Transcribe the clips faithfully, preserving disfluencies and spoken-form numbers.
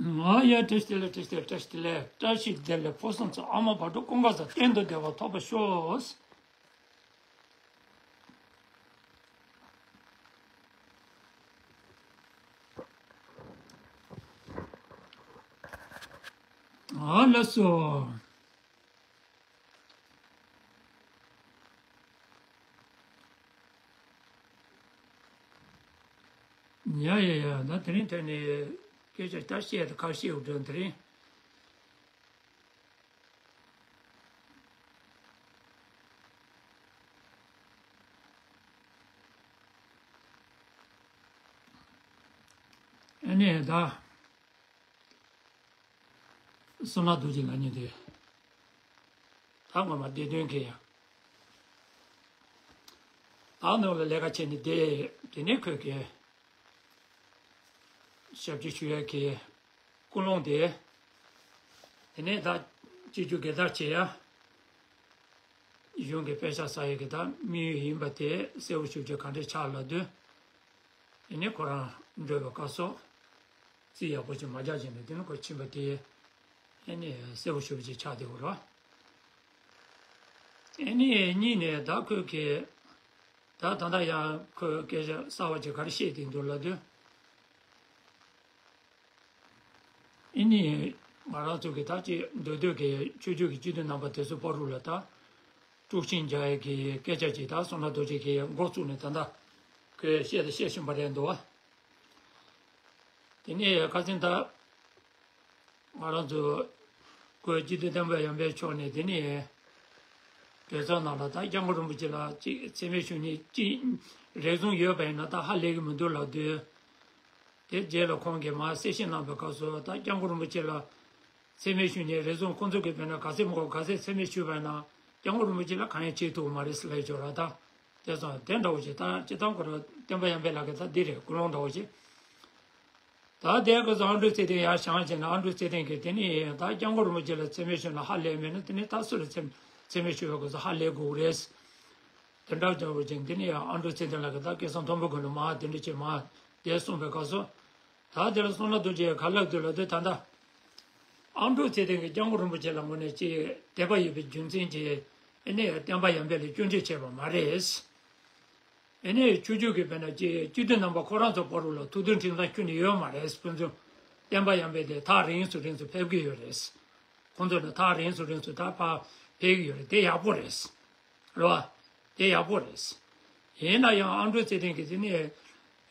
ང་ཡ་བཀྲ་ཤིས་བདེ་ལེགས། བཀྲ་ཤིས་བདེ་ལེགས། བཀྲ་ཤིས་བདེ་ལེགས། བཀྲ་ཤིས་བདེ་ལེགས། ཕུན་སུམ་ཚོགས། ཨ་མ་བག་དྲོ་ཀུན་དགའ་བཟང་། གཏན་དུ་བདེ་བ་ཐོབ་པར་ཤོག། ཨ་ལགས་སོ། ཡ་ཡ་ཡ། ད་དེ་རིང་ཐོན་ནས་སྐད་ཆ་ད་བཤད་ད་ག་བཤད་འོ་དྲན་དེ་རིང་། ཨ་ནི་ད། བསོད་ནམས་རྡོ་རྗེ་ལབ་མཁན་དེ། ད་ངོ་མ་བདེ་དོན་གྱི་ཡང་། ད་ནང་ལ་ལས་ཀ་བྱས་ནས་བསྡད། དེ་ནས་ཁོས་ཀྱི་ཞབས་ཕྱི་ཞུ་ཡ་གི་ཀུན་སློང་དེ། དེ་ནས་ད་སྤྱི་རྒྱུ་སྒེར་བདག་བྱེད་ཡ། གཞུང་གི་དཔེ་ཆ་ཟ་ཡ་གི་ད་དམིགས་ཡུལ་ཡིན་པ་དེ་གསལ་པོ་ཞུ་རྒྱུ་ག་འདྲས་ཆགས་ལབ་དུས། དེ་ནས་ཁོ་རང་འགྲོ་བའི་སྐབས་སུ་རྩིས་ཡག་པོ་ཅིག་མ་རྒྱག་བྱས་ནས་དེ་ནས་ཁོ་ཕྱིན་པ་དེ་ཨེ་ནས་གསལ་པོ་ཞེ་པོ་ཅིག་ཆགས་བསྡད་ཡོད་རེད། ཨེ་ནས་གཉིས་ནས་ད་ཁོས་ཀྱི་ད་ད་ལྟ་ཡང་ཁོས་སྐད་ཆ་གསར་པ་ཅིག་ག་རེ་བཤད་བསྡད་འདུག་ལབ་དུས། ཨེ་ནི། ང་རང་ཚོ་གི་ད་ཅིག་མདོ་སྟོད་ཀྱི་ཆོས་བརྒྱུད་ཀྱི་སྤྱི་འཐུས་རྣམ་པ་དེ་ཚོ་བར་དུ་ལ་ད། དཀྲུག་ཤིང་རྒྱག་ཡས་ཀྱི་སྐད་ཆ་ཅིག་ད་བསོད་ནམས་རྡོ་རྗེ་གིས་འགོ་བཙུགས་ནས་ད་ལྟ་ཁོས་བཤད་དང་བཤད་བཞིན་པ་རེད་འདུག་བ། དེ་ནས་ཁ་སང་ད། ང་རང་ཚོ་ཁོས་སྤྱི་འཐུས་བསྟན་པ་ཡར་འཕེལ་མཆོག་ནས་དེ་ནས། དེ་ཚོ་ནང་ལ་ད་སྐྱབས་མགོན་རིན་པོ་ཆེ་ལ་ཅིག་འཚེ་མེད་ཞུ་མཁན་ཅིག་རེ་ཟུང་ཡོད་པ་ཡིན་ན་ད་ཧ་ལས་ཀྱི་མི་འདུག་ལབ་དུས། དེ་རྗེས་ལ་ཁོང་གིས་མར་གསལ་བཤད་གནང་པའི་སྐབས་སུ་ད་སྐྱབས་མགོན་རིན་པོ་ཆེ་ལ་འཚེ་མེད་ཞུ་མཁན་རེ་ཟུང་ཁོང་ཚོ་གིས་དཔེར་ན་ག་ཚད་མང་པོ་ག་ཚད་འཚེ་མེད་ཞུས་པ་ཡིན་ན་སྐྱབས་མགོན་རིན་པོ་ཆེ་ལ་གང་ཡང་བྱེད་ཐུབ་མ་རེད་ཟེར་ལབ་ཡོད་ར་ད། དེ་ཙང་དེ་འདྲ་བོ་ཞིག་ད་སྤྱིར་བཏང་ཁོ་རང་བསྟན་པ་ཡར་འཕེལ་ལགས་ཀྱིས་ད་འདི་རེད་ཀུན་སློང་འདྲ་བོ་ཞིག་ད་དེ་ག་ཚོད་ཨ་འབྲུག་ཚེ་བརྟན་ཡར་བཞེངས་བྱས་ན་ཨ་འབྲུག་ཚེ་བརྟན་གྱིས་དེ་ནི་ད་སྐྱབས་མགོན་རིན་པོ་ཆེ་ལ་འཚེ་མེད་ཞུས་ན་ཧ་ལས་མེད་ན་དེ་ནི་ད་སུ་ལ་འཚེ་འཚེ་མེད་ཞུ་བའི་སྐབས་སུ་ཧ་ལས་དགོས་རེད། དེ་འདྲ་བྱ་བ་ཅན་དེ་ནི་ཡང་ཨ་འབྲུག་ཚེ་བརྟན་ལགས་ཀྱིས་ད་སྐལ་བཟང་མཐོན་པོ་ཀུན་ལ་མར་དེ་འདྲ་བྱས་མར་དེ་གསུངས་པའི་སྐབས་སུ། ད་དེ་ལ་བསོད་ནམས་རྡོ་རྗེ་ག་ལབ་འདུག་ལབ་དུས་ད་ལྟ། ཨ་འབྲུག་ཚེ་བརྟན་གྱིས་སྐྱབས་མགོན་རིན་པོ་ཆེ་ལ་དངོས་གནས་ཅིག་དད་པ་ཡོད་པའི་རྒྱུ་མཚན་གྱིས་ཨེ་ནས་བསྟན་པ་ཡར་འཕེལ་ལ་སྐྱོན་བརྗོད་བྱས་པ་མ་རེད། ཨེ་ནས་ཆོས་བརྒྱུད་ཀྱི་དཔེར་ན་ཅིག་སྤྱི་འཐུས་རྣམ་པ་ཁོ་རང་ཚོ་བར་དུ་ལ་ཐུགས་མཐུན་ཁྲིམས་གཙང་ཁྱོན་ནས་ཡོད་མ་རེད། ཁོང་ཚོ་བསྟན་པ་ཡར་འཕེལ་དེ་ཐག་རིང་སུ་རིང་སུ་ཕེབས་ཀྱི་ཡོད་རེད། ཁོང་ཚོ་ལ་ཐག་རིང་སུ་རིང་སུ་ད་ཕར་ཕེབས་ཀྱི་ཡོད་རེད། དེ་ཡག་པོ་རེད། རེད་བ། དེ་ཡག་པོ་རེད། ཡིན་ན་ཡང་ཨ་འབྲུག་ཚེ་བརྟན་གྱིས་དེ་ནས་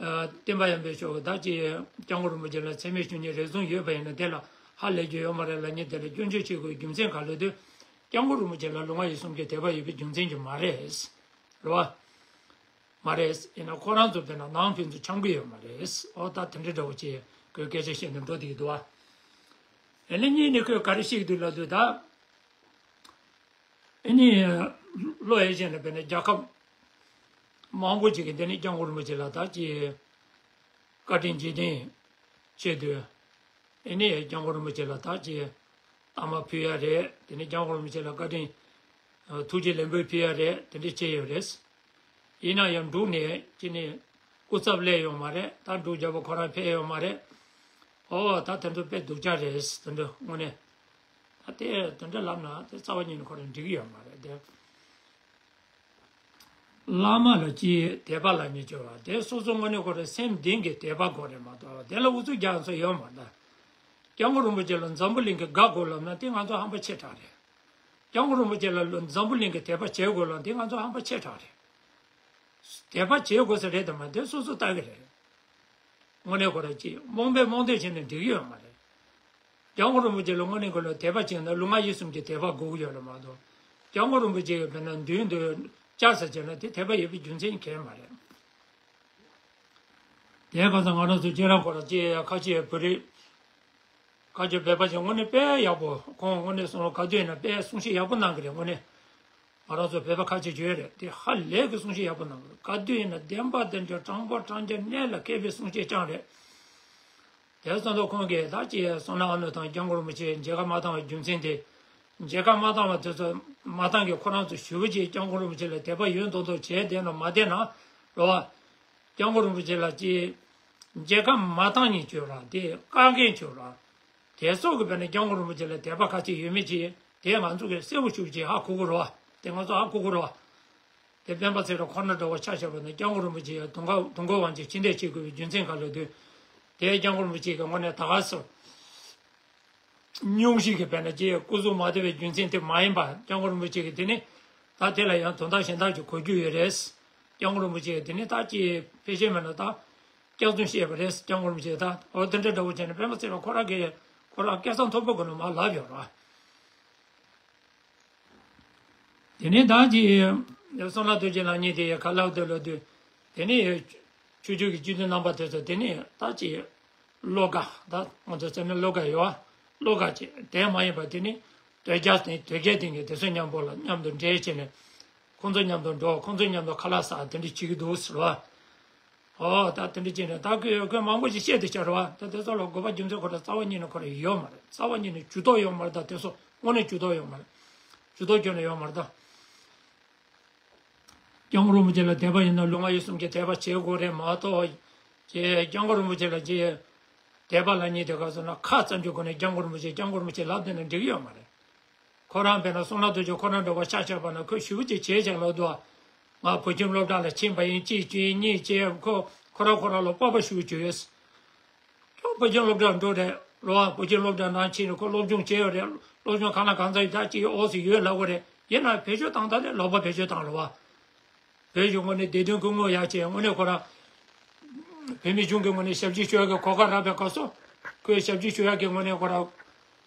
ཨ་བསྟན་པ་ཡར་འཕེལ་མཆོག་གིས་ད་ཅིག་སྐྱབས་མགོན་རིན་པོ་ཆེ་ལ་འཚེ་མེད་ཞུ་མཁན་རེ་ཟུང་ཡོད་པ་ཡིན་ན་དེ་ལ་ཧ་ལས་རྒྱུ་ཡོད་མ་རེད་ལབ་མཁན་དེ་ལ་སྐྱོན་བརྗོད་བྱེད་དགོས་རྒྱུ་མཚན་ག་ལབ་དུས། སྐྱབས་མགོན་རིན་པོ་ཆེ་ལ་ལུས་ངག་ཡིད་གསུམ་གྱི་དད་པ་ཡོད་པའི་རྒྱུ་མཚན་གྱིས་མ་རེད། རེད་བ། མ་རེད། ཡིན་ན་ཁོ་རང་ཚོ་དཔེར་ན་ནང་ཕན་ཚུན་འཆམ་གྱི་ཡོད་མ་རེད། ཨོ་ད་དེ་འདྲ་འདྲ་བོ་ཅིག་ཁོས་སྐད་ཆ་བཤད་ནས་འགྲོ་བསྡད་ཀྱི་འདུག་བ། ཨེ་ནས་གཉིས་ནས་ཁོས་ག་རེ་བཤད་ཀྱི་འདུག་ལབ་དུས་ད། ཨེ་ནས་བློ་ཡིད་བཞིན་ལ་དཔེར་ན་རྒྱལ་ཁབ་མང་པོ་ཅིག་གིས་འདི་ནས་སྐྱབས་མགོན་རིན་པོ་ཆེ་ལ་ད་ཅིག་བཀའ་དྲིན་རྗེས་དྲན་ཆེད་དུ། ཨེ་ནས་སྐྱབས་མགོན་རིན་པོ་ཆེ་ལ་ད་ཅིག་གཏའ་མ་ཕུལ་ཡ་རེད། དེ་ནས་སྐྱབས་མགོན་རིན་པོ་ཆེ་ལ་བཀའ་དྲིན་ཐུགས་རྗེ་ལེགས་འབུལ་ཕུལ་ཡ་རེད། དེ་འདྲ་བྱས་ཡོད་རེད། ཡིན་ན་ཡང་འབྲུག་ནས་ཅི་ནས་སྐུ་ཚབ་སླེབས་ཡོད་མ་རེད། ད་འབྲུག་རྒྱལ་པོ་ཁོ་རང་ཕེབས་ཡོད་མ་རེད། ཨོ་ད་དེ་ཚོ་དཔེ་སྡུག་ཅག་རེད། དེ་འདྲ་དངོས་གནས། ད་དེ་དེ་འདྲ་ལབ་ན་དེ་རྩ་བ་ཉིད་ནས་ཁོ་རང་འགྲིག་གི་ཡོད་མ་རེད་དེ། བླ་མ་ལ་ཅིག་དད་པ་ལབ་མཁན་ཅིག་ཡོད་རེད། དེ་སོ་སོ་དངོས་གནས་ཁོ་རང་སེམས་གཏིང་གི་དད་པ་དགོས་རེད་མ་གཏོགས་དེ་ལ་ཨུ་ཚུགས་རྒྱག་ས་ཡོད་མ་རེད། སྐྱབས་མགོན་རིན་པོ་ཆེ་ལ་འཛམ་བུ་གླིང་གིས་དགའ་དགོས་ལབ་ན་དེ་ང་ཚོ་ཧམ་པ་ཆེ་དྲགས་རེད། སྐྱབས་མགོན་རིན་པོ་ཆེ་ལ་འཛམ་བུ་གླིང་གིས་དད་པ་བྱེད་དགོས་ལབ་ན་དེ་ང་ཚོ་ཧམ་པ་ཆེ་དྲགས་རེད། དད་པ་བྱེད་དགོས་ས་རེད་དམ། དེ་སོ་སོ་ལྟ་གི་རེད། དངོས་གནས་ཁོ་རང་ཅིག་རྨོངས་པས་རྨོངས་དད་བྱས་ན་འགྲིག་གི་ཡོད་མ་རེད། སྐྱབས་མགོན་རིན་པོ་ཆེ་ལ་དངོས་གནས་ཁོ་ལ་དད་པ་བྱས་ན་ལུས་ངག་ཡིད་གསུམ་གྱི་དད་པ་དགོས་ཀྱི་ཡོད་རེད་མ་གཏོགས། སྐྱབས་མགོན་རིན་པོ་ཆེ་གི་དཔེར་ན་མདུན་དུ་བཅར་ས་བྱས་ན་དེ་དད་པ་ཡོད་པའི་རྒྱུ་མཚན་གང་ཡང་མ་རེད། དེའི་སྐབས་སུ་ང་རང་ཚོ་ཁྱེད་རང་ཁོ་རང་ཅིག་ཁ་ཆེ་བོད་རིགས། བཀའ་བརྒྱུད་བོད་པ་ཞིག་དངོས་གནས་དཔེ་ཡག་པོ། ཁོང་དངོས་གནས་གསུང་རོགས་ག་དུས་ཡིན་ན་དཔེ་གསུང་བཤད་ཡག་པོ་གནང་གི་རེད། དངོས་གནས་ང་རང་ཚོ་བོད་པ་ཁ་ཆེ་བརྗོད་རེད་དེ་ཧ་ལས་ཀྱི་གསུང་བཤད་ཡག་པོ་གནང་གི་རེད། ག་དུས་ཡིན་ན་བདེན་པ་བདེན་འབྱོར་དྲང་པོ་དྲང་རྒྱ་གནས་ལ་ཁེལ་བའི་གསུང་བཤད་རྐྱང་རེད། དེ་ཙམ་དུ་ཁོང་གིས་ད་ཅི་བསོད་ནམས་ཨ་ནུ་དང་སྐྱབས་མགོན་རིན་པོ་ཆེ་མཇལ་ཁ་མ་བཏང་བའི་རྒྱུ་མཚན་དེ། མཇལ་ཁ་མ་བཏང་བ་དེ་ཚོ་མ་བཏང་གི་ཁོ་རང་ཚོ་ཞུ་བ་ཅིག་སྐྱབས་མགོན་རིན་པོ་ཆེ་ལ་དད་པ་ཡོད་མདོག་མདོག་བྱས་བསྡད་ན་མ་བསྡད་ན་རེད་བ། སྐྱབས་མགོན་རིན་པོ་ཆེ་ལ་ཅིག་མཇལ་ཁ་མ་བཏང་ཉིན་བྱོས་ར་དེ་བཀག་འགན་བྱོས་ར། དེ་སོགས་ཀྱི་དཔེར་ན་སྐྱབས་མགོན་རིན་པོ་ཆེ་ལ་དད་པ་ག་ཚད་ཡོད་མེད་ཅིག་དེ་ང་ཚོ་གི་གསལ་པོ་ཞུ་ཅིག་ཧ་གོ་གི་རེད་བ། དེ་ང་ཚོ་ཧ་གོ་གི་རེད་བ། དེ་སྤེན་པ་ཚེ་རིང་ཁོ་ན་འདྲ་བོ་ཆ་བཞག་པ་ན་སྐྱབས་མགོན་རིན་པོ་ཆེ་ཡ་དུང་དཀར་དུང་དཀར་དབང་ཆེན་ཕྱི་འདེད་བྱེད་དགོས་པའི་རྒྱུ་མཚན་ག་ལ་དུས། དེ་སྐྱབས་མགོན་རིན་པོ་ཆེ་གི་ངོས་ནས་ད་ག་སོ། སྙུང་གཞི་གི་དཔེར་ན་ཅིག་སྐུ་གཟུགས་མ་བདེ་བའི་རྒྱུ་མཚན་དེ་མ་ཡིན་པ་སྐྱབས་མགོན་རིན་པོ་ཆེ་གི་དེ་ནི་ད་དེ་ལ་ཡང་དོན་དག་གཞན་དག་ཅིག་གོ་རྒྱུ་ཡོད་རེད། སྐྱབས་མགོན་རིན་པོ་ཆེ་གི་དེ་ནི་ད་ཅིག་ཕལ་ཆེར་མེད་ན་ད་སྐྱག་རྫུན་བཤད་པ་རེད། སྐྱབས་མགོན་རིན་པོ་ཆེ་ད་འོ་དེ་འདྲ་འདྲ་བོ་བྱས་ནས་སྤེན་པ་ཚེ་རིང་ཁོ་རང་གི་ཁོ་རང་སྐལ་བཟང་མཐོན་པོ་གི་ནང་མར་ལབ་ཡོད་རེད། དེ་ནས་ད་ཅིག་བསོད་ནམས་རྡོ་རྗེ་ལགས་གཉིས་དེ་ཡ་ཁ་ལག་དུ་ལོ་དུས་དེ་ནས་ཆོས་ཕྱོགས་ཀྱི་སྤྱི་འཐུས་རྣམ་པ་དེ་ཚོ་དེ་ནས་ད་ཅིག་བློ་དགའ་ད་ང་ཚོ་ཚང་མས་བློ་དགའ་ཡོད་བ། བློ་དགའ་ཅིག་དེ་མ་ཡིན་པ་དེ་ནས་དོལ་རྒྱལ་དེ་དོལ་རྒྱལ་དེ་གི་དེ་ཚོ་མཉམ་པོ་ལ་མཉམ་དུ་འབྲེལ་བྱས་ནས་ཁོང་ཚོ་མཉམ་དུ་འགྲོ། ཁོང་ཚོ་མཉམ་དུ་ཁ་ལག་ཟ་དེ་འདྲ་བྱེད་ཀྱི་འདུག་ཟེར་བ། ཨོ་ད་དེ་འདྲ་བྱས་ནས་ད་ཁོས་ཁོས་མང་པོ་ཞིག་བཤད་དེ་བྱ་རེད་བ། ད་དེ་ཚོ་ལ་དགོས་པ་རྒྱུ་མཚན་ཁོ་རང་རྩ་བ་ཉིད་ནས་ཁོ་རང་ཡོད་མ་རེད། རྩ་བ་ཉིད་ནས་ཇུས་གཏོགས་ཡོད་མ་རེད། ད་དེ་ཚོ་དངོས་གནས་ཇུས་གཏོགས་ཡོད་མ་རེད། ཇུས་གཏོགས་ཁྱོན་ནས་ཡོད་མ་རེད་ད། སྐྱབས་མགོན་རིན་པོ་ཆེ་ལ་དད་པ་ཡིན་ན་ལུས་ངག་ཡིད་གསུམ་གྱི་དད་པ་བྱེད་དགོས་རེད་མ་གཏོགས། ཀྱེ་སྐྱབས་མགོན་རིན་པོ་ཆེ་ལ་ཀྱེ་དད་པ་ལབ་མཁན་དེ་ག་ཚོད་ན་ཁ་བཙུམ་རྒྱུ་སྒོ་ནས་སྐྱབས་མགོན་རིན་པོ་ཆེ་སྐྱབས་མགོན་རིན་པོ་ཆེ་ལབ་བསྡད་ན་འགྲིག་གི་ཡོད་མ་རེད། ཁོ་རང་དཔེར་ན་བསོད་ནམས་རྡོ་རྗེ་ཁོ་རང་འདྲ་བ་ཆ་བཞག་པ་ན་ཁོས་ཞེ་པོ་ཅིག་བྱས་ཀྱང་ལབ་འདུག་ང་བོད་ཁྱིམ་སློབ་གྲྭ་ལ་ཕྱིན་པ་ཡིན། གཅིག་བྱས་གཉིས་བྱས་ཁོ་ཁོ་རང་ཁོ་རང་ལ་སྤོབས་པ་ཞེ་པོ་ཅིག་ཡོད། ཁྱོད་བོད་ཁྱིམ་སློབ་གྲྭར་འགྲོ་རེད་ལོ། བོད་ཁྱིམ་སློབ་གྲྭ་ནང་ཕྱིན་ནས་ཁོ་སློབ་སྦྱོང་བྱས་ཡོད་རེད། སློབ་སྦྱོང་གང་ལ་གང་འཚམ་ཡོད་ད་ཅིག་ཨོ་སི་ཡོད་ལབ་དགོས་རེད། ཡིན་ན་བེད་སྤྱོད་བཏང་ད་ལས་ལོག་པ་བེད་སྤྱོད་བཏང་ལོ་བ། བོད་གཞུང་ངོས་ནས་བདེ་དོན་སྐུ་ངོ་ཡག་བྱས་དངོས་གནས་ཁོ་རང་བོད་མི་གཞུང་གི་ངོས་ནས་ཞབས་ཕྱི་ཞུ་ཡག་གི་གོ་སྐབས་རག་པའི་སྐབས་སུ་ཁོས་ཞབས་ཕྱི་ཞུ་ཡག་གི་ངོས་ནས་ཁོ་རང་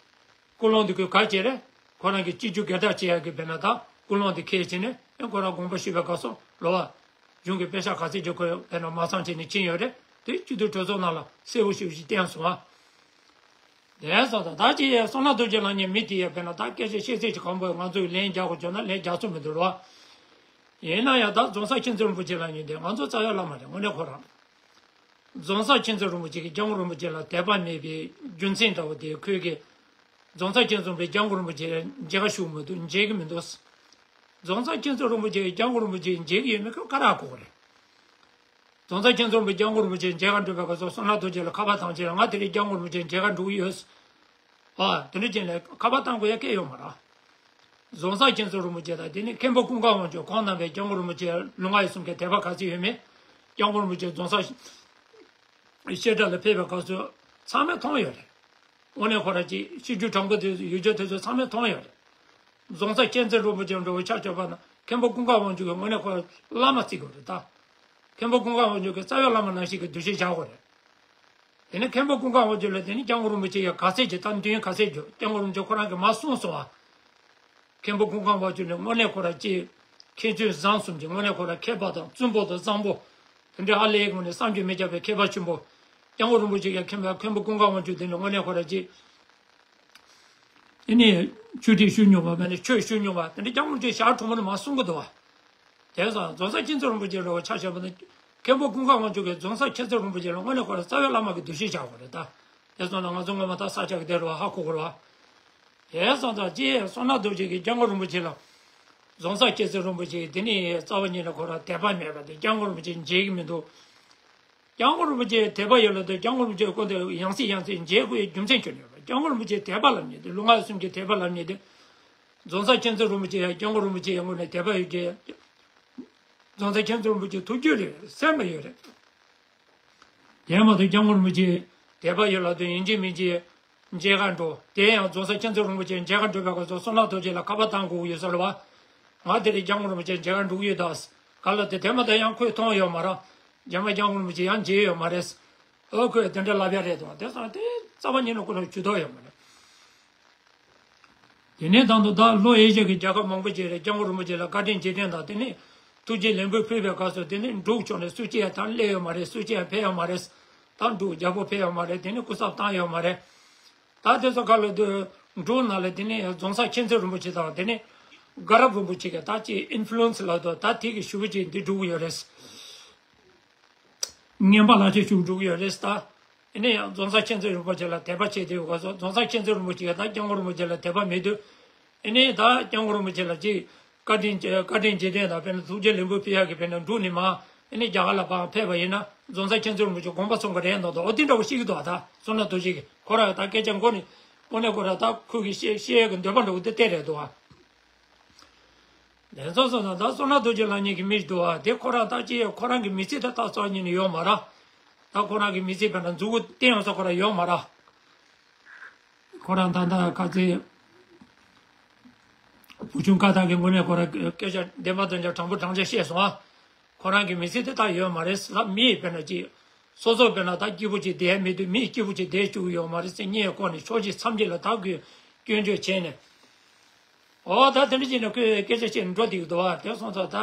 ཀུན་སློང་འདི་ཁོས་ག་བྱས་རེད། ཁོ་རང་གི་སྤྱི་རྒྱུ་སྒེར་བདག་བྱེད་ཡག་གི་དཔེར་ན་ད་ཀུན་སློང་འདི་ཁས་བྱས་ནས་ཨེ་ཁོ་རང་དགོངས་པ་ཞུས་པའི་སྐབས་སུ་ལོ་བ། གཞུང་གི་པེ་ས་ག་ཚད་ཅིག་ཁོས་དཔེར་ན་མ་ཚང་བྱས་ནས་ཕྱིན་ཡོད་རེད། དེ་སྤྱི་འཐུས་གྲོས་ཚོགས་ནང་ལ་གསལ་པོ་ཞེ་པོ་ཞིག་བསྟན་སོང་ཨ། དེ་སོང་ཙང་ད་ཅི་ཡ་བསོད་ནམས་རྡོ་རྗེ་ལབ་མཁན་མི་དེ་ཡ་དཔེར་ན་ད་སྐད་ཆ་བཤད་ཚད་ཅིག་གང་པོ་ང་ཚོས་ལན་རྒྱག་དགོས་བྱུང་ན་ལན་རྒྱག་ཚོད་མི་འདུག་རོ། ཡིན་ན་ཡང་ད་རྫོང་གསར་མཁྱེན་བརྩེ་རིན་པོ་ཆེ་ལབ་མཁན་དེ་ང་ཚོ་རྩ་བའི་བླ་མ་རེད། དངོས་གནས་ཁོ་རང་རྫོང་གསར་མཁྱེན་བརྩེ་རིན་པོ་ཆེ་གིས་སྐྱབས་མགོན་རིན་པོ་ཆེ་ལ་དད་པ་མེད་པའི་རྒྱུ་མཚན་འདྲ་བོ་དེ་ཁོས་གི་རྫོང་གསར་མཁྱེན་བརྩེ་རིན་པོ་ཆེ་སྐྱབས་མགོན་རིན་པོ་ཆེ་མཇལ་ཁ་ཞུ་མི་འདུག་མཇལ་གི་མི་འདུག་རྫོང་གསར་མཁྱེན་བརྩེ་རིན་པོ་ཆེ་སྐྱབས་མགོན་རིན་པོ་ཆེ་མཇལ་གི་ཡོད་མེད་ཁོས་ག་རེ་གོ་གི་རེད། རྫོང་གསར་མཁྱེན་བརྩེ་རིན་པོ་ཆེ་སྐྱབས་མགོན་རིན་པོ་ཆེ་མཇལ་ཁ་འགྲོ་བའི་སྐབས་སུ་བསོད་ནམས་རྡོ་རྗེ་ལ་ཁ་པར་བཏང་བྱས་ལ་ང་དེ་རིང་སྐྱབས་མགོན་རིན་པོ་ཆེ་མཇལ་ཁ་འགྲོ་གི་ཡོད། ཨ་དེ་འདྲ་བྱས་ནས་ཁ་པར་བཏང་དགོས་ཡ་སྐད་ཡོད་མ་རེད། རྫོང་གསར་མཁྱེན་བརྩེ་རིན་པོ་ཆེ་དང་དེ་ནས་མཁན་པོ་ཀུན་དགའ་དབང་ཕྱུག་ཁོང་རྣམ་པས་སྐྱབས་མགོན་རིན་པོ་ཆེ་ལུས་ངག་ཡིད་གསུམ་གྱི་དད་པ་ག་ཚོད་ཡོད་མེད། སྐྱབས་མགོན་རིན་པོ་ཆེ་རྫོང་གསར་བཤད་གྲྭ་ལ་ཕེབས་པའི་སྐབས་སུ་ཚང་མས་མཐོང་ཡོད་རེད། དངོས་གནས་ཁོ་རང་ཅིག་ཤེས་རྒྱུ་དྲང་པོ་དེ་ཡོད་རྒྱུ་དེ་ཚོ་ཚང་མས་མཐོང་ཡོད་རེད། རྫོང་གསར་མཁྱེན་བརྩེ་རིན་པོ་ཆེ་འདྲ་བོ་ཆ་བཞག་པ་ན་མཁན་པོ་ཀུན་དགའ་དབང་ཕྱུག་གིས་དངོས་གནས་ཁོ་བླ་མ་བརྩི་དགོས་རེད་ད། མཁན་པོ་ཀུན་དགའ་དབང་ཕྱུག་གིས་རྩ་བའི་བླ་མ་ནང་བཞིན་གྱི་འདུ་ཤེས་བཞག་དགོས་རེད། དེ་ནས་མཁན་པོ་ཀུན་དགའ་དབང་ཕྱུག་ལ་དེ་ནས་སྐྱབས་མགོན་རིན་པོ་ཆེ་ཡིས་ག་ཚད་ཀྱི་ད་འདུན་ག་ཚད་རྒྱུ་སྐྱབས་མགོན་རིན་པོ་ཆེ་ཁོ་རང་གིས་མར་གསུངས་སོང་བ། མཁན་པོ་ཀུན་དགའ་དབང་ཕྱུག་ནི་དངོས་གནས་ཁོ་རང་ཅིག་མཁས་བཙུན་བཟང་གསུམ་གྱི་དངོས་གནས་ཁོ་རང་མཁས་པ་དང་བཙུན་པོ་དང་བཟང་པོ་དེ་འདྲའི་ཧ་ལས་ངོ་ནས་བསམ་གྱིས་མི་ཁྱབ་པའི་མཁས་པ་ཆེན་པོ། སྐྱབས་མགོན་རིན་པོ་ཆེ་ཡང་མཁན་པོ་མཁན་པོ་ཀུན་དགའ་དབང་ཕྱུག་དེ་ནི་དངོས་གནས་ཁོ་རང་ཅིག་དེ་ནས་ཆོས་ཁྲིད་ཞུ་མྱོང་བ་མ་ནས་ཆོས་ཞུ་མྱོང་བ་དེ་འདྲ་སྐྱབས་མགོན་ཆེ་ཞར་གྲོགས་མོ་ནི་མ་གསུང་གི་འདུག་བ། དེ་སོང་རྫོང་གསར་མཁྱེན་བརྩེ་རིན་པོ་ཆེ་ལ་ཆ་བཞག་པ་ན་མཁན་པོ་ཀུན་དགའ་དབང་ཕྱུག་གིས་རྫོང་གསར་མཁྱེན་བརྩེ་རིན་པོ་ཆེ་ལ་དངོས་གནས་ཁོ་རང་རྩ་བའི་བླ་མ་གི་འདུ་ཤེས་བཞག་པ་རེད་ད། དེ་སོང་ན་ང་ཚོ་སྔོན་མ་ད་ས་ཆ་གི་དེ་རུ་ཧ་གོ་གི་རེད་བ། དེ་སོང་ཙང་ཅི་བསོད་ནམས་རྡོ་རྗེ་གིས་སྐྱབས་མགོན་རིན་པོ་ཆེ་ལ་རྫོང་གསར་མཁྱེན་བརྩེ་རིན་པོ་ཆེ་གིས་དེ་ནི་རྩ་བ་ཉིད་ནས་ཁོ་རང་དད་པ་མེད་པ་དེ་སྐྱབས་མགོན་རིན་པོ་ཆེ་མཇལ་གི་མི་འདུག་སྐྱབས་མགོན་རིན་པོ་ཆེ་དད་པ་ཡོད་ལ་དེ་སྐྱབས་མགོན་རིན་པོ་ཆེ་སྐུ་མདུན་ཡང་སེ་ཡང་སེ་མཇལ་དགོས་རྒྱུ་མཚན་ཁྱོན་ཡོད་པ། སྐྱབས་མགོན་རིན་པོ་ཆེ་དད་པ་ལབ་མཁན་དེ་ལུས་ངག་ཡིད་གསུམ་གྱི་དད་པ་ལབ་མཁན་དེ། རྫོང་གསར་མཁྱེན་བརྩེ་རིན་པོ་ཆེ་ཡང་སྐྱབས་མགོན་རིན་པོ་ཆེ་ཡང་ངོས་ནས་དད་པ་ཡོད་ཀྱི། རྫོང་གསར་མཁྱེན་བརྩེ་རིན་པོ་ཆེ་ཐུགས་རྒྱུད་ལ་སེམས་ལ་ཡོད་རེད། དེ་མ་གཏོགས་སྐྱབས་མགོན་རིན་པོ་ཆེ་དད་པ་ཡོད་ལ་དོན་ཡིན་གཅིག་མིན་གཅིག་མཇལ་ཁ་འགྲོ། དེ་ཡང་རྫོང་གསར་མཁྱེན་བརྩེ་རིན་པོ་ཆེ་མཇལ་ཁ་འགྲོ་བའི་སྐབས་སུ་བསོད་ནམས་རྡོ་རྗེ་ལ་ཁ་པར་བཏང་དགོས་ཀྱི་ཡོད་ས་རེད་བ། ང་དེ་རིང་སྐྱབས་མགོན་རིན་པོ་ཆེ་མཇལ་ཁ་འགྲོ་གི་ཡོད་ད། ག་ལ་དེ་དེ་མ་གཏོགས་ཡང་ཁོས་མཐོང་ཡོད་མ་རེད། རྗེས་མ་སྐྱབས་མགོན་རིན་པོ་ཆེ་ཡང་མཇལ་ཡོད་མ་རེད། ཨོ་ཁོས་དེ་འདྲ་ལབ་ཡ་རེད་དོ། དེ་སོང་དེ་རྩ་བ་ཉིད་ནས་ཁོ་ལ་ཇུས་གཏོགས་ཡོད་མ་རེད། དེ་ནས་ད་དུང་ད་ལྷོ་ཨེ་ཤ་གི་རྒྱལ་ཁབ་མང་པོ་ཅིག་རེད། སྐྱབས་མགོན་རིན་པོ་ཆེ་ལ་བཀའ་དྲིན་རྗེས་དྲན་དང་དེ་ནས་ཐུགས་རྗེ་ལེགས་འབུལ་ཕུལ་བའི་སྐབས་སུ་དེ་ནས་འབྲུག་ཕྱོགས་ནས་སུ་གཅིག་ཡང་ད་སླེབས་ཡོད་མ་རེད། སུ་གཅིག་ཡང་ཕེབས་ཡོད་མ་རེད། ད་འབྲུག་རྒྱལ་པོ་ཕེབས་ཡོད་མ་རེད། དེ་ནས་སྐུ་ཚབ་བཏང་ཡོད་མ་རེད། ད་དེ་ཚོ་ག་ལ་དུ་འབྲུག་ནང་ལ་དེ་ནས་རྫོང་གསར་མཁྱེན་བརྩེ་རིན་པོ་ཆེ་དང་དེ་ནས་དགའ་རབ་རིན་པོ་ཆེ་གི་ད་ཅིག་ཨིན་ཕུ་ལུ་ཨེན་སི་ལ་དུ་ད་དེ་གི་ཞུ་བ་ཅིག་འདི་འགྲོ་གི་ཡོད་རེད། ངན་པ་ལག་ཆ་ཞུགས་འགྲོ་གི་ཡོད་རེད་ད། ཨེ་ནས་ཡང་རྫོང་གསར་མཁྱེན་བརྩེ་རིན་པོ་ཆེ་ལ་དད་པ་བྱེད་དེ་ཡོད་ག་སོ། རྫོང་གསར་མཁྱེན་བརྩེ་རིན་པོ་ཆེ་ད་སྐྱབས་མགོན་རིན་པོ་ཆེ་ལ་དད་པ་མེད་དུས། ཨེ་ནས་ད་སྐྱབས་མགོན་རིན་པོ་ཆེ་ལ་ཅིག་བཀའ་དྲིན་བཀའ་དྲིན་རྗེས་དྲན་དང་དཔེར་ན་ཐུགས་རྗེ་ལེགས་འབུལ་ཕུལ་ཡག་གི་དཔེར་ན་འབྲུག་ནས་མར་ ཨ་ནི་རྒྱ་གར་ལ་ཕར་ཕེབས་པ་ཡིན་ན་རྫོང་གསར་མཁྱེན་བརྩེ་རིན་པོ་ཆེ་དགོངས་པ་ཚོམ་གི་རེད་འདུག་འོ་དེ་འདྲ་བོ་ཤེས་ཀྱི་འདུག་ད་བསོད་ནམས་རྡོ་རྗེ་གིས་ཁོ་རང་ད་སྐད་ཆ་མགོ་ནས་དངོས་གནས་ཁོ་རང་ད་ཁོ་གི་བཤད་བཤད་ཡས་ཀྱི་འདོད་པ་འདྲ་བོ་དེ་བལྟས་རེད་འདུག་ཨ། ལན་ཚོགས་སོང་ན་ད་བསོད་ནམས་རྡོ་རྗེ་ལབ་མཁན་གྱི་མི་ཞིག་འདུག་ཨ། དེ་ཁོ་རང་ད་ཅི་ཁོ་རང་གི་མི་ཚེ་ད་ད་རྩ་བ་ཉིད་ནས་ཡོད་མ་རེད། ད་ཁོ་རང་གི་མི་ཚེ་བས་ན་མཛུབ་གུ་བསྟན་ཡོང་ས་ཁོ་རང་ཡོད་མ་རེད། ཁོ་རང་ད་ལྟ་ཁ་ཚེ་བུ་ཆུང་ཀ་དག་གི་ངོས་ནས་ཁོ་རང་སྐད་ཆ་བདེན་པ་དོན་ཆ་དྲང་པོ་དྲང་ཆ་བཤད་སོང་ཨ། ཁོ་རང་གི་མི་ཚེ་དེ་ད་ཡོད་མ་རེད་ལ། མིས་དཔེར་ན་ཅིག་སོ་སོ་དཔེར་ན་ད་སྐྱིད་པོ་ཅིག་བསྡད་མི་འདུག་མིས་སྐྱིད་པོ་ཅིག་བསྡད་བཅུག་ཡོད་མ་རེད་ཟེར་སྙད་བཀོག་ནས་ཕྱོགས་གཅིག་མཚམས་གཅིག་ལ་ད་ཁོས་སྐྱོན་བརྗོད་བྱས་ནས། ཨོ་ད་དེ་འདྲ་བྱས་ནས་ཁོས་སྐད་ཆ་བཤད་ནས་འགྲོ་བསྡད་ཀྱི་འདུག་བ། དེ་སོང་ཙང་ད་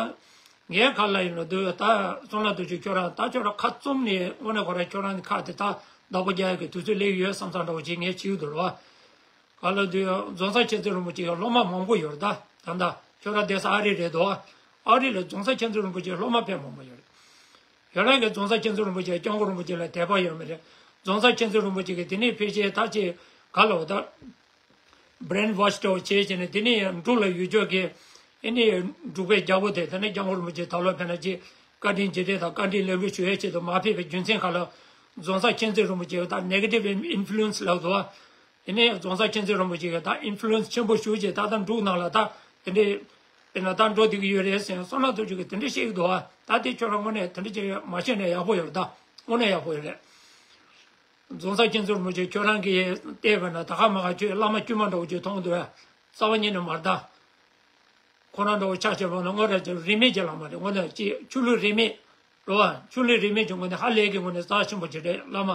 ངའི་ཁ་ལ་ཡིན་ལ་འདུག་ད་བསོད་ནམས་རྡོ་རྗེ་ཁྱོད་རང་ད་ཁྱོད་རང་ཁ་བཙུམ་ནས་དངོས་གནས་ཁོ་རང་ཁྱོད་རང་གི་ཁ་དེ་ད་བདག་པོ་རྒྱག་ཡག་གི་དུས་ཚོད་སླེབས་ཡོད་བསམ་བསམ་འདྲ་བོ་ཅིག་ངས་བྱེད་ཀྱི་འདུག་ར་བ། ག་ལ་དུས་རྫོང་གསར་མཁྱེན་བརྩེ་རིན་པོ་ཆེ་ཡང་སློབ་མ་མང་པོ་ཡོད་རེད་ད། ད་ལྟ་ཁྱོད་རང་བསྡད་ས་ཨ་རི་རེད་དོ། ཨ་རི་ལ་རྫོང་གསར་མཁྱེན་བརྩེ་རིན་པོ་ཆེའི་སློབ་མ་དཔེ་མང་པོ་ཡོད་རེད། ཁྱོད་རང་གིས་རྫོང་གསར་མཁྱེན་བརྩེ་རིན་པོ་ཆེ་སྐྱབས་མགོན་རིན་པོ་ཆེ་ལ་དད་པ་ཡོད་མ་རེད། རྫོང་གསར་མཁྱེན་བརྩེ་རིན་པོ་ཆེ་གིས་དེ་ནས་ཕལ་ཆེར་ད་ཅི་ག་ལ་བ་ད། brainwash འདྲ་བོ་བྱས་བྱས་ནས་དེ་ནས་འབྲུག་ལ་ཡུལ་ཕྱོགས་ཀྱི་ཨེ་ནི་འབྲུག་པའི་རྒྱལ་པོ་དེ་དེ་ནས་སྐྱབས་མགོན་རིན་པོ་ཆེ་ད་ལོ་ཕེབས་ན་ཅི་བཀའ་དྲིན་རྗེས་དྲན་དང་བཀའ་དྲིན་ལེགས་འབུལ་ཞུ་ཡས་ཆེད་དུ་མར་ཕེབས་པའི་རྒྱུ་མཚན་ག་ལ། རྫོང་གསར་མཁྱེན་བརྩེ་རིན་པོ་ཆེ་ད་negative influence ལབ་འདུག་བ། དེ་ནས་རྫོང་གསར་མཁྱེན་བརྩེ་རིན་པོ་ཆེ་གིས་ད་influence ཆེན་པོ་ཞུགས་བྱས་ད་ལྟ་འབྲུག་ནང་ལ་ད་དེ་འདྲའི་དཔེར་ན་ད་འགྲོ་བསྡད་ཀྱི་ཡོད་རེད་ཟེར་བསོད་ནམས་རྡོ་རྗེ་གིས་དེ་འདྲ་བཤད་ཀྱི་འདུག་བ། ད་དེ་ཁྱོད་རང་དངོས་གནས་དེ་འདྲ་ཅིག་མ་བཤད་ན་ཡག་པོ་ཡོད་རེད་ད། དངོས་གནས་ཡག་པོ་ཡོད་རེད། རྫོང་གསར་མཁྱེན་བརྩེ་རིན་པོ་ཆེ་ཁྱོད་རང་གིས་བལྟས་པ་ན་ད་ག་མ་ག་ཁྱོད་བླ་མ་དཀྱུས་མ་འདྲ་བོ་ཅིག་མཐོང་གི་འདུག་བས། རྩ་བ་ཉིད་ནས་མ་རེད་ད། ཁོ་རང་འདྲ་བོ་ཆ་བཞག་པ་ན་དངོས་གནས་ཀྱི་རིས་མེད་ཀྱི་བླ་མ་རེད། དངོས་གནས་ཅིག་ཆོས་ལུགས་རིས་མེད་རེད་བ། ཆོས་ལུགས་རིས་མེད་ཀྱི་ངོས་ནས་ཧ་ལས་ཀྱི་ངོས་ནས་རྩ་ཆེན་པོ་ཅིག་རེད་བླ་མ།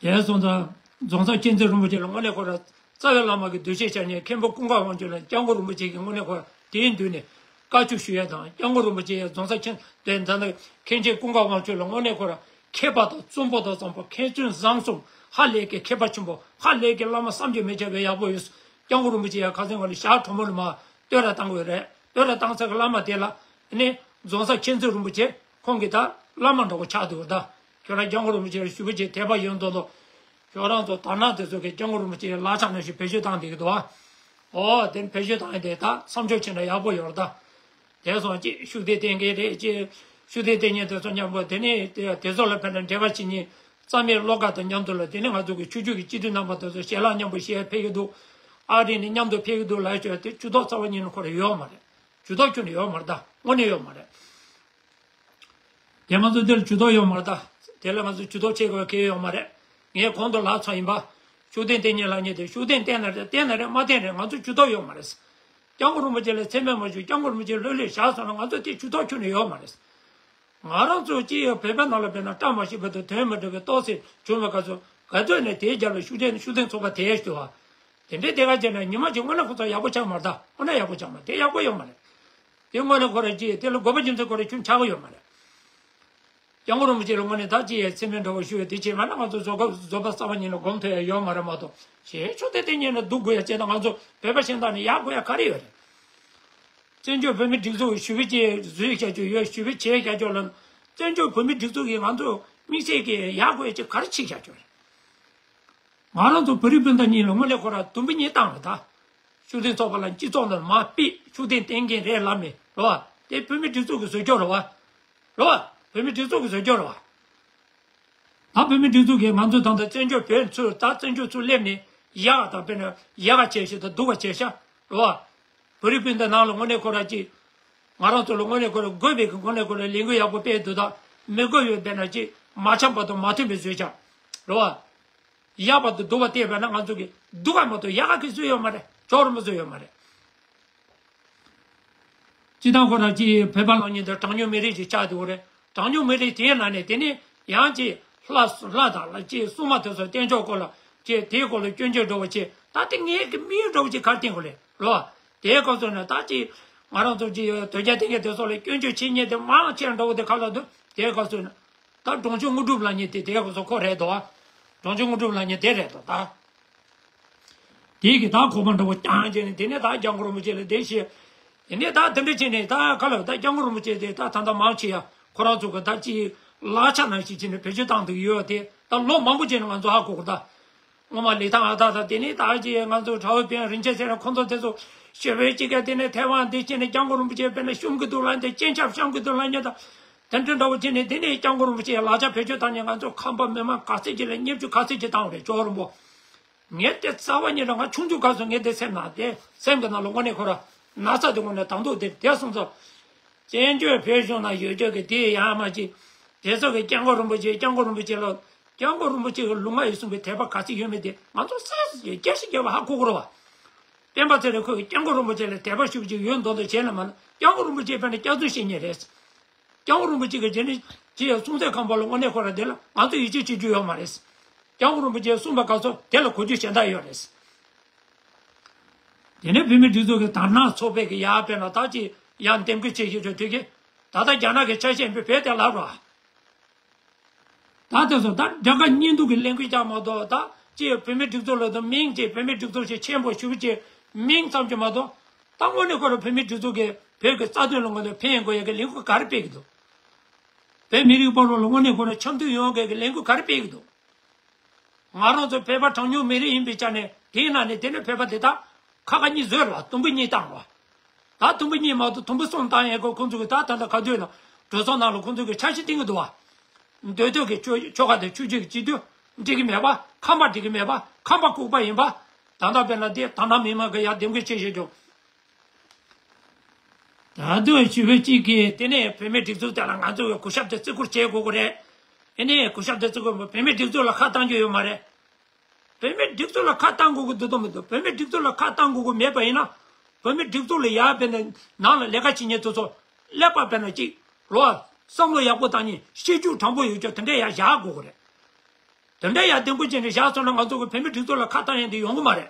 དེ་སོང་ཙང་རྫོང་གསར་མཁྱེན་བརྩེ་རིན་པོ་ཆེ་ལ་དངོས་གནས་ཁོ་ར་རྩ་བའི་བླ་མ་གི་འདུ་ཤེས་བྱ་མཁན་མཁན་པོ་ཀུན་དགའ་དབང་ཕྱུག་ལ་སྐྱབས་མགོན་རིན་པོ་ཆེ་གིས་དངོས་གནས་ཁོ་ར་དེའི་མདུན་ནས་བཀའ་ཆོས་ཞུ་ཡ་དང་། སྐྱབས་མགོན་རིན་པོ་ཆེ་ཡ་རྫོང་གསར་མཁྱེན་དེ་ད་ནི་མཁན་ཆེན་ཀུན་དགའ་དབང་ཕྱུག་ལ་དངོས་གནས་ཁོ་ར་མཁས་པ་དང་བཙུན་པ་དང་བཟང་པོ་མཁས་བཙུན་བཟང་གསུམ་ཧ་ལས་ཀྱི་མཁས་པ་ཆེན་པོ་ཧ་ལས་ཀྱི་བླ་མ་བསམ་གྱིས་མི་ཁྱབ་པའི་ཡག་པོ་ཡོད། སྐྱབས་མགོན་རིན་པོ་ཆེ་ཡ་ཁ་སང་ང་ལ་ཞག་དྲོ་མོ་ལ་མ་བསྟོད་ར་བཏང་དགོས་རེད། བསྟོད་ར་བཏང་ཚར་གི་བླ་མ་དེ་ལ་ནི་རྫོང་གསར་མཁྱེན་བརྩེ་རིན་པོ་ཆེ་ཁོང་གི་ད་བླ་མ་འདྲ་བོ་ཆགས་འདུག་ད། ཁྱོད་རང་སྐྱབས་མགོན་རིན་པོ་ཆེ་ལ་ཞེ་པོ་ཅིག་དད་པ་ཡོད་མདོག་མདོག་ཁྱོད་རང་ཚོ་དར་ནག་དེ་ཚོ་གིས་སྐྱབས་མགོན་རིན་པོ་ཆེ་ལ་ལག་ཆ་ནང་བཞིན་བེད་སྤྱོད་བཏང་བསྡད་ཀྱི་འདུག་ཨ། ཨོ་དེ་བེད་སྤྱོད་བཏང་ཡས་དེ་ད་བསམ་ཕྱོགས་ཕྱིན་ན་ཡག་པོ་ཡོད་རེད་ད། དེ་སོང་ཅིག་ཤུགས་ལྡན་བསྟེན་མཁན་རེད་ཅེས། ཤུགས་ལྡན་བསྟེན་མཁན་དེ་ཚོ་མཉམ་པོ་དེ་ནས་དེ་དེ་ཚོ་ལ་ཕན་ན་འབྲེལ་བ་བྱེད་མཁན་རྩ་མེད་བློ་དགའ་དང་མཉམ་དུ་ལ་དེ་ནས་ང་ཚོ་གི་ཆོས་བརྒྱུད་ཀྱི་སྤྱི་འཐུས་རྣམ་པ་དེ་ཚོ་ཞལ་ལག་མཉམ་པོ་བཞེས་ཕེབས་ཀྱི་འདུག་ཨ་རི་ནས་མཉམ་དུ་ཕེབས་ཀྱི་འདུག་ལབ་ཡ་ཅིག་དེ་ཇུས་གཏོགས་རྩ་བ་ཉིད་ནས་ཁོ་རང་ཡོད་མ་རེད། ཇུས་གཏོགས་ཁྱོན་ནས་ཡོད་མ་རེད་ད། དངོས་གནས་ཡོད་མ་རེད། དེ་ང་ཚོ་འདིར་ཇུས་གཏོགས་ཡོད་མ་རེད་ད། དེ་ལ་ང་ཚོ་ཇུས་གཏོགས་བྱེད་དགོས་གལ་ཡོད་མ་རེད། ངས་གོང་དུ་ལབ་ཚར་ཡིན་པ། ཤུགས་ལྡན་བསྟེན་མཁན་ལབ་མཁན་དེ་ཤུགས་ལྡན་བསྟེན་ན་རེད་བསྟེན་ན་རེད་མ་བསྟེན་རེད་ང་ཚོ་ཇུས་གཏོགས་ཡོད་མ་རེད། སྐྱབས་མགོན་རིན་པོ་ཆེ་ལ་མཚན་སྨད་མ་ཞུ། སྐྱབས་མགོན་རིན་པོ་ཆེ་ལྷོད་ལྷོད་བཞག་སོང་ན་ང་ཚོ་དེ་ཇུས་གཏོགས་ཁྱོན་ནས་ཡོད་མ་རེད། ང་རང་ཚོ་སྤྱི་ཡོངས་བོད་པའི་ནང་ལ་དཔེར་ན་བཀྲ་མ་ཤིས་པ་དང་དོན་མི་འགྲུབ་པའི་རྟོག་སེམས་བྱུང་བའི་སྐབས་སུ་ག་དུས་ནས་དེའི་རྒྱབ་ལ་ཤུགས་ལྡན་ཤུགས་ལྡན་ཚོགས་པ་དེ་ཞུ་བ། དེ་འདྲའི་དེ་ག་བྱས་ན་ཉི་མ་གཅིག་དངོས་གནས་ཁོ་ཚོ་ཡག་པོ་ཆགས་མ་རེད་ད། དངོས་གནས་ཡག་པོ་ཆགས་མ་རེད། དེ་ཡག་པོ་ཡོད་མ་རེད། དེ་དངོས་གནས་ཁོ་རང་གཅིག་དེ་ལ་དགོས་པ་རྒྱུ་མཚན་ཁོ་རང་ཁྱོན་ཆགས་ཀྱི་ཡོད་མ་རེད། སྐྱབས་མགོན་རིན་པོ་ཆེ་ལ་དངོས་གནས་ད་ཅི་ཡས་མཚན་སྨད་འདྲ་བོ་ཞུ་ཡས་དེ་བྱས་མ་ན་ང་ཚོ་བཟོད་པ་བཟོད་པ་རྩ་བ་ཉིད་ནས་སྒོམ་ཐུབ་ཡས་ཡོད་མ་རེད་མ་གཏོགས་གཞན་ཕྱོགས་དེ་དེ་ཉིད་ནས་སྡུག་དགོས་ཡ་བྱས་ན་ང་ཚོ་བོད་པ་གཞན་དག་ནས་ཡག་དགོས་ཡ་ག་རེ་ཡོད་རེད། བཙན་བྱོལ་བོད་མིའི་སྒྲིག་འཛུགས་ཞུ་བའི་ཅིག་བཟོས་བཞག་རྒྱུ་ཡོད་ཞུ་བའི་བྱས་བཞག་རྒྱུ་ལ་བཙན་བྱོལ་བོད་མིའི་སྒྲིག་འཛུགས་ཀྱིས་ང་ཚོ་དམིགས་བསལ་གྱི་ཡག་དགོས་ཡ་ཅིག་ག་རེ་བྱས་བཞག་རྒྱུ་རེད། ང་རང་ཚོ་བོད་རིགས་སྤུན་ཟླ་གཉིས་ལ་དངོས་གནས་ཁོ་ར་དུམ་བུ་གཉིས་བཏང་བ་ད། ཤུགས་ལྡན་ཚོགས་པ་ལ་སྤྱི་ཚོགས་ནང་མར་ཕུད་ཤུགས་ལྡན་བསྟེན་མཁན་རེད་ལབ་མེད་རེད་བ། དེ་བོད་མི་སྒྲིག་འཛུགས་ཀྱི་བཟོ་བཅོས་རེད་བ། རེད་བ། བོད་མི་སྒྲིག་འཛུགས་ཀྱི་བཟོ་བཅོས་རེད་བ། ད་བོད་མི་སྒྲིག་འཛུགས་ཀྱིས་ང་ཚོ་ད་ལྟ་བཙན་བྱོལ་བོད་ཚུར་ད་བཙན་བྱོལ་ཚུར་སླེབས་ནས་ཡག་དང་དཔེར་ན་ཡག་ག་བྱས་ཤིག་དང་སྡུག་ག་བྱས་ཤག་རེད་བ། བོད་རིགས་སྤུན་ཟླ་ནང་ལ་དངོས་གནས་ཁོ་ར་ཅིག་ང་རང་ཚོ་ལ་དངོས་གནས་ཁོ་ར་དགོས་པའི་གི་དངོས་གནས་ཁོ་ར་ལས་འགུལ་ཡག་པོ་སྤེལ་འདུག་ད་མི་དགོས་ཡོད་པས་ན་ཅིག་མ་འཆམ་པ་དང་མ་མཐུན་པའི་བཟོས་ཆགས་རེད་བ། ཡག་པ་དང་སྡུག་པ་བལྟས་པས་ན་ང་ཚོ་གི་སྡུག་ག་མ་གཏོགས་ཡག་ག་གི་བཟོས་ཡོད་མ་རེད། ཅོག་རིམ་པ་བཟོས་ཡོད་མ་རེད། སྤྱི་བཏང་ཁོ་ར་ཅིག་བོད་པ་ལབ་མཁན་དེ་གྲངས་ཉུང་མི་རིགས་ཅིག་ཆགས་འདུག་རེད། གྲངས་ཉུང་མི་རིགས་དེའི་ནང་ནས་དེ་ནི་ཡང་ཅིག་ལྷ་ལྷ་དང་ལ་ཅིག་སྲུང་མ་དེ་ཚོ་བསྟེན་ཕྱོགས་སྐོར་ལ་ཅིག་དེའི་སྐོར་ལ་སྐྱོན་བརྗོད་འགྲོ་བ་ཅིག་ད་དེ་ངའི་གི་དམིགས་ཡུལ་འདྲ་བོ་ཅིག་ག་རེ་བསྟན་དགོས་རེད་རོ། དེའི་སྐབས་སུ་ནི་ད་ཅིག་ང་རང་ཚོ་ཅིག་དོལ་རྒྱལ་བསྟེན་མཁན་དེ་ཚོ་ལ་སྐྱོན་བརྗོད་བྱེད་མཁན་དེ་མང་ཆེ་འདྲ་བོ་དེ་ག་ལ་འདུག་དེའི་སྐབས་སུ་ནི་ད་འབྲོང་ཆུང་དངོས་གྲུབ་ལབ་མཁན་དེ་དེའི་སྐབས་སུ་ཁོ་རེད་དོ། འབྲོང་ཆུང་དངོས་གྲུབ་ལབ་མཁན་དེ་རེད་དོ་ད། དེའི་གི་ད་ཁོ་པ་འདྲ་བོ་རྐྱང་བྱས་ནས་དེ་ནས་ད་སྐྱབས་མགོན་རིན་པོ་ཆེ་ལ་དེ་བཤད། དེ་ནས་ད་དེ་འདྲ་བྱས་ནས་ད་ག་ལ་ད་སྐྱབས་མགོན་རིན་པོ་ཆེ་དེ་ད་ད་ལྟ་མང་ཆེ་ཡ་ཁོ་རང་ཚོ་གི་ད་ཅིག་ལག་ཆ་ནང་བཞིན་བྱས་ནས་བེད་སྤྱོད་བཏང་འདུག་ཡོད་དེ་ད་ལོ་མང་པོ་བྱས་ནས་ང་ཚོ་ཧ་གོ་གི་ད། སྔོན་མ་ལི་ཐང་ཨ་ཐག་དང་དེ་ནས་ད་ཅིག་ང་ཚོ་གྲྭ་བའི་དཔོན་རིན་ཆེན་ཚེ་རིང་ཁོང་ཚོ་དེ་ཚོ་ ཞེ་པོའི་ཅིག་ག་དེ་ནས་ཐེ་ཝན་དེ་བྱས་ནས་སྐྱབས་མགོན་རིན་པོ་ཆེ་དཔེར་ན་བཤུམ་གི་འདུག་ལབ་དེ་སྤྱན་ཆབ་བཤམ་གི་འདུག་ལབ་མཁན་དང་། དེ་འདྲ་འདྲ་བོ་བྱས་ནས་དེ་ནས་སྐྱབས་མགོན་རིན་པོ་ཆེ་ལག་ཆ་བེད་སྤྱོད་བཏང་ནས་ང་ཚོ་ཁམས་པ་མི་མང་ག་ཚོད་ཅིག་ལ་བརྙས་བཅོས་ག་ཚོད་ཅིག་བཏང་བ་རེད། ཇོ་བོ་རིན་པོ། ངས་དེ་རྩ་བ་ཉིད་ལ་ང་ཆུང་ཆུང་སྐབས་སུ་ངས་དེ་སེམས་ནང་དེ་སེམས་ཀྱི་ནང་ལ་དངོས་གནས་ཁོ་ར་ན་ཚ་དེ་དངོས་གནས་དང་ཐོག་དེ་དེ་སོང་ཙང་། བཙན་བྱོལ་བོད་གཞུང་ན་ཡོད་རྒྱུ་གི་དེ་ཡང་མ་ཅིག་དེ་ཚོ་གི་སྐྱབས་མགོན་རིན་པོ་ཆེ་སྐྱབས་མགོན་རིན་པོ་ཆེ་ལ་སྐྱབས་མགོན་རིན་པོ་ཆེ་གི་ལུང་པ་ཡིན་གསུངས་པའི་དད་པ་ག་ཚོད་ཡོད་མེད་དེ་ང་ཚོ་སེམས་སུ་རྒྱལ་ཞིག་རྒྱལ་བ་ཧ་གོ་དགོས་རེད་བ། སྤེན་པ་ཚེ་རིང་ཁོས་སྐྱབས་མགོན་རིན་པོ་ཆེ་ལ་དད་པ་ཞུ་རྒྱུ་ཡོད་མདོག་མདོག་བྱས་ལ་མ་ན་སྐྱབས་མགོན་རིན་པོ་ཆེ་ཕན་ནས་སྐྱག་རྫུན་བཤད་མཁན་རེད། སྐྱབས་མགོན་རིན་པོ་ཆེ་གི་རྗེས་ནས་ཅི་ཡང་གསུང་ཚད་ཁང་པ་ལ་དངོས་གནས་ཁོ་ར་དེ་ལ་ང་ཚོ་ཡིད་ཆེས་བྱེད་རྒྱུ་ཡོད་མ་རེད། སྐྱབས་མགོན་རིན་པོ་ཆེས་གསུངས་པ་ག་ཚོད་དེ་ལ་གོ་རྒྱུ་གཞན་དག་ཡོད་རེད། དེ་ནས་བོད་མི་སྒྲིག་འཛུགས་ཀྱི་དར་ནག་ཚོགས་པའི་གི་ཡར་དཔེར་ན་ད་ཅི་ཡང་འདེམས་བསྐོ་བྱེད་བཞིན་ཡོད་དུས་ཀྱི་ད་ལྟ་རྒྱ་ནག་གི་ཆ་ཤས་བོད་དེ་ལབ་རོགས། ད་དེ་ཚོ་ད་དགྲ་དགའ་གཉེན་སྡུག་གི་ལས་འགུལ་རྒྱག་མ་གཏོགས་ད་ཅི་བོད་མི་སྒྲིག་འཛུགས་ལ་དུ་མིང་ཅི་བོད་མི་སྒྲིག་འཛུགས་ཅི་ཆེན་པོ་ཞུ་ཅི་མིང་ཙམ་ཅི་མ་གཏོགས་ད་དངོས་གནས་ཁོ་ར་བོད་མི་སྒྲིག་འཛུགས་ཀྱི་བོད་ཀྱི་རྩ་དོན་ལ་ངོ་ནས་ཕན་དགོས་ཡ་གི་ལས་འགུལ་ག་རེ་སྤེལ་གི་འདུག་བོད་མི་རིགས་སྤོ་ལོ་ལ་དངོས་གནས་ཁོ་ར་འཆམ་མཐུན་ཡོང་གི་གི་ལས་འགུལ་ག་རེ་སྤེལ་གི་འདུག་ང་རང་ཚོ་བོད་པ་གྲངས་ཉུང་མི་རིགས་ཡིན་པའི་ཆ་ནས་དེའི་ནང་ནས་དེ་ནས་བོད་པ་དེ་དག་ཁ་ཁ་གཉིས་བཟོས་ར་དུམ་བུ་གཉིས་བཏང་ར། ད་དུམ་བུ་གཉིས་མ་གཏོགས་དུམ་བུ་གསུམ་བཏང་ཡས་གོ་ཁོང་ཚོ་གི་ད་ད་ལྟ་ག་དུས་ན་གྲོས་ཚོགས་ནང་ལ་ཁོང་ཚོ་གི་འཆར་གཞི་བཏིང་གི་འདུག་བ། མདོ་སྟོད་ཀྱི་ཆོལ་ཆོལ་ཁ་དང་ཆོས་བརྒྱུད་ཀྱི་སྤྱི་འཐུས་འགྲིག་གི་མེད་པ་ཁམས་པ་འགྲིག་གི་མེད་པ་ཁམས་པ་ལྐུགས་པ་ཡིན་པ། ད་ལྟ་དཔེར་ན་དེ་དར་ནག་མི་མང་གི་ཡར་འདེམས་བསྐོ་བྱེད་བཞིན་འདུག་ད་དུང་ཞུ་བའི་གཅིག་གིས་དེ་ནས་བོད་མི་སྒྲིག་འཛུགས་དེ་ལ་ང་ཚོ་གི་གུས་ཞབས་དེ་བརྩི་བཀུར་བྱེད་དགོས་ཀྱི་རེད། དེ་ནས་གུས་ཞབས་དེ་བརྩི་བཀུར་བོད་མི་སྒྲིག་འཛུགས་ལ་ཁ་བཏང་རྒྱུ་ཡོད་མ་རེད། བོད་མི་སྒྲིག་འཛུགས་ལ་ཁ་བཏང་དགོས་ཀྱི་འདུག་དང་མི་འདུག་བོད་མི་སྒྲིག་འཛུགས་ལ་ཁ་བཏང་དགོས་ཀྱི་མེད་པ་ཡིན་ན། བོད་མི་སྒྲིག་འཛུགས་ལ་ཡར་དཔེར་ན་ནང་ལ་ལས་ཀ་བྱེད་མཁན་དེ་ཚོ་ཀླད་པ་དཔེར་ན་གཅིག་རོ། བསམ་བློ་ཡག་པོ་བཏང་མཁན་ཤེས་རྒྱུ་དྲང་པོ་ཡོད་ཀྱང་དེ་འདྲ་ཡར་བཞག་དགོས་ཀྱི་རེད། དེ་འདྲ་ཡར་འདེམས་བསྐོ་བྱས་ནས་བཞག་སོང་ན་ང་ཚོ་གི་བོད་མི་སྒྲིག་འཛུགས་ལ་ཁ་བཏང་ཡས་དེ་ཡོང་གི་མ་རེད།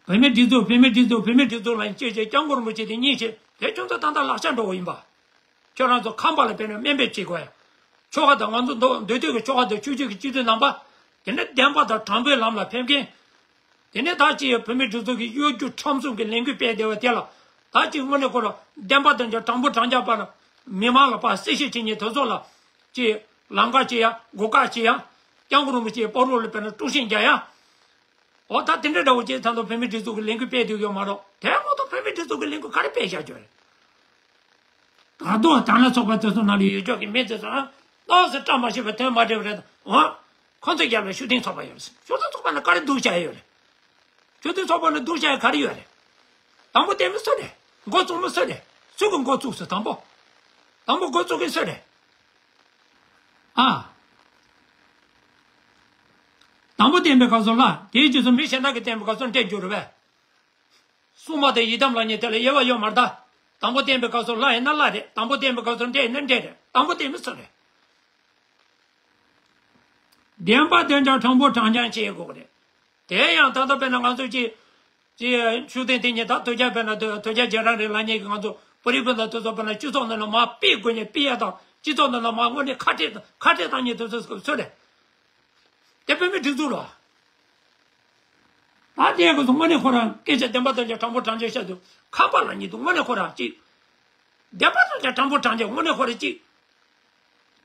བོད་མི་སྒྲིག་འཛུགས་བོད་མི་སྒྲིག་འཛུགས་བོད་མི་སྒྲིག་འཛུགས་ལ་ཅེས་བྱས་སྐྱབས་མགོན་རིན་པོ་ཆེ་དེ་གཉིས་བྱས་དེ་ཁྱོད་ཚོ་ཏག་ཏག་ལག་ཆ་འགྲོ་བ་ཡིན་པ། ཁྱོད་རང་ཚོ་ཁམས་པ་ལ་དཔེར་ན་དམན་འབེབས་བྱེད་དགོས་ཡ། ཆོལ་ཁ་དང་ང་ཚོ་མདོ་མདོ་སྟོད་ཀྱི་ཆོལ་ཁ་དང་ཆོས་བརྒྱུད་ཀྱི་སྤྱི་འཐུས་རྣམ་པ། དེ་ནས་བདེན་པ་དང་དྲང་པོའི་ལམ་ལ་ཕེབས་མཁན། དེ་ནས་ད་ཅི་ཡ་བོད་མི་སྒྲིག་འཛུགས་ཀྱི་གཡོ་སྒྱུ་ཁྲམ་གསུམ་གྱི་ལས་འགུལ་སྤེལ་བསྡད་པ་དེ་ལ། ད་ཅི་དངོས་གནས་ཁོ་རང་བདེན་པ་དང་དྲང་པོ་དྲང་རྒྱ་པ་ལ་མི་མང་ལ་ཕར་གསལ་བཤད་བྱེད་མཁན་དེ་ཚོ་ལ། ཅི་ལམ་ཁ་ཅི་ཡ་སྒོ་ཁ་ཅི་ཡ། སྐྱབས་མགོན་རིན་པོ་ཆེའི་སྤ་རོ་ལ་དཔེར་ན་དཀྲུག་ཤིང་རྒྱག་ཡ། འོ་ད་དེ་འདྲ་འདྲ་བོ་ཅིག་ད་དུང་བོད་མི་སྒྲིག་འཛུགས་ཀྱི་ལས་འགུལ་སྤེལ་བསྡད་ཡོད་མ་རེད། དེ་མ་གཏོགས་བོད་མི་སྒྲིག་འཛུགས་ཀྱི་ལས་འགུལ་ག་རེ་སྤེལ་བཞག་རྒྱུ་རེད། ད་དུང་དར་ནག་ཚོགས་པ་དེ་ཚོ་ནང་ལ་ཡོད་ཆོག་གི་མི་དེ་ཚོ་ཨ་ཏོག་ཙམ་བཀྲ་མ་ཤིས་པ་དོན་མ་འགྲིག་པ་རེད། འོ། ཁོ་ཚོའི་རྒྱབ་ལ་ཤུགས་ལྡན་ཚོགས་པ་ཡོད་རེད། ཤུགས་ལྡན་ཚོགས་པ་ནི་ག་རེ་སྡུག་བྱ་ཡོད་རེད། ཤུགས་ལྡན་ཚོགས་པ་ནི་སྡུག་བྱ་ཡ་ག་རེ་ཡོད་རེད། དང་པོ་བསྟན་མི་སུ་རེད། འགོ་བཙུགས་མི་སུ་རེད། སུ་གི་འགོ་བཙུགས་སུ་དང་པོ། དང་པོ་འགོ་བཙུགས་མཁན་སུ་རེད། ཨ། དང་པོ་བསྟན་པའི་སྐབས་སུ་ལ་དེའི་རྗེས་སུ་མི་གཞན་དག་གིས་བསྟན་པའི་སྐབས་སུ་འགྲན་རྒྱུ་རེད་པས། སྲུང་མ་དང་ཡི་དམ་ལ་ཉེ་དེ་ལ་དབྱེ་བ་ཡོད་མ་རེད་ད། དང་པོ་བསྟན་པའི་སྐབས་སུ་ལ་ཡིན་ན་ལ་རེད། དང་པོ་བསྟན་པའི་སྐབས་སུ་འདྲེ་ཡིན་ན་འདྲེ་རེད། དང་པོ་བསྟན་མི་སུ་རེད། བདེན་པ་བདེན་ཀྱང་དྲང་པོ་དྲང་རྐྱང་བྱེད་དགོས་རེད། དེ་ཡང་ད་ལྟ་དཔེར་ན་ང་ཚོ་ཅི། ཅི་ཤུགས་ལྡན་དེ་ཉིད་ད་དོལ་རྒྱལ་དཔེར་ན་དོལ་དོལ་རྒྱལ་རྒྱལ་རབས་རེད་ལབ་མཁན་གྱི་ང་ཚོ་པུ་རི་པུ་ན་དེ་ཚོ་དཔེར་ན་སྤྱི་ཚོགས་ནང་ལ་མར་སྤེལ་དགོས་ཉེ་སྤེལ་ཡ་དང་སྤྱི་ཚོགས་ནང་ལ་མར་དངོས་གནས་ཁ་བྲལ་ཁ་བྲལ་བཏང་ཉེ་དེ་ཚོ་སུ་རེད། དེ་བོད་མི་སྒྲིག་འཛུགས་ལ། ད་དེ་ཡང་ཁོ་ཚོ་དངོས་གནས་ཁོ་རང་སྐད་ཆ་བདེན་པ་དང་ཀྱང་དྲང་པོ་དྲང་རྐྱང་བཤད་དུས་ཁམས་པ་ལ་ཉིད་དུ་དངོས་གནས་ཁོ་རང་གཅིག་བདེན་པ་དང་ཀྱང་དྲང་པོ་དྲང་རྐྱང་དངོས་གནས་ཁོ་རང་གཅིག་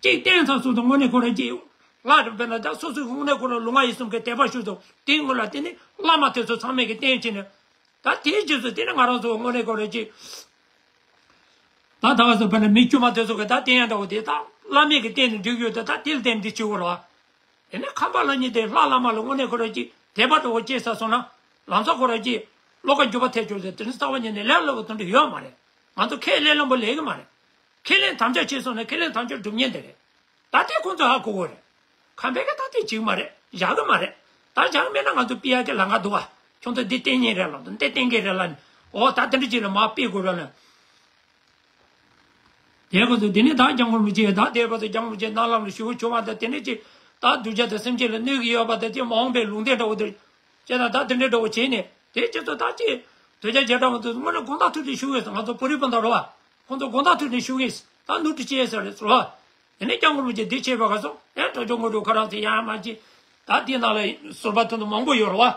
གཅིག་བསྟན་ཚར་སོང་དུས་དངོས་གནས་ཁོ་རང་གཅིག་བླ་རུ་འབད་ན་ད་སོ་སོའི་དངོས་གནས་ཁོ་རང་ལུས་ངག་ཡིད་གསུམ་གྱི་དད་པ་ཞུ་དང་དེའི་སྔོན་ལ་དེ་ནི་བླ་མ་དེ་ཚོ་ཚང་མས་ཀྱི་བསྟན་བྱས་ནས། ད་དེའི་རྗེས་སུ་དེ་ནི་ང་རང་ཚོ་དངོས་གནས་ཁོ་རང་གཅིག་ད་ད་བ་སོ་བ་ནི་མི་དཀྱུས་མ་དེ་ཚོ་གི་ད་བསྟན་ཡ་འདྲ་བོ་དེ་ད་བླ་མས་ཀྱི་བསྟན་ནས་འགྲིག་ཡོད་དེ་ད་དེ་ལ་བརྟེན་འདི་བྱེད་དགོས་རེད་བ། དེ་ནས་ཁམས་པ་ལ་ཉིད་དེ་ལྷ་བླ་མ་ལ་དངོས་གནས་ཁོ་རང་གཅིག་དད་པ་འདྲ་བོ་སྐྱེས་ཚར་སོང་ན། ལམ་སང་ཁོ་རང་གཅིག་བློ་ཁ་འགྱུར་བ་ཐེབས་ཆོག་ཟེར་དེ་ནི་རྩ་བ་ཉིད་ནས་ལས་སླ་བོ་དེ་འདྲ་ཡོད་མ་རེད། ང་ཚོ་ཁས་ལེན་ལམ་པོ་ལས་ཀྱི་མ་རེད། ཁས་ལེན་དམ་བཅའ་བྱས་སོང་ན་ཁས་ལེན་དམ་བཅའ་སྒྲུབ་ཉེན་དེ་རེད། ད་དེ་ཁོང་ཚོས་ཧ་གོ་དགོས་རེད། ཁམས་པས་ཀྱི་ད་དེ་བྱེད་ཀྱི་མ་རེད། བཞག་གི་མ་རེད། ད་བཞག་གི་མེད་ན་ང་ཚོ་སྤེལ་ཡག་གི་ལམ་ཁ་འདུག་བ། ཁྱོད་ཚོ་འདི་བསྟན་ཉེན་རེད་ལ་འདི་བསྟན་གྱི་རེད་ལ་ནི། འོ་ད་དེ་འདྲ་ཅིག་ལ་མར་སྤེལ་དགོས་རེད་ལ། དེ་སྐབས་སུ་དེ་ནས་ད་སྐྱབས་མགོན་རིན་པོ་ཆེ་ད་དེ་སྐབས་སུ་སྐྱབས་མགོན་རིན་པོ་ཆེ་གནང་ལམ་ལ་ཞུ་བ་བྱུང་བ་དང་དེ་ནས་ཅིག་ད་གདུལ་བྱ་དང་སེམས་ཅན་ལ་གནོད་ཀྱི་ཡོད་པ་དང་དེ་མ་འོངས་པའི་ལུང་བསྟན་འདྲ་བོ་དེ་བྱས་ན་ད་དེ་འདྲ་འདྲ་བོ་བྱས་ནས་དེ་ཁྱེད་ཚོ་ད་ཅིག་དོལ་རྒྱལ་རྒྱལ་གྲགས་པ་ཚོ་དངོས་གནས་དགོངས་དག་ཐུགས་རྗེ་ཞུ་གི་ཡོད་ཟེར། ང་ཚོ་བོད་རིགས་སྤུན་ཟླ་རེད་བ། ཁོང་ཚོ་དགོངས་དག་ཐུགས་རྗེ་ཞུ་གི་ཡོད་ཟེར། ད་ནོར་འཁྲུལ་ཅི་ཡོད་ཟེར་རེད་ཟེར་བ། དེ་ནས་སྐྱབས་མགོན་རིན་པོ་ཆེ་འདི་བྱས་པ་ག་སོང་ཡང་གྲོགས་ཆོས་དངོས་གྲུབ་ཁོ་རང་ཚོ་ཡང་མ་ཅིག་ད་དེ་ནང་ལ་ཟུར་པ་དེ་ཚོ་མང་པོ་ཡོད་རེད་བ།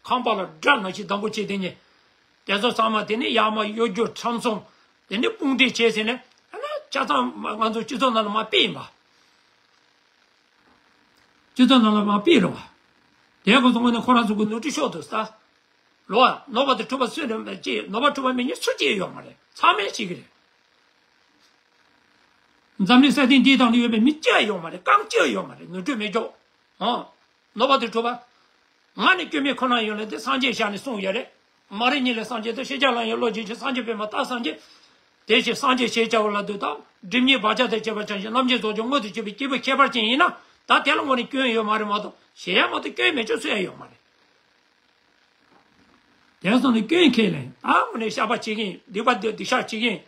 ཁམས་པ་ལ་དགྲ་ནང་བཞིན་སྡང་པོ་བྱས་དེ་ནས་དེ་ཚོ་ཚང་མ་དེ་ནས་ཡར་མར་གཡོ་སྒྱུ་ཁྲམ་གསུམ་དེ་ནས་དཔུང་སྒྲིག་བྱས་ཟིན་ནས་ཨ་ནི་ཆ་ཚང་ང་ཚོ་སྤྱི་ཚོགས་ནང་ལ་མར་སྤེལ་ཡིན་པ། སྤྱི་ཚོགས་ནང་ལ་མར་སྤེལ་རེད་བ། དེ་ཁོ་ཚོ་དངོས་གནས་ཁོ་རང་ཚོ་གི་ནོར་འཁྲུལ་ཤོར་འདུག་ས། ལོ། ནོར་བ་དང་གྲུབ་པ་སུ་རེད་ཅེས། ནོར་བ་གྲུབ་པ་མེད་མཁན་སུ་གཅིག་ཡོད་མ་རེད། ཚང་མས་ཤེས་ཀྱི་རེད། འཛམ་གླིང་ས་སྟེང་འདིའི་སྟེང་དུ་ཡོད་པའི་མི་གཅིག་ཡོད་མ་རེད། རྐང་གཅིག་ཡོད་མ་རེད། ནོར་འཁྲུལ་མེད་ཀྱོག་ཨང་། ནོར་བ་དང་གྲུབ་པ། ང་ནི་སྐྱོན་མེད་ཁོ་ན་ཡིན་ལབ་དེ་སངས་རྒྱས་ཞལ་ནས་གསུངས་ཡོད་རེད། མ་རིག་གཉིད་ལས་སངས་རྒྱས་དང་། ཤེས་བྱ་ལམ་ཡིན་བློ་རྒྱུན་ཆད། སངས་རྒྱས་པད་མ་རྟག་སངས་རྒྱས། དེ་བཞིན་སངས་རྒྱས་ཞེས་བྱ་བ་ལ་འདོད་དམ། སྒྲིབ་གཉིས་བག་ཆགས་དང་བཅས་པ་བྱང་ཞིང་རྣམ་མཁྱེན་རྫོགས་བྱང་མངོན་དུ་གྱུར་པའི་སྐྱེས་བུ་ཁྱད་པར་ཅན་ཡིན་ན། ད་དེ་ལ་དངོས་གནས་སྐྱོན་ཡོད་མ་རེད་མ་གཏོགས། གཞན་ཡང་མ་གཏོགས་སྐྱོན་མེད་ཅོག་སུ་ཡང་ཡོད་མ་རེད། དེ་སོང་ནས་སྐྱོན་ཁས་ལེན། ད་དངོས་གནས་བཤགས་པ་བྱེད་ཀྱིན། སྡིག་པ་སྡིག་བཤགས་བྱེད་ཀྱིན།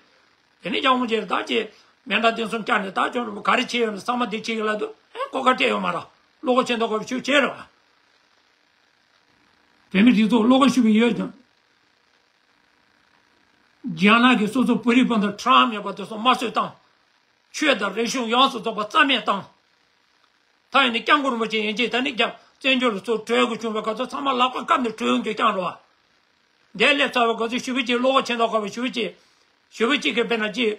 དེ་ནས་ཀྱང་མོ་ཅེར་ད་ཅེ་མེ་མདའ་དེ་གསུམ་བཀྱག་ནས། ད་ཅོག་རུ་ག་རེ་བྱེད་ཡོད་ན་ཚང་མ་འདི་བྱེད་ཀྱི་ལ་དུ། ཨེ་གོ་སྐབས་སྤྲད་ཡོད་མ་རེད། བློ་ཁོག་ཆེ་མདོག་ཁ་པོ་ཞུ་བྱེད་རེད་བ། བོད་མི་སྒྲིག་འཛུགས་བློ་ཁོག་ཞུ་གི་ཡོད་ཀྱང་། རྒྱ་ནག་གིས་སོ་སོ་བོད་རིགས་དཔོན་དང་ཁྲམ་ཡོད་པ་དེ་ཚོ་དམར་གསོད་བཏང་། ཆོས་དང་རིག་གཞུང་ཡོངས་སུ་རྫོགས་པ་རྩ་མེད་བཏང་། ད་ཡིན་ནའི་སྐྱབས་མགོན་རིན་པོ་ཆེ་ཡིན་གཅིག་ད་ནི་ཀྱང་བཙན་བྱོལ་ལ་ཚུར་བྲོས་དགོས་བྱུང་བའི་སྐབས་སུ་ཚང་མ་ལག་པ་བཀབ་ནས་བྲོས་ཡོང་རྒྱུ་རྐྱང་རེད་བ། འདིར་སླེབས་ཚར་བའི་སྐབས་སུ་ཞུ་བོ་གཅིག་བློ་ཁོག་ཆེ་མདོག་ཁ་པོ། ཞུ་བོ་གཅིག་ཞུ་བོ་གཅིག་གིས་དཔེར་ན་གཅིག་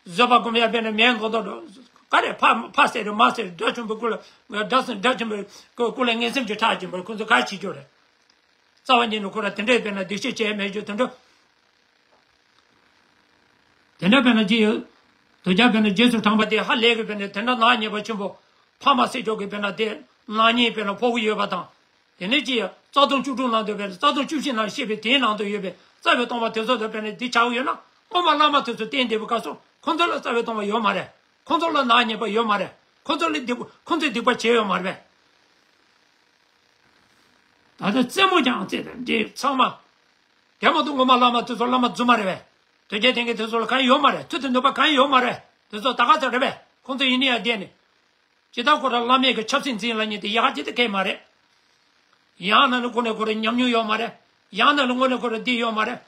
བཟོད་པ་སྒོམ་ཡ་དཔེར་ན་མེད་མདོག་མདོག་འགྲོ། ག་རེ་ཕ་ཕ་ཟེར་རེད། མ་ཟེར་རེད། དགྲ་ཆེན་པོའི་སྐུ་ལ། དགྲ་སེམས་དགྲ་ཆེན་པོའི་སྐུ་ལ་ངན་སེམས་ཀྱི་ཁྲག་སྦྱིན་པར་ཁོ་ཚོ་ག་བྱེད་རྒྱུ་རེད། རྩ་བ་ཉིད་ནས་ཁོ་ར་དེ་འདྲའི་དཔེར་ན་སྡིག་སྤྱོད་བྱས་མེད་རྒྱུ་དེ་འདྲ། དེ་འདྲ་དཔེར་ན་ཅི་ཡོད། དོལ་རྒྱལ་དཔེར་ན་རྗེས་སུ་འབྲངས་པ་དེ་ཧ་ལས་ཀྱི་དཔེར་ན་དེ་འདྲ་ནག་ཉེས་པ་ཆེན་པོ། ཕ་མ་སྲིད་སྐྱོང་གི་དཔེར་ན་དེ་ནག་ཉེས་དཔེར་ན་ཕོག་གི་ཡོད་པ་དང་། དེ་ནས་ཅི་ཡང་རྩ་དོན་བཅུ་དྲུག་ནང་དུ་དཔེར་ན་རྩ་དོན་བཅུ་བཞི་ནང་བཤད་པའི་དེའི་ནང་དུ་ཡོད་པའི་རྩ་བའི་སྟོང་པ་དེ་ཚོ་དང་དཔེར་ན་འདི་ཆགས་ཡོད་ན། སྔོན་མ་བླ་མ་དེ་ཚོ་བསྟེན་བསྡད་པའི་སྐབས་སུ་ཁོང་ཚོ་ལ་རྩ་བའི་སྟོང་པ་ཡོད་མ་རེད། ཁོང་ཚོ་ལ་ནག་ཉེས་པ་ཡོད་མ་རེད། ཁོང་ཚོ་ལ་སྡིག་ཁོང་ཚོས་སྡིག་པ་བྱས་ཡོད་མ་རེད་པས། ད་ལྟ་རྩེད་མོ་རྐྱང་རྩེད་དང་འདི་ཚང་མ། དེ་མ་གཏོགས་སྔོན་མ་བླ་མ་དེ་ཚོ་བླ་མ་རྫུན་མ་རེད་པས། དོལ་རྒྱལ་བསྟེན་མཁན་དེ་ཚོ་ལ་གང་ཡོད་མ་རེད། མཐུ་དང་ནུས་པ་གང་ཡོད་མ་རེད། དེ་ཚོ་ད་ག་ཚོད་རེད་པས། ཁོང་ཚོ་ཡིན་ནི་ཡང་བསྡད་ནི། ཇི་ལྟར་ཁོ་རང་བླ་མེད་ཀྱི་ཆབ་སྲིད་འཛིན་ལ་ཉིད་དེ་ཡག་ཅི་ཐད་ཁེལ་མ་རེད། ཡང་ན་ནི་ཁོ་ནས་ཁོ་རང་ཉམས་མྱོང་ཡོད་མ་རེད། ཡང་ན་ནི་དངོས་གནས་ཁོ་རང་འདི་ཡོད་མ་རེད།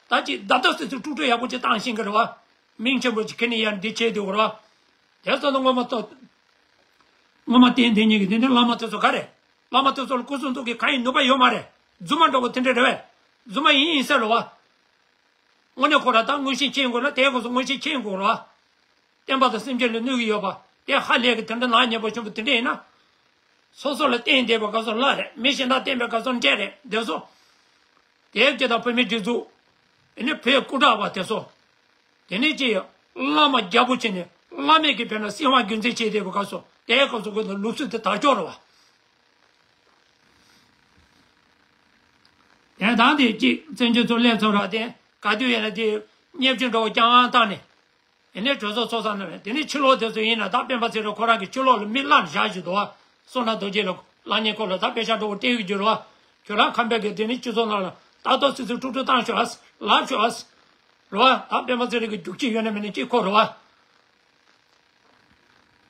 ད་ཅི་ད་ལྟ་སྲིད་ཚུལ་དཀྲུག་དཀྲུག་ཡག་པོ་ཅིག་བཏང་ཤེས་ཀྱི་རེད་བ། མིང་ཆེན་པོ་ཅིག་ཁྱེར་ནས་ཡར་འདི་བྱས་འདུག་རེད་བ། དེ་ཚོ་ནི་སྔོན་མ་ཏོ། སྔོན་མ་བསྟེན་བསྟེན་མཁན་གྱི་དེ་འདྲའི་བླ་མ་དེ་ཚོ་ག་རེ། བླ་མ་དེ་ཚོ་ལ་སྐུ་གསུང་ཐུགས་ཀྱི་གང་ཡིན་ནུས་པ་ཡོད་མ་རེད། རྫུན་མ་འདྲ་བོ་དེ་འདྲ་རེད་བས། རྫུན་མ་ཡིན་ཡིན་ཟེར་རེད་བ། དངོས་གནས་ཁོ་རང་ད་མངོན་ཤེས་མཁྱེན་དགོས་ན་དེའི་སྐབས་སུ་མངོན་ཤེས་མཁྱེན་དགོས་རེད་བ། བསྟན་པ་དང་སེམས་ཅན་ལ་གནོད་ཀྱི་ཡོད་པ། དེ་ཧ་ལས་ཀྱི་དེ་འདྲ་ནག་ཉེས་པ་ཆེན་པོ་དེ་འདྲ་ཡིན་ན། སོ་སོ་ལ་བསྟེན་བསྡད་པའི་སྐབས་སུ་ལ་རེད། མི་གཞན་དག་བསྟེན་པའི་སྐབས་སུ་འདྲ་རེད། འདི་ཚོ། དེའི་རྗེས་དང་བོད་མི་སྒྲིག་འཛུགས། ཨེ་ནི་བོད་སྐུ་དྲག་པ་དེ་ཚོ། དེ་ནས་ཅི་ཡང་བླ་མ་རྒྱལ་པོ་བྱས་ནས་བླ་མེད་ཀྱི་དཔེར་ན་སྲིད་དབང་རྒྱུན་འཛིན་བྱས་བསྡད་པའི་སྐབས་སུ་དེའི་སྐབས་སུ་ཁོ་ཚོ་ལུགས་སྲོལ་དེ་དར་ཀྱོག་རེད་བ། དེ་དང་དེ་གཅིག་བཙན་བྱོལ་ཚོ་སླེབས་ཚར་བ་དེ་ག་དུས་ཡིན་ན་དེ་བརྙས་བཅོས་འདྲ་བོ་རྐྱང་བཏང་ནས། དེ་ནས་གྲོས་ཚོགས་ཚོགས་ས་ནང་ནས་དེ་ནས་ཕྱི་ལོགས་དེ་ཚོ་ཡིན་ན་ད་སྤེན་པ་ཚེ་རིང་ཁོ་རང་གི་ཕྱི་ལོགས་ལ་མི་བསླངས་བཞག་བཞིན་འདུག་བ། བསོད་ནམས་རྡོ་རྗེ་ལ་བླ་ཉེ་ཁོ་ལ་ད་དཔེ་ཆ་འགྲོ་བོ་སྤྲད་ཡོད་རྒྱུ་རེད་བ། ཁྱོད་རང་ཁམས་པའི་གི་དེ་ནས་སྤྱི་ཚོགས་ནང་ལ་ད་ལྟ་སྲིད་ཚུལ་དཀྲུག་དཀྲུག་བཏང་ཤོག་ཨ། ལབ་ཤོག་ཨ། རེད་བ། ད་སྤེན་པ་ཚེ་རིང་གི་རྒྱུག་ཁྱི་ཡོད་ན་མེད་ན་གཅིག་ཁོ་རེད་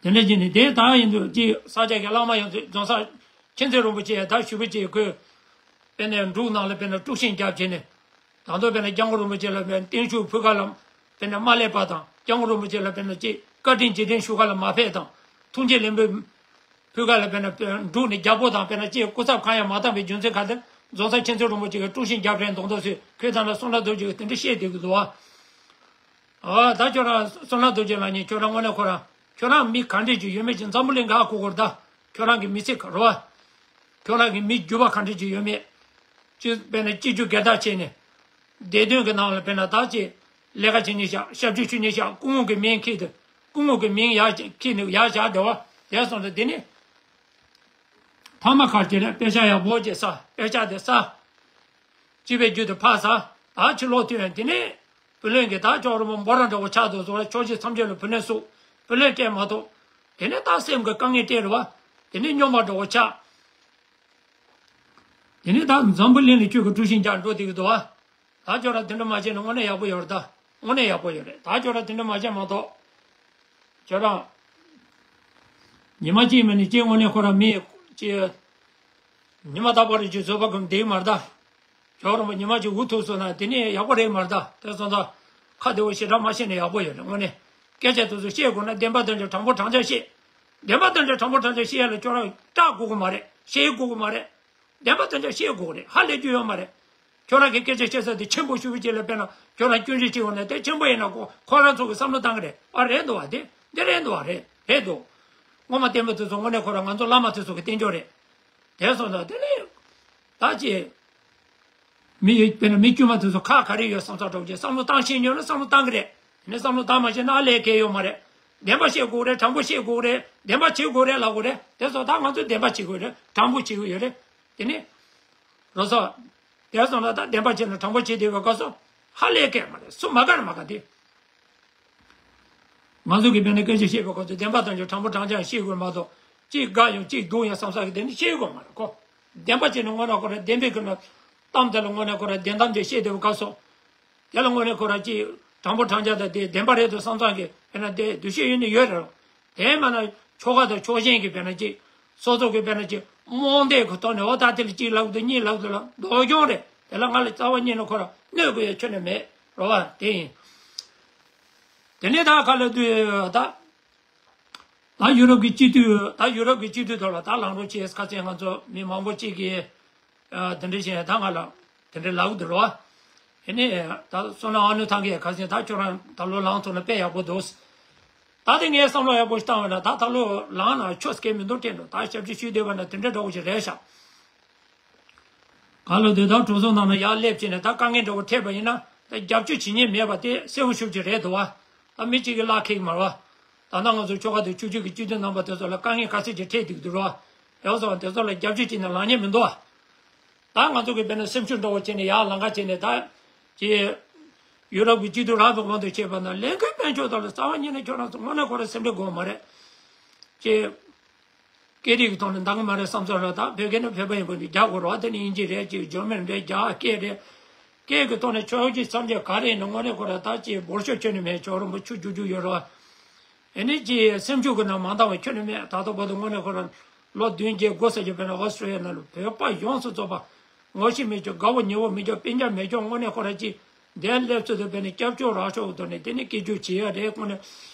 བ། དེ་འདྲ་བྱས་ནས་དེ་ད་ཡིན་དུས་གཅིག་ས་སྐྱ་གི་བླ་མ་ཡོད་ཚད་རྫོང་སར་མཁྱེན་བརྩེ་རིན་པོ་ཆེ་ད་ཞུ་བོ་ཆེ་ཁོས་དཔེར་ན་འབྲུག་ནང་ལ་དཔེར་ན་དཀྲུག་ཤིང་རྒྱབ་བྱས་ནས། ད་དུང་དཔེར་ན་སྐྱབས་མགོན་རིན་པོ་ཆེ་ལ་དཔེར་ན་བརྟན་བཞུགས་ཕུལ་ག་ལ་དཔེར་ན་མ་སླེབས་པ་དང་། སྐྱབས་མགོན་རིན་པོ་ཆེ་ལ་དཔེར་ན་ཅིག་བཀའ་དྲིན་རྗེས་དྲན་ཞུ་ག་ལ་མ་ཕེབས་དང་། ཐུགས་རྗེ་ལེགས་འབུལ་ཕུལ་ག་ལ་དཔེར་ན་འབྲུག་ནས་རྒྱལ་པོ་དང་དཔེར་ན་ཅིག་སྐུ་ཚབ་གང་ཡང་མ་བཏང་བའི་རྒྱུ་མཚན་ག་དེ་རྫོང་སར་མཁྱེན་བརྩེ་རིན་པོ་ཆེ་གིས་དཀྲུག་ཤིང་རྒྱབ་རན་མདོག་མདོག་བཟོས། ཁོས་ད་ལ་བསོད་ནམས་རྡོ་རྗེ་གིས་དེ་འདྲ་བཤད་བསྡད་ཀྱི་འདུག་བ། ཨ་ད་ཁྱོད་རང་བསོད་ནམས་རྡོ་རྗེ་ལགས་ཉིད་ཁྱོད་རང་དངོས་གནས་ཁོ་རང་ཁྱོད་རང་མི་ག་འདྲས་ཅིག་ཡོད་མེད་ཅིག་འཛམ་བུ་གླིང་ག་གོ་གོ་རེད་ད། ཁྱོད་རང་གི་མི་ཚེ་ག་རེ་བ། ཁྱོད་རང་གི་མི་རྒྱུད་པ་ག་འདྲས་ཅིག་ཡོད་མེད། ཅི་དཔེར་ན་སྐྱིད་རྒྱུ་སྒེར་བདག་བྱས་ནས། བདེ་དོན་གྱི་ནང་ལ་དཔེར་ན་ད་ཅི་ལས་ཀ་བྱེད་མཁན་ཤག་ཞབས་ཞུ་ཞུ་མཁན་ཤག་སྐུ་ངོ་གི་མིང་ཁྱེར་དུ། སྐུ་ངོ་གི་མིང་ཡར་ཁྱེར་ནས་ཡར་བཞག་བསྡད་པ་དེ་སོང་ཙང་དེ་ནི། ཐ་མ་ཁར་ཁྱེར་རེད། དཔེ་ཆ་ཡག་པོ་ཅིག་ས་དཔེ་ཆ་དེ་ས། སྤྱི་པའི་རྒྱུད་དུ་ཕར་ཟ། ད་ཕྱི་ལོགས་ཐོན། དེ་ནས་བུ་ལོན་གྱི་ད་ཅོག་རོ་མོ་འབོ་ར་འདྲ་བོ་ཆགས་འདུག་བཟོ་ལ་ཕྱོགས་བཞི་མཚམས་བརྒྱད་ལ་བུ་ལོན་བསུབ། བུ་ལོན་སྤྲད་མ་ཐུབ། དེ་ནས་ད་སེམས་ཀྱི་དཀའ་ངལ་སྤྲད་རེད་བ། དེ་ནས་སྨྱོན་པ་འདྲ་བོ་ཆགས། དེ་ནས་ད་འཛམ་བུ་གླིང་ལ་ཁྱོད་ཀྱི་དཀྲུག་ཤིང་རྒྱག་འགྲོ་བསྡད་ཀྱི་འདུག་བ། ད་ཁྱོད་རང་དེ་འདྲ་མ་བྱས་ན་དངོས་གནས་ཡག་པོ་ཡོད་རེད་ད། དངོས་གནས་ཡག་པོ་ཡོད་རེད། ད་ཁྱོད་རང་དེ་འདྲ་མ་བྱས་མ་གཏོགས། ཁྱོད་རང་། ཉི་མ་གཅིག་མིན་ནས་གཅིག་དངོས་གནས་ཁོ་རང་མི་གཅིག་ཉི་མ་རྟག་པར་གྱི་བཟོད་པ་སྒོམ་བསྡད་ཀྱི་མ་རེད་ད། ཁྱོད་རང་ཉི་མ་གཅིག་འུ་ཐུག་སོང་ན་དེ་ནས་ཡག་པོ་རེད་མ་རེད་ད། དེ་སོང་ཙང་ཁ་བདེ་བོ་ཞེ་དྲག་མ་བཤད་ན་ཡག་པོ་ཡོད་རེད། དངོས་གནས་སྐད་ཆ་དེ་ཚོ་བཤད་དགོས་ན་བདེན་པ་དོན་ཆ་དྲང་པོ་དྲང་བཞག་བཤད། བདེན་པ་དོན་ཆ་དྲང་པོ་དྲང་བཞག་བཤད་ཡ་ལ་ཁྱོད་རང་སྐྲག་དགོས་ཀྱི་མ་རེད། ཞེད་དགོས་ཀྱི་མ་རེད། བདེན་པ་དོན་ཆ་བཤད་དགོས་རེད། ཧ་ལས་རྒྱུ་ཡོད་མ་རེད། ཁྱོད་རང་གིས་སྐད་ཆ་བཤད་ས་དེ་ཆེན་པོ་ཞེ་པོ་ཅིག་ལ་དཔེར་ན་ཁྱོད་རང་སྐྱོན་བརྗོད་བྱེད་འོང་ན་དེ་ཆེན་པོ་ཡིན་ན་ཁོ་ཁོ་རང་ཚོ་གིས་བསམ་བློ་བཏང་གི་རེད། ཨ་རེད་འདུག་བ། དེ་འདི་རེད་འདུག་བ། རེད་རེད་འདུག་སྔོན་མ་བསྟན་པ་དེ་ཚོ་དངོས་གནས་ཁོ་རང་ང་ཚོ་བླ་མ་དེ་ཚོ་གི་བསྟན་བཅོས་རེད། དེ་སོང་ཙང་དེ་ནས་ད་ཅི། མི་ཡོད་དཔེར་ན་མི་དཀྱུས་མ་དེ་ཚོ་ཁག་ག་རེ་ཡོད་བསམ་ཚར་འགྲོ་གི་བསམ་བློ་བཏང་ཤེས་མྱོང་ན་བསམ་བློ་བཏང་གི་རེད། དེ་ནས་བསམ་བློ་བཏང་མ་ཤེས་ན་ཨ་ལས་ཀའི་ཡོད་མ་རེད། བདེན་པ་བཤད་དགོས་རེད། དྲང་པོ་བཤད་དགོས་རེད། བདེན་པ་བྱེད་དགོས་རེད་ལབ་དགོས་རེད། དེ་ཚོ་ད་ང་ཚོས་བདེན་པ་བྱེད་དགོས་རེད། དྲང་པོ་བྱེད་དགོས་ཡོད་རེད། དེ་ནས་རོ་སོ། དེ་སོང་ན་ད་བདེན་པ་བྱས་ན་དྲང་པོ་བྱེད་བསྡད་པའི་སྐབས་སུ་ཧ་ལས་ཀའི་མ་རེད། སུ་མ་དགའ་ན་མ་དགའ་དེ། ང་ཚོ་གིས་དཔེར་ན་སྐད་ཆ་བཤད་པའི་སྐབས་སུ་བདེན་པ་དང་ཆ་དྲང་པོ་དྲང་རྐྱང་བཤད་དགོས་མ་གཏོགས་གཅིག་དགའ་ཡོང་གཅིག་སྡུག་ཡོང་བསམ་ས་གི་དེ་ནི་བཤད་དགོས་མ་རེད་ཁོ། བདེན་པ་བྱས་ན་དངོས་གནས་ཁོ་རང་བདེན་པའི་ཁུར་ན་གཏམ་དེ་ལ་དངོས་གནས་ཁོ་རང་བདེན་གཏམ་དེ་བཤད་བསྡད་པའི་སྐབས་སུ། དེ་ལ་དངོས་གནས་ཁོ་རང་གཅིག་དྲང་པོ་དྲང་རྐྱང་དང་དེ་བདེན་པ་རེད་འདུག་བསམ་ཙང་གི་དཔེར་ན་དེ་འདུ་ཤེས་ཡོད་ནི་ཡོད་རེད། དེ་མ་ན་ཆོལ་ཁ་དང་ཕྱོགས་ཞེན་གྱི་དཔེར་ན་གཅིག་སོ་སོ་གི་དཔེར་ན་གཅིག་རྨོངས་དད་ཀྱི་ཐོག་ནས་འོ་ད་དེ་ལ་གཅིག་ལབ་འདུག་གཉིས་ལབ་འདུག་ལ་མདོ་སྒྱུང་རེད། དེ་ལ་ང་ལ་རྩ་བ་ཉིད་ནས་ཁོ་རང་གནོད་དགོས་ཡ་ཁྱོན་ནས་མེད་རོ་བ་དེ་ཡིན། དེ་ནས་ད་ག་ལ་དུས་ད། ད་ཡུ་རོབ་ཀྱི་སྤྱི་འཐུས་ད་ཡུ་རོབ་ཀྱི་སྤྱི་འཐུས་ཐོག་ལ་ད་ལངས་རོགས་བྱེད་ཁ་སང་ང་ཚོ་མི་མང་པོ་གཅིག་གིས་དེ་འདྲ་བྱས་ད་ང་ལ་དེ་འདྲ་ལབ་འདུག་རོ། ཨེ་ནས་ད་བསོད་ནམས་ཨ་ནུ་ཐང་གིས་ཁ་སང་ད་ཁྱོད་རང་ད་ལོ་ལངས་ཐུབ་ན་དཔེ་ཡག་པོ་འདུག་ད་དེ་ངས་བསམ་བློ་ཡག་པོ་ཞིག་བཏང་བ་ན་ད་ད་ལོ་ལངས་ན་ཆོག་སྐད་མི་འདུག་དྲན་འགྲོ། ད་ཞབས་ཕྱི་ཞུས་བསྡད་པ་ན་དེ་འདྲ་འདྲ་བོ་ཞིག་རེད་ཤག་ག་ལོ་དེ་དག་གྲོས་ཚོགས་ནང་ན་ཡར་སླེབས་བྱས་ནས་ད་དཀའ་ངལ་འདྲ་བོ་འཕྲད་པ་ཡིན་ན་ད་རྒྱབ་སྐྱོར་བྱེད་མཁན་མེད་པ་དེ་གསལ་པོ་ཞེ་པོ་ཅིག་རེད་འདུག་བ། ད་མི་གཅིག་གིས་ལག་ཁེག་མ་རེད་བ། ད་ལྟ་ང་ཚོ་ཆོལ་ཁ་དང་ཆོས་བརྒྱུད་ཀྱི་སྤྱི་འཐུས་རྣམ་པ་དེ་ཚོ་ལ་དཀའ་ངལ་ག་ཚོད་ཅིག་འཕྲད་བསྡད་ཀྱི་འདུག་རེད་བ། ཡང་སོང་བ་དེ་ཚོ་ལ་རྒྱབ་སྐྱོར་བྱས་ནས་ལངས་མཁན་མི་འདུག་བ། ད་ང་ཚོ་གིས་དཔེར་ན་སེམས་ཤུགས་འདྲ་བོ་བྱས་ནས་ཡར་ལངས་ཀ་བྱས་ནས་ད་ཅི་ཡུ་རོབ་ཀྱི་སྤྱི་འཐུས་རང་གི་དབང་དུ་བྱས་པ་ན་ལས་འགུལ་སྤེལ་ཕྱོགས་དག་ལ་རྩ་བ་ཉིད་ནས་ཁྱོད་རང་ཚོ་དངོས་གནས་ཁོ་རང་སེམས་ཁྲལ་དགོས་མ་རེད། ཅི། སྐད་རིགས་ཀྱི་ཐོག་ནས་འདང་གི་མ་རེད་བསམ་ཚོད་རེད། ད་བོད་སྐད་ནི་བོད་པ་ཡིན་པ་འདི་རྒྱག་དགོས་རེད་བ། དེ་ནི་དབྱིན་ཇི་རེད་ཅེས་འཇར་མན་རེད་རྒྱ་སྐད་རེད། སྐད་ཀྱི་ཐོག་ནས་ཕྱོགས་བཞི་མཚམས་བརྒྱད་ག་རེ་ཡིན་ན་དངོས་གནས་ཁོ་རང་ད་ཅེས་འབོར་ཤོག་ཁྱོན་ནས་མེད་ཅོག་རིན་པོ་ཆུ་རྒྱུག་རྒྱུག་ཡོད་རེད་བ། ཨེ་ནི་ཅེས་སེམས་ཤུགས་ཀྱི་ནང་མ་འདང་བ་ཁྱོན་ནས་མེད། ད་ལྟ་བར་དུ་དངོས་གནས་ཁོ་རང་ལོ་བདུན་བརྒྱད་དགུ་ཙམ་གྱི་བར་ན་ཨོ་སི་ཀྲི་ཡ་ནང་ལ་བོད་པ་ཡོངས་སུ་རྫོགས་པ་ངོ་ཤེས་མེད་ཅོག་དགའ་བོ་ཉེ་བོ་མེད་ཅོག་སྤུན་ཀྱག་མེད་ཅོག་དངོས་གནས་ཁོ་རང་ཅེས་འདིར་སླེབས་ཚུལ་དུ་བས་ནས་སྐྱབས་བཅོལ་རག་ཕྱོགས་ཐོག་ནས་དེ་ནི་སྐད་སྒྱུར་བྱེད་ཡ་རེད་དངོས་གནས།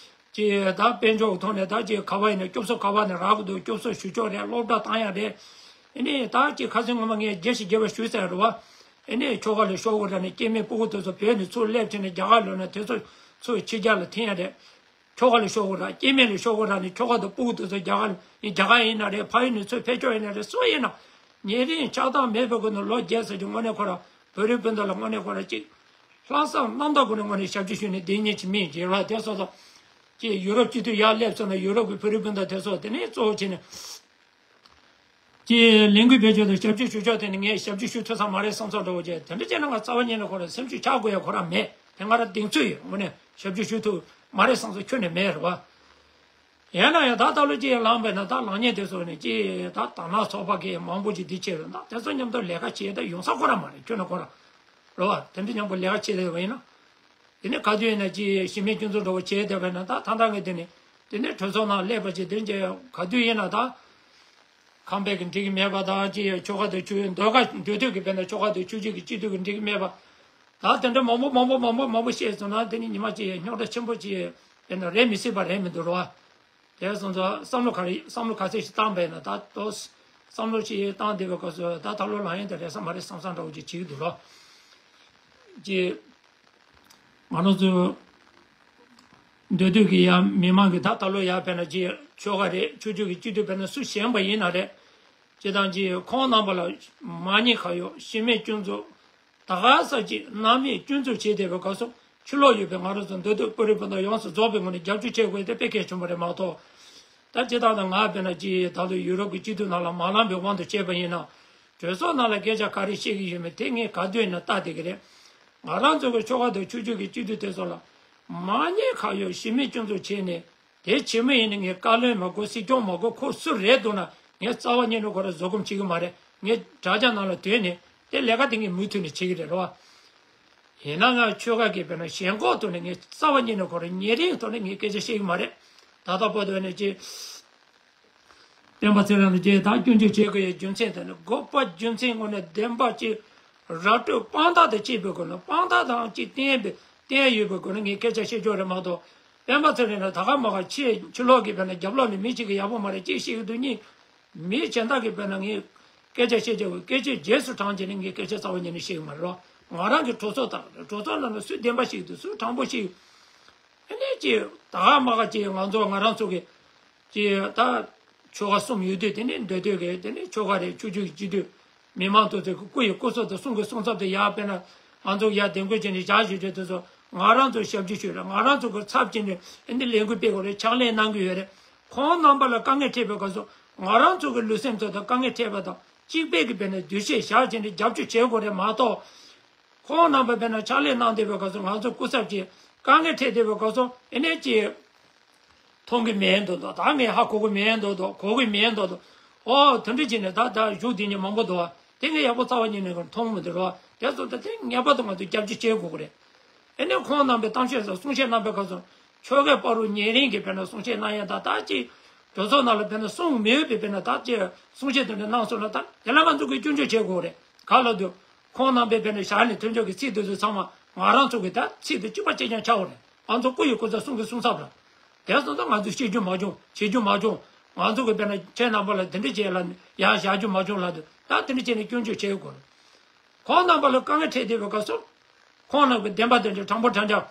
ཅེས་ད་དཔལ་འབྱོར་གྱི་ཐོག་ནས་ད་ཅེས་ག་བ་ཡིན་ན་སྐྱོབ་གསོ་ག་བ་ནས་རག་གི་འདུག་སྐྱོབ་གསོ་ཞུ་ཕྱོགས་རེད། སློབ་གྲྭ་བཏང་ཡ་རེད། ཨེ་ནས་ད་ཅེས་ཁ་སང་ངོ་མ་ངས་བརྗེད་ཞིག་བརྗེད་པ་ཞུས་ཚར་རེད་བ། ཨེ་ནས་ཆོལ་ཁ་ལ་ཤོག་གུ་ར་ནས་སྐྱེ་དམན་སྤུ་གུ་དེ་ཚོ་བོད་ནས་ཚུར་སླེབས་བྱས་ནས་རྒྱ་གར་ལོག་ན་དེ་ཚོ་ཚུར་ཕྱི་རྒྱལ་ལ་འཐེན་ཡ་རེད། ཆོལ་ཁ་ལ་ཤོག་གུ་ར་སྐྱེ་དམན་ལ་ཤོག་གུ་ར་ནས་ཆོལ་ཁ་དང་སྤུ་གུ་དེ་ཚོ་རྒྱ་གར་རྒྱ་གར་ཡིན་ན་རེད། ཕ་ཡུལ་ནས་ཚུར་ཕེབས་ཕྱོགས་ཡིན་ན་རེད། སུ་ཡིན་ན་ཉེ་རིང་ཆགས་སྡང་མེད་པའི་སྒོ་ནས་ལོ་བརྒྱད་ཙམ་གྱི་སྔོན་ནས་ཁོ་ར་བོད་རིགས་སྤུན་ཟླ་ལ་དངོས་གནས་ཁོ་ར་ཅིག་ལྷག་བསམ་རྣམ་དག་སྒོ་ནས་དངོས་གནས་ཞབས་ཕྱི་ཞུས་ནས་བསྡད་མཁན་ཅིག་མིན་གྱི་ར། དེ་སོ་སོ་ཅིག་ཡུ་རོབ་སྤྱི་འཐུས་ཡར་སླེབས་སོང་ན་ཡུ་རོབ་ཀྱི་བོད་རིགས་སྤུན་ཟླ་དེ་ཚོ་དེ་ནས་གཙོ་བོ་བྱས་ནས་ཅིག་ལས་འགུལ་སྤེལ་ཕྱོགས་དང་ཞབས་ཕྱི་ཞུ་ཕྱོགས་དེ་ནི་ངས་ཞབས་ཕྱི་ཞུ་ཐུབ་ས་མ་རེད་བསམ་ཚོད་འདྲ་བོ་བྱས། དེ་འདྲ་བྱས་ན་ང་རྩ་བ་ཉིད་ནས་ཁོ་ར་སེམས་ཤུགས་ཆག་དགོས་ཡ་ཁོ་ར་མེད། དེ་ང་ར་གདེང་ཚོད་ཡོད། དངོས་གནས་ཞབས་ཕྱི་ཞུ་ཐུབ་མ་རེད་བསམ་ཚོད་ཁྱོན་ནས་མེད་རེད་བ། ཡིན་ན་ཡང་ད་ལྟ་ལོ་ཅིག་ལངས་པས་ན་ད་ལངས་མཁན་དེ་ཚོ་ནི་ཅིག་ད་དར་ནག་ཚོགས་པ་གི་མང་པོ་ཅིག་འདི་བྱས་རེད། ད་དེ་ཚོ་མཉམ་དུ་ལས་ཀ་བྱེད་ད་ཡོང་ས་ཁོ་ར་མ་རེད། ཁྱོད་ན་ཁོ་ར་རོ་བ་དེ་འདྲ་མཉམ་པོ་ལས་ཀ་བྱེད་བསྡད་པ་ཡིན་ན། དེ་ནས་ག་དུས་ཡིན་ན་ཅིག་གཞི་མེད་སྐྱོན་འཛུགས་འདྲ་བོ་བྱས་བསྡད་པ་ཡིན་ན་ད་ད་ལྟ་ངས་དེ་ནས་དེ་ནས་གྲོས་ཚོགས་ནང་སླེབས་པ་ཅིག་དེ་འདྲ་ག་དུས་ཡིན་ན་ད། ཁམས་པའི་གི་འགྲིག་གི་མེད་པ་དང་ཅིག་ཆོལ་ཁ་དང་ཆོས་འདོད་ཁ་འདོད་འདོད་ཀྱི་བས་ན་ཆོལ་ཁ་དང་ཆོས་བརྒྱུད་ཀྱི་སྤྱི་འཐུས་ཀྱི་འགྲིག་གི་མེད་པ། ད་དེ་འདྲ་མང་པོ་མང་པོ་མང་པོ་མང་པོ་བཤད་སོང་ན་དེ་ནི་ཉི་མ་ཅིག་རྙོག་དྲ་ཆེན་པོ་ཅིག་ཡིན་ན་རེད་མི་སྲིད་པ་རེད་མི་འདུག་རོ། དེ་སོང་ཙང་བསམ་བློ་ག་རེ་བསམ་བློ་ག་ཚད་ཞིག་བཏང་པས་ན་ད་དོ། བསམ་བློ་ཞིག་བཏང་བསྡད་པའི་སྐབས་སུ་ད་ད་ལོ་ལངས་ཡོང་དེ་རེད་ས་མ་རེད་བསམ་བསམ་འདྲ་བོ་ཅིག་བྱེད་ཀྱི་འདུག་རོ། ཅིག་ང་རང་ཚོ་འདོད་འདོད་ཀྱི་ཡ་མི་མང་གི་ད་ད་ལོ་ཡ་བས་ན་ཅིག་ཆོལ་ཁ་རེད། ཆོས་བརྒྱུད་ཀྱི་སྤྱི་འཐུས་བས་ན་སུ་བཞེངས་པ་ཡིན་ན་རེད། ཅི་དང་ཅིག་ཁོང་རྣམ་པ་ལ་མ་ཉེས་ཁ་གཡོགས་གཞི་མེད་སྐྱོན་འཛུགས་ད་ག་ས་ཅིག་སྣང་མེད་སྐྱོན་འཛུགས་བྱས་བསྡད་པའི་སྐབས་སུ་ཕྱི་ལོགས་ཡོད་པའི་ང་རང་ཚོ་འདོད་འདོད་པོ་རི་པོ་ཏོ་ཡོངས་སུ་རྫོགས་པའི་ངོས་ནས་རྒྱབ་སྐྱོར་བྱེད་དགོས་དེ་དཔེ་གལ་ཆེན་པོ་རེད་མ་གཏོགས། ད་ཇི་ལྟར་ན་ང་བས་ན་ཅི་ད་དུང་ཡུ་རོབ་ཀྱི་སྤྱི་འཐུས་ནང་ལ་མ་ལངས་པའི་དབང་དུ་བྱས་པ་ཡིན་ན། གྲོས་ཚོགས་ནང་ལ་སྐད་ཆ་ག་རེ་བཤད་ཀྱི་ཡོད་མེད་དེ་ངས་ག་དུས་ཡིན་ན་ལྟ་བསྡད་ཀྱི་རེད། ང་རང་ཚོ་གི་ཆོལ་ཁ་དང་ཆོས་བརྒྱུད་ཀྱི་སྤྱི་འཐུས་དེ་ཚོ་ལ་མ་ཉེས་ཁ་གཡོགས་གཞི་མེད་སྐྱོན་འཛུགས་བྱས་ནས་དེ་བྱེད་མི་ཡིན་ན་ངས་བཀའ་བློན་མ་དགོས་སྲིད་སྐྱོང་མ་དགོས་ཁོ་སུ་རེད་འདུག་ན་ངས་རྩ་བ་ཉིད་ནས་ཁོ་རང་བཟོད་སྒོམ་བྱེད་ཀྱི་མ་རེད། ངས་དྲ་རྒྱ་ནང་ལ་དོན་ནས་དེ་ལས་ཀ་དེ་ངས་མུ་མཐུད་ནས་བྱེད་ཀྱི་རེད་རོ། ཡིན་ན་ང་ཆོལ་ཁ་གི་བས་ན་ཞེན་ཁོག་ཐོག་ནས་ངས་རྩ་བ་ཉིད་ནས་ཁོ་རང་ཉེ་རིང་ཐོག་ནས་ངས་སྐད་ཆ་བཤད་ཀྱི་མ་རེད། ད་ལྟ་བར་དུ་ནས་ཅི། སྤེན་པ་ཚེ་རིང་ལ་ཅི་ད་སྐྱོན་བརྗོད་བྱེད་དགོས་ཡའི་རྒྱུ་མཚན་དེ་ནི་དགོས་པ་རྒྱུ་མཚན་ངོས་ནས་བདེན་པ་ཅི། ར་སྤྲོད་དཔང་རྟགས་དང་བཅས་པའི་སྒོ་ནས་དཔང་རྟགས་དང་ཅི་བསྟན་པའི་བསྟན་ཡོད་པའི་སྒོ་ནས་ངས་སྐད་ཆ་བཤད་ཆོག་རེད་མ་གཏོགས། སྤེན་པ་ཚེ་རིང་ལ་ད་ག་མ་ག་ཕྱི་ཕྱི་ལོགས་ཀྱི་བས་ན་རྒྱབ་ལོགས་ནས་མི་གཅིག་གིས་ཡག་པོ་མ་རེད་ཅེས་བཤད་ཀྱི་འདུག་གཉིས། མིའི་གཞན་དག་གིས་དཔེར་ན་ངས་སྐད་ཆ་བཤད་བྱ་བའི་སྐད་ཆའི་རྗེས་སུ་འབྲངས་བྱས་ནས་ངས་སྐད་ཆ་རྩ་བ་ཉིད་ནས་བཤད་ཀྱི་མ་རེད་རོ། ང་རང་གི་གྲོས་ཚོགས་དག་གྲོས་ཚོགས་ནང་ལ་སུས་བདེན་པ་བཤད་ཀྱི་འདུག་སུས་དྲང་པོ་བཤད་ཀྱི། ཨ་ནི་ཅི་ད་ག་མ་ག་ཅི་ང་ཚོ་ང་རང་ཚོ་གི་ཅི་ད་ཆོལ་ཁ་གསུམ་ཡོད་དུས་དེ་ནི་འདོད་འདོད་གི་དེ་ནི་ཆོལ་ཁ་རེད་ཆོས་བརྒྱུད་ཀྱི་སྤྱི་འཐུས་ མི་མང་དེ་ཚོ་གི་སྐུ་ཡི་སྐུ་ཚབ་དང་གསུང་གི་གསུང་ཚབ་དེ་ཡར་དཔེར་ན་ང་ཚོ་ཡར་གདན་འགོད་བྱས་ནས་བཞག་བཞུགས་བྱས་དེ་ཚོ་ང་རང་ཚོ་ཞབས་ཕྱི་ཞུས་རེད། ང་རང་ཚོ་གི་ཚབ་བྱས་ནས་ཨ་ནི་ལས་འགུལ་སྤེལ་དགོས་རེད། ཕྱག་ལས་གནང་གི་ཡོད་རེད། ཁོང་རྣམ་པ་ལ་དཀའ་ངལ་འཕྲད་པའི་སྐབས་སུ་ང་རང་ཚོ་གི་ལུས་སེམས་ཚོ་དང་དཀའ་ངལ་འཕྲད་པ་དང་གཅིག་པའི་གི་དཔེར་ན་འདུ་ཤེས་བཞག་བྱས་ནས་རྒྱབ་སྐྱོར་བྱེད་དགོས་རེད་མ་གཏོགས། ཁོང་རྣམ་པ་དཔེར་ན་ཕྱག་ལས་གནང་བསྡད་པའི་སྐབས་སུ་ང་ཚོ་སྐུ་ཚབ་ཀྱིས་དཀའ་ངལ་འཕྲད་བསྡད་པའི་སྐབས་སུ་ཨེ་ནས་ཀྱིས་མཐོང་གི་མེད་འདུག་འདུག་ད་ངས་ཧ་གོ་གི་མེད་འདུག་འདུག་གོ་གི་མེད་འདུག་འདུག་ཨོ་དེ་འདྲ་བྱས་ནས་ད་ད་བཞུགས་བསྡད་མཁན་མང་པོ་འདུག་དེ་ངས་ཡག་པོ་རྩ་བ་ཉིད་ནས་མཐོང་མི་འདུག་རོ། དེ་ཚོ་ད་དེ་ངེས་པར་དུ་ང་ཚོས་རྒྱབ་སྐྱོར་བྱེད་དགོས་ཀྱི་རེད། ཨེ་ནས་ཁོང་རྣམ་པས་གཏམ་བཤད་སོགས་གསུང་བཤད་གནང་པའི་སྐབས་སུ་ཆོལ་ཁའི་བར་དུ་ཉེ་རིང་གི་དཔེར་ན་གསུང་བཤད་གནང་ཡ་ད་ད་ཅིག་གྲོས་ཚོགས་ནང་ལ་དཔེར་ན་གསུང་མི་འོས་པའི་དཔེར་ན་ད་ཅིག་གསུང་བཤད་དེ་འདྲ་གནང་སོང་ན་ད་དེ་ལ་ང་ཚོ་གིས་སྐྱོན་བརྗོད་བྱེད་དགོས་རེད། ག་ལ་དུས་ཁོང་རྣམ་པས་དཔེར་ན་བཞག་ནས་ཐོན་ཆོག་གི་ཚིག་དེ་ཚོ་ཚང་མ་ང་རང་ཚོ་གི་ད་ཚིག་དེ་གཅིག་པ་གཅིག་རྐྱང་ཆགས་པ་རེད། ང་ཚོ་སྐུ་ཡི་སྐུ་ཚབ་གསུང་གི་གསུང་ཚབ་རེད། དེ་སོང་ཙང་ང་ཚོས་བཤད་རྒྱུ་མ་བྱུང་བྱེད་རྒྱུ་མ་བྱུང་། ང་ཚོ་གི་དཔེར་ན་ཁྱེད་རྣམ་པ་ལ་དེ་འདྲ་བྱས་ལ་ཡང་བཞག་རྒྱུ་མ་བྱུང་ལ་དུས་ད་དེ་འདྲ་བྱས་ནས་སྐྱོན་བརྗོད་བྱེད་དགོས་རེད། ཁོང་རྣམ་པ་ལ་དཀའ་ངལ་འཕྲད་བསྡད་པའི་སྐབས་སུ། ཁོང་རྣམས་ཀྱི་བདེན་པ་དེ་འདྲ་དྲང་པོ་དྲང་རྐྱང་།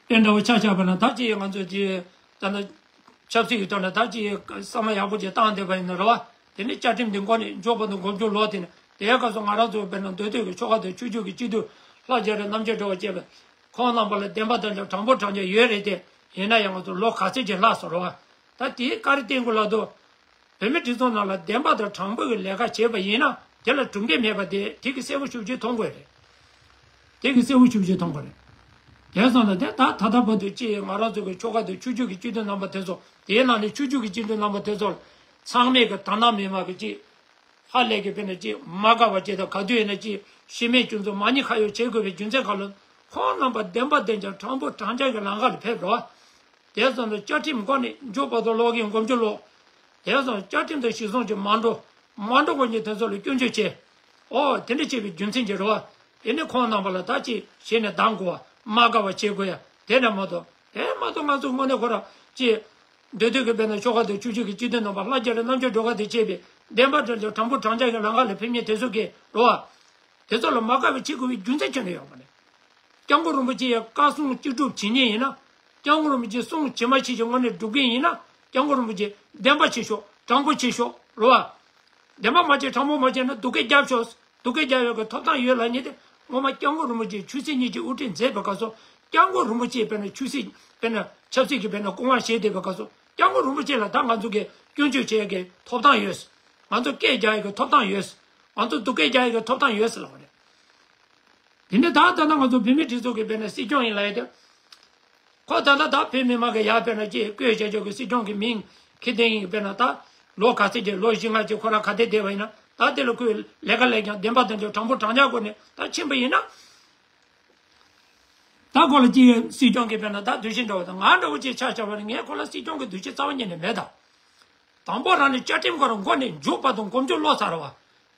དེ་འདྲ་བོ་ཆ་བཞག་པ་ན་ད་ཅི་ཡང་ང་ཚོས་ཀྱི་ད་ནི་ཆབ་སྲིད་ཀྱི་ཐོག་ནས་ད་ཅི་བསམ་བློ་ཡག་པོ་ཅིག་བཏང་བསྡད་པ་ཡིན་ན་རེད་བ། དེ་ནི་བཅའ་ཁྲིམས་འདི་མགོ་ནས་མཇུག་བར་དུ་འགོ་མཇུག་ལོག་དེ་ནི་དེའི་སྐབས་སུ་ང་རང་ཚོ་དཔེར་ན་མདོ་སྟོད་ཀྱི་ཆོལ་ཁ་དང་ཆོས་བརྒྱུད་ཀྱི་སྤྱི་འཐུས་ལྷ་རྒྱ་རི་རྣམ་རྒྱལ་སྒྲོལ་དབང་བཅས་པ་ཁོང་རྣམ་པ་ལ་བདེན་པ་དང་དྲང་པོ་དྲང་རྐྱང་ཡོད་རེད་དེ། ཡིན་ན་ཡང་ང་ཚོ་ལོ་ག་ཚོད་ཅིག་ལྷག་སོང་རེད་བ། ད་དེའི་བཀའ་རེ་བསྟན་དགོས་ལབ་དུས། བོད་མི་སྒྲིག་འཛུགས་ནང་ལ་བདེན་པ་དང་དྲང་པོ་གི་ལས་ཀ་བྱས་པ་ཡིན་ན་དེ་ལ་གྲུབ་འབྲས་མེད་པ་དེ་དེ་གི་གསལ་པོ་ཞེ་པོ་ཅིག་མཐོང་དགོས་རེད། དེ་གི་གསལ་པོ་ཞེ་པོ་ཅིག་མཐོང་དགོས་རེད། དེ་སོང་ཙང་དེ་ད་ད་ལྟ་བར་དུ་ཅིག་ང་རང་ཚོ་གི་ཆོལ་ཁ་དང་ཆོས་བརྒྱུད་ཀྱི་སྤྱི་འཐུས་རྣམ་པ་དེ་ཚོ་དེའི་ནང་ནས་ཆོས་བརྒྱུད་ཀྱི་སྤྱི་འཐུས་རྣམ་པ་དེ་ཚོ་ཚང་མས་གི་དག་སྣང་མི་མང་གི་ཅིག་ཧ་ལས་གི་དཔེར་ན་ཅིག་མ་དགའ་བ་ཅིག་དང་ག་དུས་ཡིན་ན་ཅིག་ཤི་རྨས་སྐྱོན་འཛུགས་མ་ཉེས་ཁ་གཡོགས་བྱེད་དགོས་པའི་རྒྱུ་མཚན་ག་ལ་ཁོང་རྣམ་པ་བདེན་པ་བདེན་རྐྱང་དྲང་པོ་དྲང་རྐྱང་གི་ལམ་ཁ་ལ་ཕེབས་རོགས། དེ་སོང་ཙང་བཅའ་ཁྲིམས་མགོ་ནས་མཇུག་བར་དུ་ལོག་གིན་འགོ་མཇུག་ལོག་དེ་སོང་བཅའ་ཁྲིམས་དང་གཞི་བཟུང་གི་མ་འགྲོ། མ་འགྲོ་དགོས་ཀྱི་དེ་ཚོ་ལ་སྐྱོན་བརྗོད་བྱས། ཨོ་དེ་འདྲ་བྱས་པའི་རྒྱུ་མཚན་གྱིས་རེད་བ། དེ་ནི་ཁོང་རྣམ་པ་ལ་ད་ཅིག་གཞི་ནས་སྡང་དགོས་བ་མ་དགའ་བ་བྱེད་དགོས་ཡ་དེ་འདྲ་མ་གཏོགས་དེ་མ་གཏོགས་ང་ཚོ་དངོས་གནས་ཁོ་ར་ཅིག་འདོད་འདོད་ཀྱི་དཔེར་ན་ཆོལ་ཁ་དང་ཆོས་བརྒྱུད་ཀྱི་སྤྱི་འཐུས་རྣམ་པ་ལྷ་རྒྱ་རི་རྣམ་རྒྱལ་སྒྲོལ་དཀར་དེ་བྱས་པའི་བདེན་པ་འདྲ་འདྲ་དྲང་པོ་དྲང་རྐྱང་གི་ལམ་ཁ་ལ་ཕེབས་མཁན་དེ་ཚོ་གིས་རེད་བ། དེ་ཚོ་ལ་མ་དགའ་བའི་བྱེད་དགོས་པའི་རྒྱུ་མཚན་ཁྱོན་ནས་ཡོད་མ་རེད། སྐྱབས་མགོན་རིན་པོ་ཆེ་ཡི་བཀའ་གསུང་ཅི་སྒྲུབ་བྱེད་མཁན་ཡིན་ན། སྐྱབས་མགོན་རིན་པོ་ཆེ་གསུང་ཇི་མ་ཇི་བཞིན་དངོས་གནས་སྒྲུབ་མཁན་ཡིན་ན། སྐྱབས་མགོན་རིན་པོ་ཆེ་བདེན་པ་བྱེད་ཤོག་དྲང་པོ་བྱེད་ཤོག་རེད་བ། བདེན་པ་མ་བྱེད་དྲང་པོ་མ་བྱེད་ན་སྡུག་སྐད་རྒྱབ་ཤོག་སྡུག་སྐད་རྒྱབ་ཡོད་ཀྱི་ཐོབ་ཐང་ཡོད་ལབ་མཁན་དེ་ངོ་མ་སྐྱབས་མགོན་རིན་པོ་ཆེ་ཆོས་སྲིད་གཉིས་ཀྱི་དབུ་ཁྲིད་མཛད་པའི་སྐབས་སུ་སྐྱབས་མགོན་རིན་པོ་ཆེ་དཔེར་ན་ཆོས་སྲིད་དཔེར་ན་ཆབ་སྲིད་ཀྱི་དཔེར་ན་སྐུ་དབང་བཞེས་བསྡད་པའི་སྐབས་སུ་སྐྱབས་མགོན་རིན་པོ་ཆེ་ལ་ད་ང་ཚོ་གིས་སྐྱོན་བརྗོད་བྱེད་ཡག་གི་ཐོབ་ཐང་ཡོད། ང་ཚོ་སྐད་རྒྱག་ཡག་གི་ཐོབ་ཐང་ཡོད། ང་ཚོ་སྡུག་སྐད་རྒྱག་ཡག་གི་ཐོབ་ཐང་ཡོད་ཟེར་ལབ་པ་རེད། དེ་ནས་ད་ལྟ་ན་ང་ཚོ་བོད་མིའི་སྒྲིག་འཛུགས་ཀྱི་དཔེར་ན་སྲིད་སྐྱོང་ཡིན་ལབ་ཡ་དེ། ཁོ་ད་ལྟ་ད་བོད་མི་མང་གི་ཡར་དཔེར་ན་ཅིག་བསྐོས་བྱས་ཆོག་གི་སྲིད་སྐྱོང་གི་མིང་འཁྱེར་བསྡད་ཡིན་གི་དཔེར་ན་ད་ལོ་ག་ཚོད་ཅིག་ལོ་བཞི་ལྔ་ཅིག་ཁོ་རང་ག་དེ་བསྡད་པ་ཡིན་ན་ད་དེ་ལ་ཁོས་ལས་ཀ་ལས་ཀྱང་བདེན་པ་དང་ཆོས་དྲང་པོ་དྲང་རྐྱང་སྒོ་ནས་ད་ཕྱིན་པ་ཡིན་ན། ད་ཁོ་ལ་ཅིག་སྲིད་སྐྱོང་གི་དཔེར་ན་ད་འདུ་ཤེས་འདྲ་བོ་དང་ང་འདྲ་བོ་ཅིག་ཆ་བཞག་པ་ན་ངས་ཁོ་ལ་སྲིད་སྐྱོང་གི་འདུ་ཤེས་རྩ་བ་ཉིད་ནས་མེད་ད། དང་པོ་རང་ནས་བཅའ་ཁྲིམས་ཁོ་རང་མགོ་ནས་མཇུག་བར་དུ་མགོ་མཇུག་ལོག་ཚར་བ།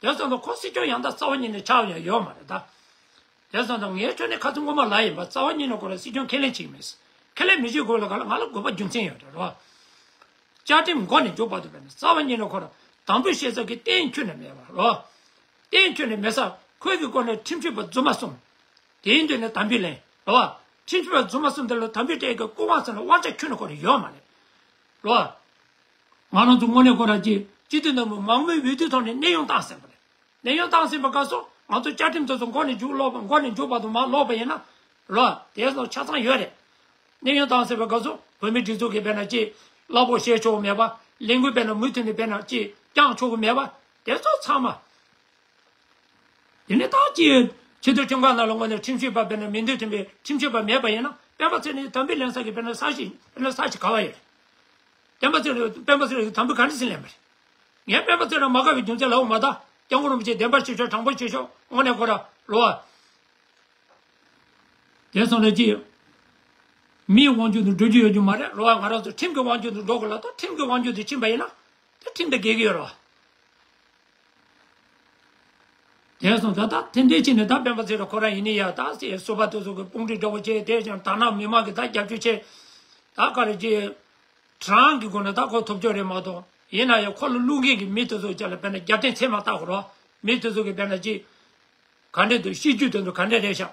དེ་སོང་ཙང་ཁོ་སྲིད་སྐྱོང་ཡང་དག་རྩ་བ་ཉིད་ནས་ཆགས་ཡང་ཡོད་མ་རེད་ད། དེ་སོང་ཙང་ངའི་ཕྱོགས་ནས་ཁ་ཚིག་ངོ་མ་ལབ་ཡིན་པ་རྩ་བ་ཉིད་ནས་ཁོ་རང་སྲིད་སྐྱོང་ཁས་ལེན་བྱེད་ཀྱི་མེད། ཁས་ལེན་མི་བྱེད་དགོས་ལ་ག་ལ་ང་ལ་དགོས་པ་རྒྱུ་མཚན་ཡོད་རེད་རོ། བཅའ་ཁྲིམས་མགོ་ནས་མཇུག་བར་དུ་དཔེར་ན་རྩ་བ་ཉིད་ནས་ཁོ་རང་དམ་འབུལ་བྱེད་ས་གི་རྟེན་ཁྱོན་ནས་མེད་པ་རོ། རྟེན་ཁྱོན་ནས་མེད་ས་ཁོའི་གི་སྐོར་ནས་ཁྲིམས་ཞིབ་པ་རྫུན་མ་གསུམ། དེའི་མདུན་ནས་དམ་འབུལ་ལེན་རོ། ཁྲིམས་ཞིབ་པ་རྫུན་མ་གསུམ་དེ་ལ་དམ་འབུལ་སྤྲད་གི་སྐུ་དབང་ཟེར་ན་དབང་ཆ་ཁྱོན་ནས་ཁོ་རང་ཡོད་མ་རེད་རོ། ང་རང་ཚོ་དངོས་གནས་ཁོ་རང་ཅིག་སྤྱི་འཐུས་རྣམས་མང་མོས་འོས་བསྡུ་ཐོག་ནས་གནས་དབྱུང་བཏང་ཟིན་པ་རེད། གནས་དབྱུང་བཏང་ཟིན་པ་སྐབས་སུ་ང་ཚོ་བཅའ་ཁྲིམས་དེ་ཚོ་མགོ་ནས་མཇུག་ལོག་པ་མགོ་ནས་མཇུག་བར་དུ་མར་ལོག་པ་ཡིན་ན་རོ། དེ་ཚོ་ཆ་ཚང་ཡོད་རེད། གནས་དབྱུང་བཏང་ཟིན་པའི་སྐབས་སུ་བོད་མིའི་སྒྲིག་འཛུགས་ཀྱིས་དཔེར་ན་ཅིག་གླ་ཕོགས་བཤད་ཆོག་གི་མེད་པ། ལས་འགུལ་དཔེར་ན་མུ་མཐུད་ནས་དཔེར་ན་ཅིག་བསྐྱང་ཆོག་གི་མེད་པ། དེ་ཚོ་ཚང་མ། དེ་ནས་ད་ཅིག་ཆེས་མཐོའི་ཁྲིམས་ཁང་ནང་ལ་དངོས་གནས་ཁྲིམས་ཞིབ་པ་དཔེར་ན་མིང་འདོན་མཐུན་པའི་ཁྲིམས་ཞིབ་པ་མེད་པ་ཡིན་ན་སྤེན་པ་ཚེ་རིང་དམ་འབུལ་ལེན་ས་ཀྱི་དཔེར་ན་ས་གཞི་དཔེར་ན་ས་གཞི་ག་བ་ཡོད་རེད། སྤེན་པ་ཚེ་རིང་སྤེན་པ་ཚེ་རིང་དམ་འབུལ་ག་འདྲ་ཟིན་ལེན་པ་རེད། ངས་སྤེན་པ་ཚེ་རིང་མ་དགའ་བའི་རྒྱུ་མཚན་ལབ་མ་ད་སྐྱབས་མགོན་རིན་པོ་ཆེ་བདེན་པར་བྱེད་ཤོག་དྲང་པོ་བྱེད་ཤོག་དངོས་གནས་ཁོ་ར་རོ། དེ་སོང་ལས་ཀྱི་མིའི་དབང་སྒྱུར་དུ་འགྲོ་རྒྱུ་ཡོད་རྒྱུ་མ་རེད་རོ། ང་རང་ཚོ་ཁྲིམས་ཀྱི་དབང་སྒྱུར་དུ་འགྲོ་དགོས་ལ་ད་ཁྲིམས་ཀྱི་དབང་སྒྱུར་དུ་ཕྱིན་པ་ཡིན་ན་ད་ཁྲིམས་དང་འགལ་གྱི་ཡོད་རོ། དེ་སོང་ད་ད་དེ་འདྲའི་ཕྱིན་ནས་ད་སྤེན་པ་ཚེ་རིང་ཁོ་རང་ཡིན་ནི་ཡ་ད་སེ་སོ་པ་དེ་ཚོ་གི་དཔུང་སྒྲིག་འདྲ་བོ་བྱས་དེ་ཀྱང་དག་སྣང་མི་མང་གི་ད་རྒྱབ་སྐྱོར་བྱས་ད་ག་རེ་ཀྱི་གྲངས་ཀྱི་སྒོ་ནས་ད་ཁོ་ཐོབ་ཆོག་རེད་མ་གཏོགས་ཡིན་ན་ཡང་ཁོ་ལ་བླུག་མཁན་གྱི་མི་དེ་ཚོ་ཅག་ལ་དཔེར་ན་རྒྱབ་རྟེན་ཚད་མ་བཏགས་དགོས་རོགས། མི་དེ་ཚོ་གི་དཔེར་ན་ཅི་ག་འདྲས་འདུག་སྲིད་ཇུས་དེ་ཚོ་ག་འདྲས་རེད་ཤག་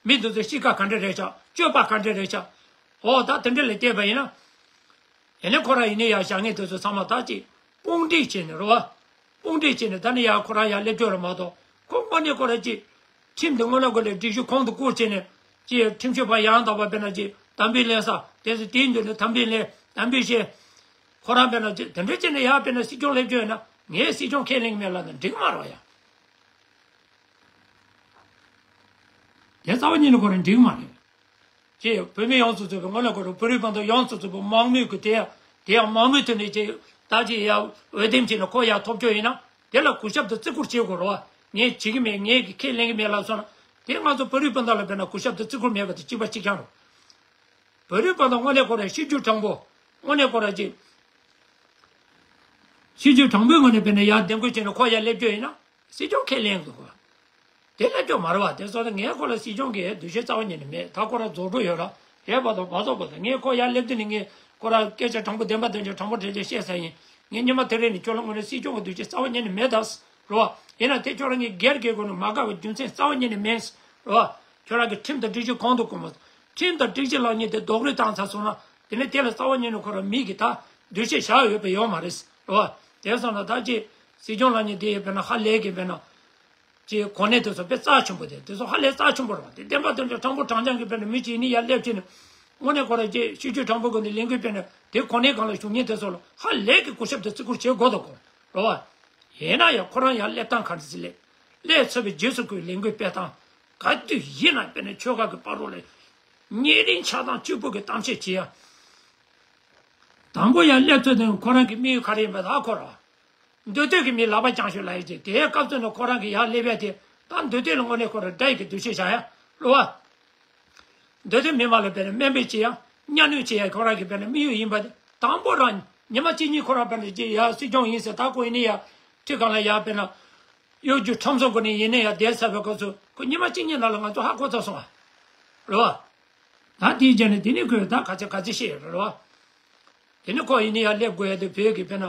མི་དེ་ཚོ་གཤིས་ཀ་ག་འདྲས་རེད་ཤག་སྤྱོད་པ་ག་འདྲས་རེད་ཤག་འོ་ད་དེ་འདྲས་ལ་བལྟས་པ་ཡིན་ན། ཡིན་ནའི་ཁོ་རང་ཡིན་ནའི་ཡང་བཞག་མཁན་དེ་ཚོ་ཚང་མ་ད་ཅི་དཔུང་སྒྲིག་བྱས་ནས་རོགས། དཔུང་སྒྲིག་བྱས་ནས་ད་ནི་ཡར་ཁོ་རང་ཡར་སླེབས་རྒྱུ་རེད་མ་གཏོགས། ཁོ་དངོས་གནས་ཁོ་རང་ཅིག་ཁྲིམས་དེ་སྔོན་ལ་ཁོ་ལ་སྒྲིག་གཞི་གོང་དུ་བཀུར་བྱས་ནས་ཅིག་ཁྲིམས་ཞིབ་པ་ཡང་དག་པ་དཔེར་ན་ཅིག་དམ་འབུལ་ལེན་ས་དེ་ཚོ་དེའི་མདུན་ནས་དམ་འབུལ་ལེན། དམ་འབུལ་བཞེས། ཁོ་རང་དཔེར་ན་ཅིག་དེ་འདྲ་བྱས་ནས་ཡར་དཔེར་ན་སྲིད་སྐྱོང་སླེབས་རྒྱུ་ཡིན་ན། ངས་སྲིད་སྐྱོང་ཁས་ལེན་གྱི་མེད་ལབ་ན་འགྲིག་མ་རེད་ཡ། དེ་རྩ་བ་ཉིད་ནས་ཁོ་རང་འགྲིག་མ་རེད། ཅེས་བོད་མི་ཡོངས་སུ་རྫོགས་པའི་སྔོན་ལ་ཁོ་རང་བོད་རིགས་སྤུན་ཟླ་ཡོངས་སུ་རྫོགས་པའི་མང་མོས་ཀྱི་དེ་ཡང་དེ་ཡང་མང་མོས་ཐོག་ནས་ཅེས་ད་ཅེས་ཡང་འོས་འདེམས་བྱས་ནས་ཁོ་ཡར་ཐོབ་རྒྱུ་ཡིན་ན། དེ་ལ་གུས་ཞབས་དང་བརྩི་བཀུར་བྱེད་དགོས་རེད་བ། ངས་བྱེད་ཀྱི་མེད། ངས་ཀྱི་ཁས་ལེན་གྱི་མེད་ལབ་སོང་ན། དེ་ང་ཚོ་བོད་རིགས་སྤུན་ཟླ་ལ་དཔེར་ན་གུས་ཞབས་དང་བརྩི་བཀུར་མེད་པ་དང་གཅིག་པ་གཅིག་རྐྱང་རེད། བོད་རིགས་སྤུན་ཟླ་དངོས་གནས་ཁོ་རང་ཤེས་རྒྱུ་དྲང་པོ། དངོས་གནས་ཁོ་རང་ཅིག་ཤེས་རྒྱུ་དྲང་པོའི་ངང་ནས་དཔེར་ན་ཡར་འདེམས་བསྐོ་བྱས་ནས་ཁོ་ཡར་སླེབས་རྒྱུ་ཡིན་ན། སྲིད་སྐྱོང་ཁས་ལེན་དགོས། དེ་སླེབས་རྒྱུ་མ་རེད་བ། དེ་སོང་ཙང་ངས་ཁོ་ལ་སྲིད་སྐྱོང་གི་འདུ་ཤེས་རྩ་བ་ཉིད་ནས་མེད། ད་ཁོ་རང་རྫོགས་འགྲོ་ཡོད་ར། ཡོད་པ་དང་མ་རྫོགས་པ་དང་། ངས་ཁོ་ཡར་སླེབས་དུས་ནས་ངས་ཁོ་རང་སྐད་ཆ་དྲང་པོ་བདེན་པ་དོན་ཆེན་དྲང་པོ་འདྲ་ཅིག་བཤད་ས་ཡིན། ངས་སྔོན་མ་དེ་རིང་ནས་ཁྱོད་ལ་དངོས་གནས་སྲིད་སྐྱོང་གི་འདུ་ཤེས་རྩ་བ་ཉིད་ནས་མེད་ད། རེད་བ། ཡིན་ན་དེ་ཁྱོད་རང་གིས་སྒེར་གྱི་སྒོ་ནས་མ་དགའ་བའི་རྒྱུ་མཚན་རྩ་བ་ཉིད་ནས་མེད། རེད་བ། ཁྱོད་རང་གིས་ཁྲིམས་དང་སྒྲིག་གཞི་གོང་དུ་བཀུར་མ། ཁྲིམས་དང་སྒྲིག་གཞི་ལབ་མཁན་དེ་རྡོག་རོལ་བཏང་ཚར་སོང་ན། དེ་ནས་དེ་ལ་རྩ་བ་ཉིད་ནས་ཁོ་རང་མི་གིས་ད་འདུ་ཤེས་བཞག་ཡོད་པ་ཡོད་མ་རེད། རེད་བ། དེ་སོང་ན་ད་ཅིག་སྲིད་སྐྱོང་ལབ་མཁན་དེ་དཔེར་ན་ཧ་ལས་ཀྱི་དཔེར་ན། ཅིག་གོ་གནས་དེ་ཚོ་དཔེ་རྩ་ཆེན་པོ་དེ། དེ་ཚོ་ཧ་ལས་རྩ་ཆེན་པོ་རེད་བ། དེ་བདེན་པ་དོན་ཆེན་དྲང་པོ་དྲང་རྐྱང་གི་དཔེར་ན་མི་གཅིག་ནི་ཡར་སླེབས་ཕྱིན་ནས། དངོས་གནས་ཁོ་རང་ཅིག་ཤེས་རྒྱུ་དྲང་པོ་སྒོ་ནས་ལས་འགུལ་སྤེལ་ནས། དེ་གོ་གནས་སྒང་ལ་བཞུགས་མཁན་དེ་ཚོ་ལ་ཧ་ལས་ཀྱི་གུས་ཞབས་དང་བརྩི་བཀུར་བྱེད་དགོས་དང་དགོས། རེད་བ། ཡིན་ན་ཡང་ཁོ་རང་ཡར་སླེབས་སྟངས་ག་འདྲ་ཞིག་སླེབས། སླེབས་ཚར་བའི་རྗེས་སུ་ཁོས་ལས་འགུལ་སྤེལ་སྟངས། ག་དུས་ཡིན་ན་དཔེར་ན་ཆོལ་ཁ་གི་བར་རོ་ལ་ཉེ་རིང་ཆགས་སྡང་གཅིག་པུ་གི་གཏམ་བཤད་བྱེད་ཡ། དང་པོ་ཡར་སླེབས་ཚར་དུས་ཁོ་རང་གི་དམིགས་ཡུལ་ག་རེ་ཡིན་པ་ད་ཁོ་རང་། མདོ་སྟོད་ཀྱི་མི་ལག་པ་བརྐྱངས་ཤོག་ལབ་ཡ་ཅིག་དེའི་སྐབས་སུ་ནི་ཁོ་རང་གི་ཡར་སླེབས་ཡ་དེ། ད་མདོ་སྟོད་ལ་དངོས་གནས་ཁོ་རང་དགྲ་ཡི་གི་འདུ་ཤེས་བཞག་ཡ། རེད་བ། མདོ་སྟོད་མི་མང་ལ་དཔེར་ན་སྨན་པ་བྱེད་ཡ། གཉའ་གནོན་བྱེད་ཡ་ཁོ་རང་གི་དཔེར་ན་དམིགས་ཡུལ་ཡིན་པ་དེ། དང་པོ་རང་ཉི་མ་གཅིག་གཉིས་ཁོ་རང་དཔེར་ན་ཅིག་ཡ་སྲིད་སྐྱོང་ཡིན་ཟེར། ད་ཁོ་ཡིན་ནི་ཡ་ཁྲི་སྒང་ལ་ཡ་དཔེར་ན་གཡོ་སྒྱུ་ཁྲམ་གསོག་སྒོ་ནས་ཡིན་ནི་ཡ་བསྡད་ཚར་བའི་སྐབས་སུ་ཁོ་ཉི་མ་གཅིག་གཉིས་ནང་ལ་ང་ཚོ་ཧ་གོ་ཚར་སོང་བ། རེད་བ། ད་དེའི་རྗེས་ནས་དེ་ནི་ཁོས་ད་ག་ཚད་ག་ཚད་བཤད་ཡོད་རེད་བ། དེ་ནི་ཁོ་ཡིན་ནི་ཡ་སླེབས་དགོས་ཡ་དེ་བོད་ཀྱི་དཔེར་ན།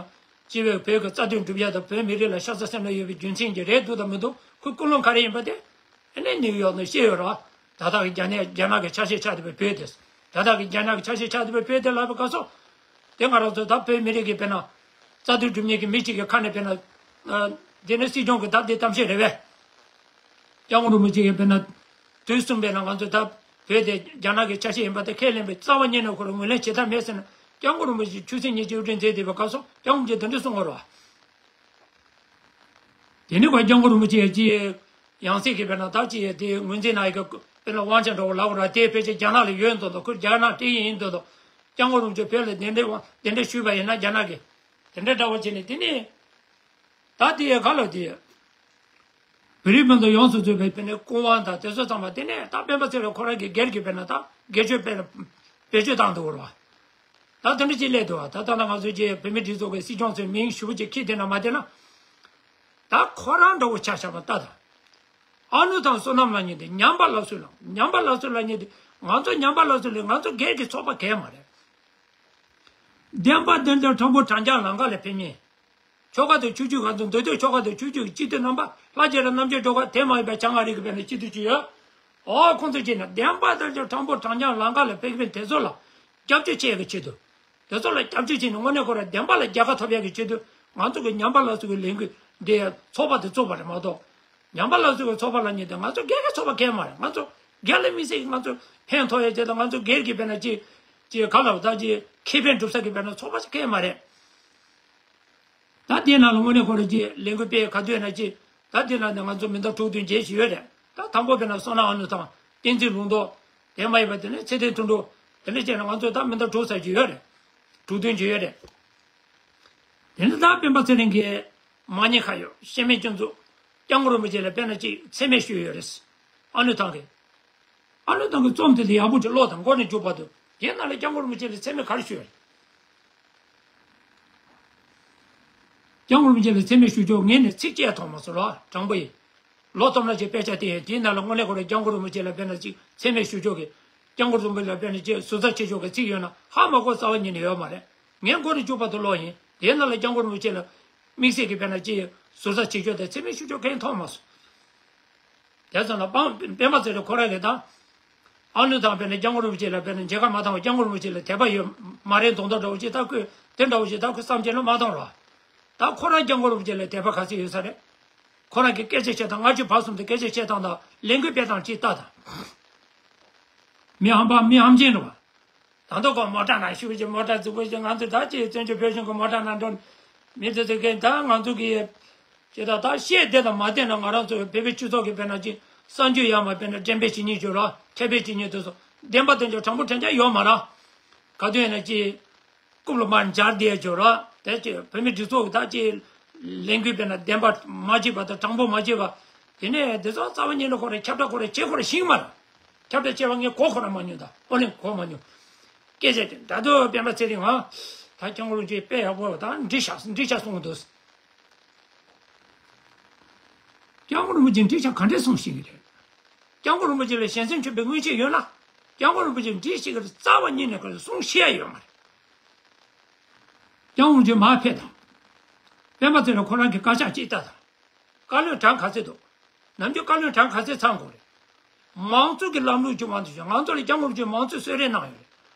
སྤྱི་བའི་བོད་ཀྱི་རྩ་དོན་སྒྲུབ་ཡ་དང་བོད་མི་རིགས་ལ་ཤ་ཚ་སེམས་ལ་ཡོད་པའི་རྒྱུ་མཚན་གྱིས་རེད་འདུག་དང་མི་འདུག་ཁོའི་ཀུན་སློང་ག་རེ་ཡིན་པ་དེ། ཨ་ནི་ནིའུ་ཡོག་ནས་བཤད་ཡོད་རེད་བ། ད་ལྟ་གི་རྒྱ་ནག་རྒྱ་ནག་གི་ཆ་ཤས་ཆགས་བསྡད་པའི་བོད་དེ། ད་ལྟ་གི་རྒྱ་ནག་གི་ཆ་ཤས་ཆགས་བསྡད་པའི་བོད་དེ་ལབ་པའི་སྐབས་སུ། དེ་ང་རང་ཚོ་ད་བོད་མི་རིགས་ཀྱི་དཔེར་ན། རྩ་དོན་སྒྲུབ་མཁན་གྱི་མི་གཅིག་གི་ཁ་ནས་དཔེར་ན། ཨ། དེ་ནི་སྲིད་སྐྱོང་གི་ད་དེ་གཏམ་བཤད་རེད་པས། སྐྱབས་མགོན་རིན་པོ་ཆེ་ཡིས་དཔེར་ན། དུས་གསུམ་པའི་ནང་ང་ཚོ་ད་བོད་དེ་རྒྱ་ནག་གི་ཆ་ཤས་ཡིན་པ་དེ་ཁས་ལེན་པའི་རྩ་བ་ཉིད་ནས་ཁོ་རང་ངོས་ལེན་བྱེད་ཐབས་མེད་ཟེར་ན། སྐྱབས་མགོན་རིན་པོ་ཆེ་ཆོས་སྲིད་གཉིས་ཀྱི་དབུ་ཁྲིད་མཛད་བསྡད་པའི་སྐབས་སུ་སྐྱབས་མགོན་རིན་པོ་ཆེས་དེ་འདྲ་གསུང་གི་རེད་བ། དེ་ནི་ཁོ་སྐྱབས་མགོན་རིན་པོ་ཆེ་ཡང་ཅིག་ཡང་སྲིད་ཀྱི་དཔེར་ན་ད་ཅིག་དེ་ངོས་འཛིན་གནང་ཡི་གི་དཔེར་ན་དབང་ཆ་འདྲ་བོ་ལབ་དགོས་ར། དེ་ཕལ་ཆེར་རྒྱ་ནག་ལ་ཡོད་མདོག་མདོག་ཁོ་རྒྱ་ནག་སྤྲད་ཡི་ཡིན་མདོག་མདོག་སྐྱབས་མགོན་རིན་པོ་ཆེ་བོད་ལ་གདན་འདྲེན་དབང་གདན་འདྲེན་ཞུས་པ་ཡིན་ན་རྒྱ་ནག་གིས། དེ་འདྲ་འདྲ་བོ་བྱས་ནས་དེ་ནི། ད་དེ་ཡི་ག་ལ་དེ། བོད་རིགས་སྤུན་ཟླ་ཡོངས་སུ་རྫོགས་པའི་དཔེར་ན་སྐུ་དབང་དང་དེ་ཚོ་ཚང་མ་དེ་ནས་ད་སྤེན་པ་ཚེ་རིང་ཁོ་རང་གི་སྒེར་གྱི་དཔེར་ན་ད་སྒེར་གཅོད་དཔེར་ན་བེད་སྤྱོད་བཏང་འདུག་རོ། ད་དེ་འདྲ་ཅིག་སླེབས་འདུག་བ། ད་ད་ལྟ་ང་ཚོ་ཀྱི་བོད་མི་སྒྲིག་འཛུགས་ཀྱི་སྲིད་སྐྱོང་ཚོའི་མིང་ཞུ་བ་ཅིག་ཁྱེར་བསྡད་ན་མ་བསྡད་ན། ད་ཁོ་རང་འདྲ་བོ་ཆ་བཞག་པ་ལྟ་དང་། ཨ་ནུ་དང་བསོད་ནམས་ལབ་མཁན་དེ་ཉམས་པ་སླར་གསོ་ལ། ཉམས་པ་སླར་གསོ་ལབ་མཁན་དེ་ང་ཚོ་ཉམས་པ་སླར་གསོ་ལས་ང་ཚོ་སྒེར་གྱི་ཚོགས་པ་གང་ཡང་མ་རེད། བདེན་པ་བདེན་དོན་དྲང་པོ་དྲང་རྐྱང་ལམ་ཁ་ལ་ཕེབས་མཁན། ཆོལ་ཁ་དང་ཆོས་བརྒྱུད་ང་ཚོ་མདོ་སྟོད་ཆོལ་ཁ་དང་ཆོས་བརྒྱུད་ཀྱི་སྤྱི་འཐུས་རྣམ་པ་ལྷ་རྒྱ་ར་རྣམ་རྒྱལ་སྒྲོལ་དཀར་དེ་མ་ཡིན་པའི་བྱ་ལྔ་རིགས་ཀྱི་དཔེར་ན་སྤྱི་འཐུས་ཅིག་ཡོད། ཨོ་ཁོང་ཚོ་ཅིག་ནི་བདེན་པ་དང་ཆོས་དྲང་པོ་དྲང་རྐྱང་ལམ་ཁ་ལ་ཕེབས་མཁན་དེ་ཚོ་ལ་སྐྱབས་བཅོལ་བྱེད་ཀྱི་ཆེད་དུ། དེ་ཚོ་ལ་སྐྱབས་བཅོལ་བྱས་ནས་དངོས་གནས་ཁོ་རང་བདེན་པ་ལ་རྒྱལ་ཁ་ཐོབ་ཡག་གི་ཆེད་དུ་ང་ཚོ་གི་ཉམས་པ་སླར་གསོ་གི་ལས་འགུལ་འདི་ཚོགས་པ་དེ་བཙུགས་པ་རེད་མ་གཏོགས། ཉམས་པ་སླར་གསོ་གི་ཚོགས་པ་ལབ་མཁན་དེ་ང་ཚོ་སྒེར་གྱི་ཚོགས་པ་གང་ཡང་མ་རེད། ང་ཚོ་སྒེར་ལ་དམིགས་བསལ་གྱི་ང་ཚོ་ཕན་ཐོགས་ཡག་ཆེད་དུ་ང་ཚོ་སྒེར་གྱི་དཔེར་ན་ཅིག་ཅིག་ག་ལ་བ་ད་ཅིག་ཁེ་ཕན་སྒྲུབ་ས་གི་དཔེར་ན་ཚོགས་པ་ཞིག་གང་ཡང་མ་རེད། ད་དེའི་ནང་ལ་དངོས་གནས་ཁོ་རང་ཅིག་ལས་འགུལ་སྤེལ་ག་དུས་ན་ཅིག་ད་དེ་ལ་ནི་ང་ཚོ་མི་ཟླ་དྲུག་བདུན་བརྒྱད་ཞིག་ཡོད་རེད། ད་དང་པོ་དཔེར་ན་བསོད་ནམས་ཨ་ནུ་དང་བསྟན་འཛིན་ལུང་རྟོགས། དེ་མ་ཡིན་པ་དེ་ནས་ཚེ་བརྟན་དོན་གྲུབ། དེ་འདྲ་བྱས་ན་ང་ཚོ་ད་མི་ཟླ་དྲུག་ཙམ་ཅིག་ཡོད་རེད། དྲུག་བདུན་ཅིག་ཡོད་རེད། དེ་ནས་ད་སྤེན་པ་ཚེ་རིང་གིས་མ་ཉེས་ཁ་གཡོག་ཤེས་མེད་སྐྱོན་འཛུགས། སྐྱབས་མགོན་རིན་པོ་ཆེ་ལ་དཔེར་ན་ཅིག་མཚན་སྨད་ཞུས་ཡོད་རེད། ཨ་ནུ་ཐང་གིས། ཨ་ནུ་ཐང་གི་རྩོམ་དེ་ལ་ཡག་པོ་ཅིག་ཀློག་དང་། མགོ་ནས་མཇུག་བར་དུ། དེའི་ནང་ལ་སྐྱབས་མགོན་རིན་པོ་ཆེ་ལ་མཚན་སྨད་ག་རེ་ཞུས་ཡོད་རེད། སྐྱབས་མགོན་རིན་པོ་ཆེ་ལ་མཚན་སྨད་ཞུ་ཕྱོགས་ངས་ནི་ཚིག་བཅད་མཐོང་མ་སོང་ལ་དྲང་པོ་ཡིན། ལོ་སྟོང་ལ་ཅིག་དཔེ་ཆ་བལྟས་ཡིན། དེའི་ནང་ལ་དངོས་གནས་ཁོ་རང་སྐྱབས་མགོན་རིན་པོ་ཆེ་ལ་དཔེར་ན་ཅིག་མཚན་སྨད་ཞུ་ཕྱོགས་ཀྱི། སྐྱབས་མགོན་རིན་པོ་ཆེ་ལ་དཔེར་ན་ཅིག་ཟུར་ཟ་བྱེད་ཕྱོགས་ཀྱི་ཚིག་ཡོད་ན་ཧ་མ་གོ་རྩ་བ་ཉིད་ནས་ཡོད་མ་རེད། ངས་མགོ་ནས་མཇུག་བར་དུ་ཀློག་ཡིན། དེའི་ནང་ལ་སྐྱབས་མགོན་རིན་པོ་ཆེ་ལ་དམིགས་བསལ་གྱི་དཔེར་ན་ཅིག་ཟུར་ཟ་བྱེད་ཕྱོགས་དང་མཚན་སྨད་ཞུ་ཕྱོགས་གང་ཡང་མཐོང་མ་སོང་། དེ་ཙམ་ལ་སྤང་སྤེན་པ་ཚེ་རིང་ཁོ་རང་གིས་ད། ཨ་ནུ་དང་དཔེར་ན་སྐྱབས་མགོན་རིན་པོ་ཆེ་ལ་དཔེར་ན་མཇལ་ཁ་མ་བཏང་བ། སྐྱབས་མགོན་རིན་པོ་ཆེ་ལ་དད་པ་ཡོད་མ་རེད་མདོག་མདོག་འདྲ་བོ་ཅིག་ད་ཁོས་དེ་འདྲ་བོ་ཅིག་ད་ཁོས་བསམ་བྱས་ན་མ་བཏང་རོགས། ད་ཁོ་རང་སྐྱབས་མགོན་རིན་པོ་ཆེ་ལ་དད་པ་ག་ཚོད་ཡོད་ས་རེད། ཁོ་རང་གི་སྐད་ཆ་བཤད་སྟངས་ལྔ་བཅུ་བར་གསུམ་དུ་སྐད་ཆ་བཤད་སྟངས་དང་ལས་འགུལ་སྤེལ་སྟངས་ཅིག་ལྟ་དང་། མི་ཧམ་པ་མི་ཧམ་ཆེན་རེད་བ། ད་ལྟ་ཁོ་མོ་ཊ་ནང་ཞུགས་ཀྱི་མོ་ཊ་རྫིག་པོ་ཞིག་ང་ཚོ་ད་ཅིག་བཙན་བྱོལ་བོད་གཞུང་གི་མོ་ཊ་ནང་འགྲོ། མི་ཚོ་ཚོ་གིས་ད་ང་ཚོ་གི་ཅེས་ད་ད་བཤད་བསྡད་དང་མ་བསྡད་ན་ང་རང་ཚོ་བོད་པའི་སྤྱི་ཚོགས་ཀྱི་དཔེར་ན་ཅིག་གསར་འགྱུར་ཡར་མར་དཔེར་ན་འགྲེམས་སྤེལ་བྱེད་མཁན་ཅིག་ར་ཁྱབ་སྤེལ་བྱེད་མཁན་དེ་ཚོ་བདེན་པ་དེ་ཚོ་དྲང་པོ་དྲང་རྐྱང་ཡོད་མ་རེད། ག་དུས་ཡིན་ན་ཅིག་རྐུབ་ལ་མར་འབྱར་བསྡད་ཅིག་ར་དེ་ཅིག་བོད་མི་སྒྲིག་འཛུགས་ཀྱི་ད་ཅིག་ལས་འགུལ་དཔེར་ན་བདེན་པ་མ་བྱས་པ་དང་དྲང་པོ་མ་བྱས་པ། དེ་ནས་དེ་ཚོ་རྩ་བ་ཉིད་ནས་ཁོ་རང་ཁྱབ་བསྒྲགས་ཁོ་རང་བྱེད་ཁོ་རང་ཤེས་ཀྱི་མ་རེད། ཁྱབ་བསྒྲགས་བྱས་པ་ངས་གོ་ཁོ་རང་མ་མྱོང་། ད་ཨོ་ལེ་གོ་མ་མྱོང་། སྐད་ཆ་དེ་འདྲ་འདུག་སྤེན་པ་ཚེ་རིང་ཨ། ད་སྐྱབས་མགོན་རིན་པོ་ཆེ་དཔེ་ཡག་པོ་དང་འགྲིག་ཤག་འགྲིག་ཤག་གསུངས་འདུག་སྐྱབས་མགོན་རིན་པོ་ཆེ་འགྲིག་ཤག་ག་འདྲས་གསུངས་ཤེས་ཀྱི་རེད། སྐྱབས་མགོན་རིན་པོ་ཆེ་ལ་ཞལ་སེམས་མཆོད་པའི་མངོན་ཤེས་ཡོད་ན། སྐྱབས་མགོན་རིན་པོ་ཆེ་འགྲིག་ཤེས་ཀྱི་རེད་རྩ་བ་ཉིད་ནས་ག་རེ་གསུང་ཤེས་ཡ་ཡོད་མ་རེད། སྐྱབས་མགོན་རིན་པོ་ཆེ་མར་ཕེབས་དང་། སྤེན་པ་ཚེ་རིང་ཁོ་རང་གི་བཀའ་ཤག་ཅིག་ལྟ་དང་། བཀའ་བློན་གྲངས་ག་ཚོད་འདུག་ནམ་རྒྱུན་བཀའ་བློན་གྲངས་ག་ཚོད་ཚང་དགོས་རེད། མང་གཙོ་གི་ལམ་ལུགས་ཀྱི་དབང་དུ་བྱས་ང་ཚོ་ལ་སྐྱབས་མགོན་རིན་པོ་ཆེ་མང་གཙོའི་གསོལ་རས་གནང་ཡོད་རེད།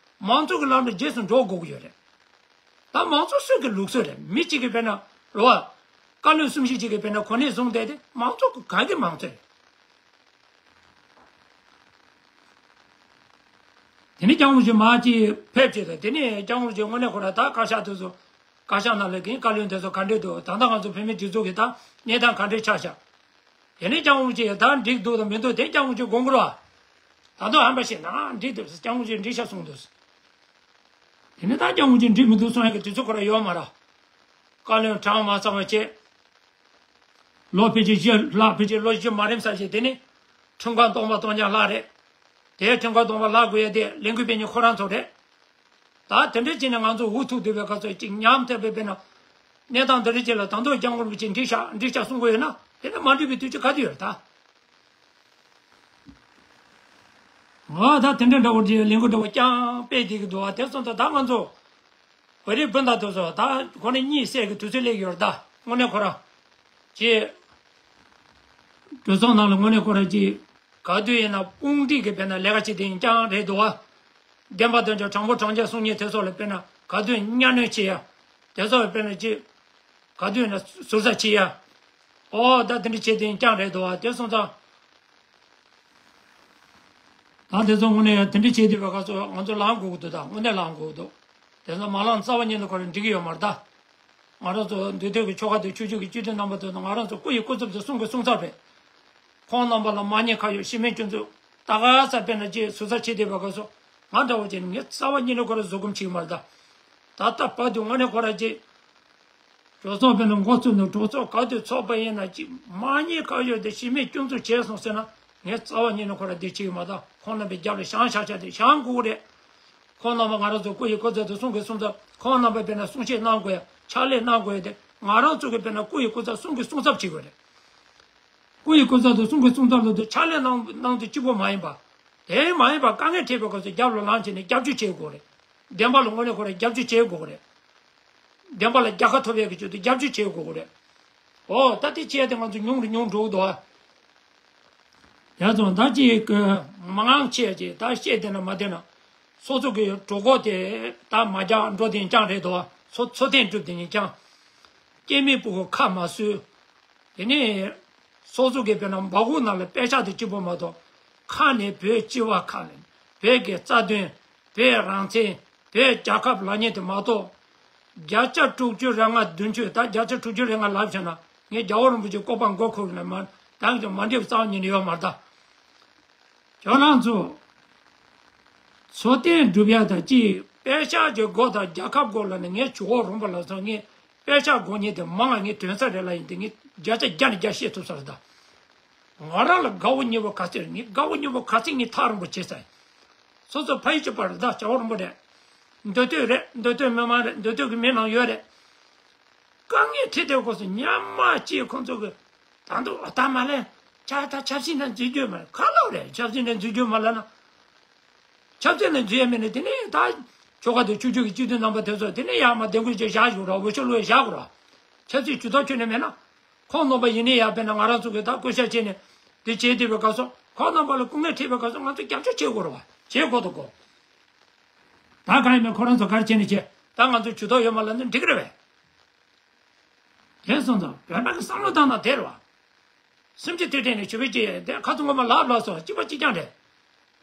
མང་གཙོ་གི་ལམ་ལ་རྗེས་སུ་འགྲོ་དགོས་ཀྱི་ཡོད་རེད། ད་མང་གཙོ་སུ་གི་ལུགས་སྲོལ་རེད། མི་གཅིག་གིས་དཔེར་ན་རེད་བ། བཀའ་བློན་གསུམ་བཞི་གཅིག་གིས་དཔེར་ན་གོ་གནས་བཟུང་བསྡད་དེ་མང་གཙོ་གི་ག་གི་མང་གཙོ་རེད། དེ་ནས་སྐྱབས་མགོན་རིན་པོ་ཆེ་མར་ཅིག་ཕེབས་བྱས་ཏེ་དེ་ནས་སྐྱབས་མགོན་རིན་པོ་ཆེ་དངོས་གནས་ཁོ་རང་ད་བཀའ་ཤག་དེ་ཚོ་བཀའ་ཤག་ནང་ལ་གིན་བཀའ་བློན་དེ་ཚོ་ག་འདྲས་འདུག་ད་ལྟ་ང་ཚོ་བོད་མི་སྒྲིག་འཛུགས་ཀྱི་ད་གནས་སྟངས་ག་འདྲས་ཆགས་ཤག་དེ་ནས་སྐྱབས་མགོན་རིན་པོ་ཆེ་ད་འགྲིག་འདུག་དང་མི་འདུག་དེ་སྐྱབས་མགོན་རིན་པོ་ཆེ་དགོངས་ཀྱི་རེད་བ། ད་དུང་ཧམ་པ་བཤད་ན་འགྲིག་འདུག་ཟེར་སྐྱབས་མགོན་རིན་པོ་ཆེ་འགྲིག་ཤག་གསུངས་འདུག་དེ་ནས་ད་སྐྱབས་མགོན་རིན་པོ་ཆེ་འགྲིག་མི་འདུག་གསུང་ཡག་གི་དུས་ཚོད་ཁོ་རང་ཡོད་མ་རེད། བཀའ་བློན་གྲངས་མ་ཚང་བ་བྱས། ལོ་ཕལ་ཆེར་བཞི་ལྷག་ཕལ་ཆེར་ལོ་བཞི་མ་རིམ་ས་ཞིག་དེ་ནི་ཁྲིམས་ཁང་སྟོང་པ་སྟོང་རྐྱང་ལྷག་རེད། དེའི་ཁྲིམས་ཁང་སྟོང་པ་ལྷག་དགོས་ཡ་དེ་ལས་འགུལ་སྤེལ་མཁན་ཁོ་རང་ཚོ་རེད། ད་དེ་འདྲ་བྱས་ནས་ང་ཚོ་འུ་ཐུག་སྡོད་པའི་སྐབས་སུ་ཅིག་ཉམས་ཐེབས་པའི་དཔེར་ན། གནས་སྟངས་འདི་འདྲ་ཅིག་ལ་ད་དུང་སྐྱབས་མགོན་རིན་པོ་ཆེ་འགྲིག་ཤག་འགྲིག་ཤག་གསུང་གི་ཡོད་ན་དེ་ནི་མ་འགྲིག་པའི་དུས་ཚོད་ག་དུས་ཡོད་རེད་ད། ང་ད་དེ་འདྲ་འདྲ་བོ་འདྲའི་ལས་འགུལ་འདྲ་བོ་རྐྱང་སྤེལ་བསྡད་ཀྱི་འདུག་བ། དེ་སོང་ཙང་ད་ང་ཚོ་བོད་རིགས་སྤུན་ཟླ་དེ་ཚོ་ད་ཁོ་ནི་གཉིད་སད་ཀྱི་དུས་ཚོད་སླེབས་ཡོད་རེད་ད། དངོས་གནས་ཁོ་རང་ཅེས་གྲོས་ཚོགས་ནང་ལ་དངོས་གནས་ཁོ་རང་ཅེས་ག་དུས་ཡིན་ན་དཔུང་སྒྲིག་གི་དཔེར་ན་ལས་ཀ་བྱེད་དེ་ཡིན་རྐྱང་རེད་འདུག་བ། བདེན་པ་དོན་ཆ་དྲང་པོ་དྲང་རྐྱང་གསུང་མཁན་དེ་ཚོ་ལ་དཔེར་ན་ག་དུས་གཉའ་གནོན་བྱེད་ཡ། དེ་ཚོ་ལ་དཔེར་ན་ཅེས་ག་དུས་ཡིན་ན་ཟུར་ཟ་བྱེད་ཡ། ཨོ་ད་དེ་འདྲ་བྱེད་དེ་ཡིན་རྐྱང་རེད་འདུག་བ། དེ་སོང་ཙང་། ད་དེ་ཚོ་དངོས་གནས་དེ་འདྲ་བྱེད་དུས་བ་ག་ཚོད་ང་ཚོ་ལངས་དགོས་ཀྱི་འདུག་ད་དངོས་གནས་ལངས་དགོས་ཀྱི་འདུག་དེ་ཚོ་མ་ལངས་རྩ་བ་ཉིད་ནས་ཁོ་རང་འགྲིག་གི་ཡོད་མ་རེད་ད། ང་རང་ཚོ་འདི་དུས་ཀྱི་ཆོལ་ཁ་དང་ཆོས་བརྒྱུད་ཀྱི་སྤྱི་འཐུས་རྣམ་པ་ཚོ་དང་ང་རང་ཚོ་སྐུ་ཡི་སྐུ་ཚབ་དེ་གསུང་གི་གསུང་ཚབ་རེད། ཁོང་རྣམ་པ་ལ་མ་ཉེས་ཁ་གཡོགས་གཞི་མེད་སྐྱོན་འཛུགས་ད་ག་ས་དཔེར་ན་ཅིག་ཟུར་ཟ་བྱེད་བསྡད་པ་ག་ཚོད་ང་འདྲ་བོ་ཅིག་ངས་རྩ་བ་ཉིད་ནས་ཁོ་རང་བཟོད་སྒོམ་བྱེད་ཀྱི་མ་རེད་ད། ད་ལྟ་བར་དུ་དངོས་གནས་ཁོ་རང་ཅིག་གྲོས་ཚོགས་དཔེར་ན་འགོ་བཙུགས་ནས་གྲོས་ཚོགས་ག་དུས་ཚོགས་པ་ཡིན་ན་ཅིག་མ་ཉེས་ཁ་གཡོགས་དེ་གཞི་མེད་སྐྱོན་འཛུགས་བྱས་སོང་ཟེར་ན་ངས་རྩ་བ་ཉིད་ནས་ཁོ་ར་འདི་བྱེད་ཀྱི་མ་གཏོགས་ཁོང་རྣམ་པའི་རྒྱབ་ལ་བཞེངས་བཞག་བྱས་ཏེ་བཞེངས་དགོས་རེད། ཁོང་རྣམ་པ་ང་རང་ཚོ་སྐུ་ཡི་སྐུ་ཚབ་དང་གསུང་གི་གསུང་ཚབ་ཁོང་རྣམ་པ་དཔེར་ན་གསུང་བཤད་གནང་དགོས་ཡ་ཕྱག་ལས་གནང་དགོས་ཡ་དེ་ང་རང་ཚོ་གི་དཔེར་ན་སྐུ་ཡི་སྐུ་ཚབ་གསུང་གི་གསུང་ཚབ་བྱེད་དགོས་རེད། སྐུ་ཡི་སྐུ་ཚབ་དང་གསུང་གི་གསུང་ཚབ་ལ་དེ་ཕྱག་ལས་གནང་གནང་དུས་གཅིག་པོ་མ་ཡིན་པ། དེ་མ་ཡིན་པ་དཀའ་ངལ་འཕྲད་པའི་སྐབས་སུ་རྒྱབ་ལ་ལངས་བྱས་ནས་རྒྱབ་སྐྱོར་བྱེད་དགོས་རེད། བདེན་པ་ལ་དངོས་གནས་ཁོ་ར་རྒྱབ་སྐྱོར་བྱེད་དགོས་རེད། བདེན་པ་ལ་རྒྱལ་ཁ་ཐོབ་ཡག་གི་ཆེད་དུ་རྒྱབ་སྐྱོར་བྱེད་དགོས་ཀྱི་རེད། ཨོ་ད་དེ་བྱས་ཏེ་ང་ཚོ་ཉུང་རུ་ཉུང་འགྲོ་གི་འདུག་ཨ། ཡ་ཚོ་ད་ཅིག་གི་མང་ཆེ་ཅིག་ད་བཤད་བསྡད་ན་མ་བསྡད་ན། སོ་སོ་གི་གྲོད་ཁོག་དེ་ད་མ་རྒྱག་འགྲོ་དེ་རྐྱང་རེད་འདུག་ཨ། འཚོ་འཚོ་རྟེན་སྒྲུབ་དེ་རྐྱང་། སྐྱེ་དམན་ཕྲུ་གུ་ཁ་མ་གསོས། དེ་ནས་སོ་སོ་གི་དཔེར་ན་འབག་གུ་ནང་ལ་པད་ཤག་དེ་གཅིག་པོ་མ་གཏོགས་ཁ་ནས་བོད་སྤྱི་བ་ཁ་ནས་བོད་ཀྱི་རྩ་དོན། བོད་རང་བཙན། བོད་རྒྱལ་ཁབ་ལབ་མཁན་དེ་མ་གཏོགས། བརྒྱ་ཆ་དྲུག་ཅུ་རེ་ལྔ་བདུན་ཅུ་ད་བརྒྱ་ཆ་དྲུག་ཅུ་རེ་ལྔ་ལབ་བྱས་ན་ངས་རྒྱལ་བ་རིན་པོ་ཆེའི་བཀོད་པ་མགོ་འཁོར་གི་ན་མ་ད་ཀྱང་མ་འགྲིག་རྩ་བ་ཉིད་ནས་ཡོད་མ་རེད་ད། ཁྱོད་རང་ཚོ་འཚོ་རྟེན་སྒྲུབ་ཡ་ད་ཅི་པད་ཤག་གི་སྒོ་དང་རྒྱལ་ཁབ་སྒོ་ལ་ནི་ངས་ཇོ་བོ་རིན་པོ་ལ་སོང་ངས་པད་ཤག་སྒོ་ཉིད་དེ་མང་ང་ངས་དོན་ས་རེད་ལ་ཡིན་དེ་ངས་བརྒྱ་ཆ་བརྒྱ་ནས་བརྒྱ་བཤད་ཐུབ་ས་རེད་ད། ང་རང་ལ་དགའ་བོ་ཉེ་བོ་ག་ཚོད་རེད། ངས་དགའ་བོ་ཉེ་བོ་ག་ཚོད་ངས་ཐག་རིང་པོ་བྱེད་ས་ཡིན། སོ་སོ་ཕ་ཡུལ་གྱི་པར་ད་བྱ་བ་རིང་པོ་རེད། མདོ་སྟོད་རེད། མདོ་སྟོད་མི་མང་རེད། མདོ་སྟོད་ཀྱི་མི་ནང་ཡོད་རེད། དཀའ་ངལ་འཕྲད་དེ་སྐབས་སུ་ཉམས་མ་ཅིག་ཁོང་ཚོ་གི་ད་དུང་ཨ་ད་མ་ལེན་ཆ་ད་ཆབ་སྲིད་ནང་འཛུལ་རྒྱུ་མ་རེད། ཁ་ལོ་རེད། ཆབ་སྲིད་ནང་འཛུལ་རྒྱུ་མ་ལ་ན། ཆབ་སྲིད་ནང་འཛུལ་ཡ་མེད་ན་དེ་ནས་ད་ཆོལ་ཁ་དང་ཆོས་བརྒྱུད་ཀྱི་སྤྱི་འཐུས་རྣམ་པ་དེ་ཚོ་དེ་ནས་ཡར་མར་བདེ་འགོད་ཅིག་བཞག་བཞུགས་ར། འོས་ཤོག་བླུགས་ཡ་བཞག་དགོས་ར། ཆབ་སྲིད་ཇུས་གཏོགས་ཁྱོན་ནས་མེད་ན། ཁོང་རྣམ་པ་ཡིན་ནའི་ཡང་དཔེར་ན་ང་རང་ཚོ་གི་ད་བསྐོ་བཞག་བྱས་ནས་འདི་བྱས་བསྡད་པའི་སྐབས་སུ་ཁོང་རྣམ་པ་ལ་སྐུ་ངལ་འཕྲད་པའི་སྐབས་སུ་ང་ཚོ་རྒྱབ་སྐྱོར་བྱེད་དགོས་རེད་བ། བྱེད་དགོས་དང་དགོས། ད་གང་ཡིན་མིན་ཁོ་རང་ཚོ་ག་རེ་བྱས་ནས་བྱེད་ད་ང་ཚོ་ཇུས་གཏོགས་ཡོད་མ་ལབ་ན་འགྲིག་གི་རེད་བས། དེ་སོང་ཙང་བོད་པ་གི་བསམ་བློ་བཏང་ན་དེ་རེད་བ། སུམ་ཅུ་དུས་དྲན་ནས་ཞུ་བའི་ཅི་དེ་ཁ་ཚོ་ངོ་མ་ལབ་ལབ་སོང་གཅིག་པ་གཅིག་རྐྱང་རེད།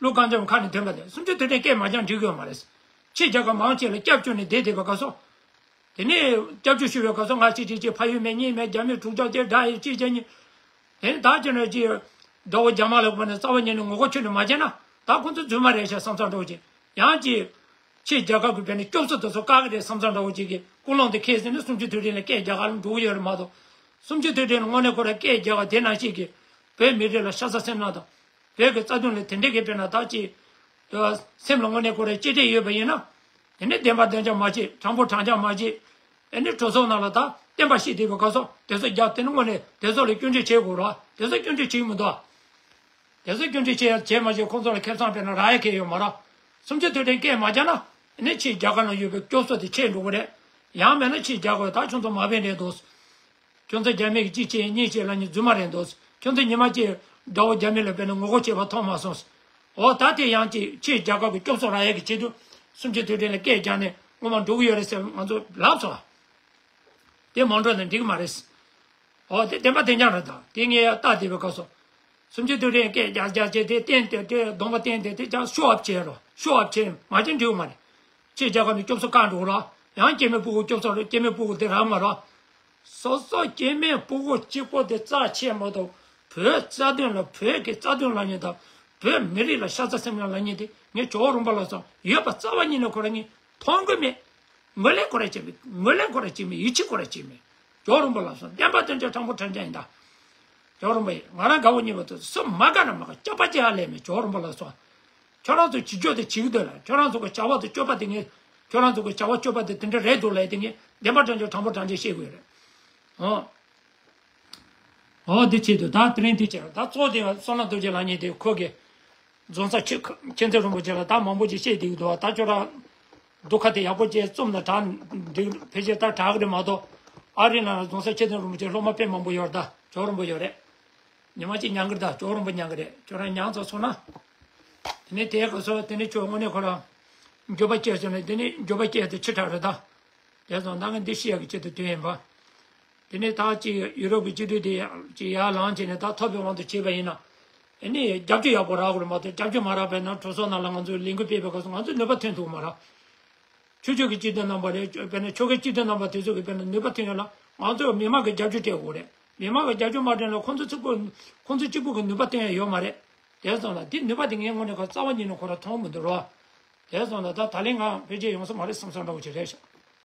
ཀླུ་རྐང་འཇམ་ཁ་ནས་ཐོན་པ་དེ་སུམ་ཅུ་དུས་དྲན་སྐད་མ་རྐྱང་འགྲིག་གི་ཡོད་མ་རེད། ཕྱི་རྒྱལ་ཁབ་མང་ཆེ་ལ་སྐྱབས་བཅོལ་ནས་བསྡད་བསྡད་པ་ག་སོ། དེ་ནས་སྐྱབས་བཅོལ་ཞུ་བའི་སྐབས་སུ་ང་གཅིག་གཅིག་གཅིག་ཕ་ཡུལ་མེད་གཉེན་མེད་རྒྱ་མི་དྲུག་ཅག་དེ་དགྲ་ཡི་གཅིག་བྱས་གཉིས། དེ་ནས་ད་ཅི་ན་ཅི། དགྲ་བོ་རྒྱ་དམར་ལ་བར་ནས་རྩ་བ་ཉིད་ནས་ངོ་རྒོལ་ཁྱོན་ནས་མ་བྱས་ན་ད་ཁོང་ཚོ་རྫུན་མ་རེད་ཤག་བསམ་བསམ་འདྲ་བོ་ཅིག་ཡང་ཅིག་ཕྱི་རྒྱལ་ཁབ་ཀྱི་བར་ནས་སྐྱོབ་གསོ་དེ་ཚོ་བཀག་གི་རེད་བསམ་བསམ་འདྲ་བོ་ཅིག་གི་ཀུན་སློང་དེ་ཁས་ཟིན་ནས་སུམ་ཅུ་དུས་དྲན་ལ་སྐད་རྒྱག་ག་ལ་འགྲོ་གི་ཡོད་རེད་མ་གཏོགས། སུམ་ཅུ་དུས་དྲན་ལ་དངོས་གནས་ཁོ་རང་སྐད་རྒྱག་ག་དེ་ནང་བཞིན་གྱི་བོད་མི་རིགས་ལ་ཤ་ཚ་སེམས་ནང་དང་། བོད་ཀྱི་རྩ་དོན་ལ་དེ་འདྲས་ཀྱི་དཔེར་ན་ད་ཅིག་སེམས་ལ་དངོས་གནས་ཁོ་རང་གཅེས་སྤྲས་ཡོད་པ་ཡིན་ན། དེ་ནས་བདེན་པ་བདེན་ཆ་མ་བྱེད་དྲང་པོ་དྲང་ཆ་མ་བྱེད། ཨེ་ནི་གྲོས་ཚོགས་ནང་ལ་ད་བསྟན་པ་བཤིག་བསྡད་པའི་སྐབས་སུ་དེ་ཚོ་རྒྱབ་དེ་ནི་དངོས་གནས་དེ་ཚོ་ལ་སྐྱོན་བརྗོད་བྱེད་དགོས་ར་དེ་ཚོ་སྐྱོན་བརྗོད་བྱེད་ཀྱི་མི་འདུག་དེ་ཚོ་སྐྱོན་བརྗོད་བྱེད་ཡ་བྱེད་མ་བྱེད་ཁོང་ཚོ་ལ་ཁེ་བཟང་སྤྲད་ན་རག་ཡ་གང་ཡོད་མ་རེད། སུམ་ཅུ་དུས་དྲན་སྐད་མ་རྒྱག་ན་ཨེ་ནི་ཕྱིའི་རྒྱལ་ཁབ་ནང་ཡོད་པའི་སྐྱོབ་གསོ་དེ་ཆད་འགྲོ་གི་རེད། ཡང་མེད་ན་ཕྱིའི་རྒྱལ་ཁབ་ད་ཁྱོད་ཚོ་མ་ཕན་འདྲ་འདུག་ཁྱོད་ཚོ་རྒྱ་མི་གིས་གཅིག་བྱས་གཉིས་བྱས་ལབ་མཁན་རྫུན་མ་རེད་འདུག་ཁྱོད་ཚོ་ཉི་མ་གཅིག་དགྲ་བོ་རྒྱ་མི་ལ་དཔེར་ན་ངོ་རྒོལ་བྱས་པ་མཐོང་མ་སོང་། འོ་ད་དེ་ཡང་གཅིག་ཕྱིའི་རྒྱལ་ཁབ་ཀྱི་སྐྱོབ་གསོ་རག་ཡས་ཀྱི་ཆེད་དུ་སུམ་ཅུ་དུས་དྲན་ལ་སྐད་རྒྱག་ནས་ངོ་མ་འགྲོ་གི་ཡོད་རེད་ཟེར་ང་ཚོ་ལབ་སོང་། དེ་མ་འགྲོ་ན་འགྲིག་གི་མ་རེད། འོ་དེ་བདེན་པ་བདེན་རྐྱང་རེད་ད་དེ་ངས་ཡར་ལྟ་བསྡད་པའི་སྐབས་སུ། སུམ་ཅུ་དུས་དྲན་སྐད་རྒྱག་རྒྱག་བྱས་དེ་བསྟན་ཏེ་དེ་གདོང་པ་བསྟན་ཏེ་དེ་ཀྱང་ཤོ་ཨབ་བྱས་རོ་ཤོ་ཨབ་བྱས་མ་བྱས་འགྲིག་གི་མ་རེད། ཕྱིའི་རྒྱལ་ཁབ་ནས་སྐྱོབ་གསོ་བཀག་འགྲོ་ར། ཡང་སྐྱེ་དམན་སྤུ་གུ་སྐྱོབ་གསོ་རེད་སྐྱེ་དམན་སྤུ་གུ་དེ་རག་མ་ར། སོ་སོ་སྐྱེ་དམན་སྤུ་གུ་གཅིག་པོ་དེ་རྩ་ཆེ་མ་གཏོགས་བོད་རྩ་དོན་ལ་བོད་ཀྱི་རྩ་དོན་ལབ་མཁན་དང་བོད་མི་རིགས་ལ་ཤ་ཚ་སེམས་ཁམས་ལབ་མཁན་དེ་ངས་ཇོ་བོ་རོང་པ་ལ་སོགས་ཡོད་པ་རྩ་བ་ཉིད་ནས་ཁོ་རང་གཉིས་མཐོང་གི་མེད། ངོས་ལེན་ཁོ་རང་བྱེད་མེད་ངོས་ལེན་ཁོ་རང་བྱེད་མེད་ཡིད་ཆེས་ཁོ་རང་བྱེད་མེད། ཇོ་བོ་རོང་པ་ལ་སོགས་བདེན་པ་བདེན་ཆ་དྲང་པོ་དྲང་རྐྱང་ཡིན་ད། ཇོ་བོ་རོང་པ་ཡིན་ང་རང་དགའ་བོ་ཉེས་པ་དེ་སུ་མ་དགའ་ན་མ་དགའ་སྐྱག་པ་ཅི་ཧ་ལས་མེད་ཇོ་བོ་རོང་པ་ལ་སོགས། ཁྱོད་རང་ཚོ་བྱེད་རྒྱུ་དེ་བྱེད་ཀྱི་འདུག་ལ་ཁྱོད་རང་ཚོ་གི་བྱ་བ་དེ་སྤྱོད་པ་དེ་ངས་ཁྱོད་རང་ཚོ་གི་བྱ་བ་སྤྱོད་པ་དེ་དེ་འདྲ་རེད་འདུག་ལབ་དེ་ངས་བདེན་པ་དྲང་ཆ་དྲང་པོ་དྲང་ཆ་བཤད་དགོས་རེད། ཨོ། ཨོ་དེ་བྱེད་དུས་ད་དེ་རིང་དེ་བྱེད་ད་གཙོ་དེ་བསོད་ནམས་རྡོ་རྗེ་ལབ་མཁན་དེ་ཁོ་གི་རྫོང་སར་ཆོས་ཁ་མཁྱེན་བརྩེ་རིན་པོ་ཆེ་ལ་ད་མང་པོ་ཅིག་བཤད་བསྡད་ཀྱི་འདུག་ད་ཁྱོད་རང་སྡུག་ཁ་དེ་ཡག་པོ་ཅིག་རྩོམ་ན་དྲག་འདུག་ཕལ་ཆེར་ད་དྲག་གི་རེད་མ་གཏོགས་ཨ་རི་ནང་ལ་རྫོང་སར་མཁྱེན་བརྩེ་རིན་པོ་ཆེ་སློབ་མ་དཔེ་མང་པོ་ཡོད་རེད་ད་ཇོ་བོ་རིན་པོ་ཡོད་རེད། ཉི་མ་གཅིག་མྱང་གི་རེད་ད་ཇོ་བོ་རིན་པོ་མྱང་གི་རེད་ཁྱོད་རང་མྱང་ཚར་སོང་ན། དེ་ནས་དེའི་སྐབས་སུ་དེ་ནས་ཁྱོད་དངོས་གནས་ཁོ་རང་འགྱོད་པ་སྐྱེས་སོང་ནས་དེ་ནས་འགྱོད་པ་སྐྱེས་ཏེ་ཕྱི་དྲགས་རེད་ད། དེ་སོང་ད་ང་འདི་ཤི་ཡག་གི་ཆེད་དུ་དོན་ཡིན་པ། དེ་ནས་ད་ཅིག་ཡུ་རོབ་ཀྱི་སྤྱི་འཐུས་དེ་ཅིག་ཡར་ལངས་བྱས་ནས་ད་ཐོབ་པའི་དབང་དུ་བྱས་པ་ཡིན་ན། ཨ་ནི་རྒྱབ་སྐྱོར་ཡག་པོ་རག་དགོས་རེད་མ་གཏོགས་རྒྱབ་སྐྱོར་མ་རག་པས་ན་གྲོས་ཚོགས་ནང་ལ་ང་ཚོས་ལས་འགུལ་སྤེལ་བའི་སྐབས་སུ་ང་ཚོས་ནུས་པ་ཐོན་ཐུབ་ཀྱི་མ་རེད། ཆོས་ཕྱོགས་ཀྱི་སྤྱི་འཐུས་རྣམ་པ་རེད་དཔེར་ན་ཆོལ་ཁའི་སྤྱི་འཐུས་རྣམ་པ་དེ་ཚོ་གི་དཔེར་ན་ནུས་པ་ཐོན་ཡོད་ལ་ང་ཚོས་མི་མང་གི་རྒྱབ་སྐྱོར་སྤྲད་དགོས་རེད། མི་མང་གི་རྒྱབ་སྐྱོར་མ་སྤྲད་ན་ཁོང་ཚོ་གཅིག་པུ་ཁོང་ཚོ་གཅིག་པུ་གི་ནུས་པ་ཐོན་ཡ་ཡོད་མ་རེད། དེ་སོང་ལ་འདི་ནུས་པ་དེ་ངའི་ངོས་ནས་ཁོ་རྩ་བ་ཉིད་ནས་ཁོ་ར་མཐོང་མི་འདུག་རོ། དེ་སོང་ལ་ད་ད་ལན་ང་ཕལ་ཆེར་ཡོང་ས་མ་རེད་བསམ་བསམ་འདྲ་བོ་ཅིག་རེད་ཤག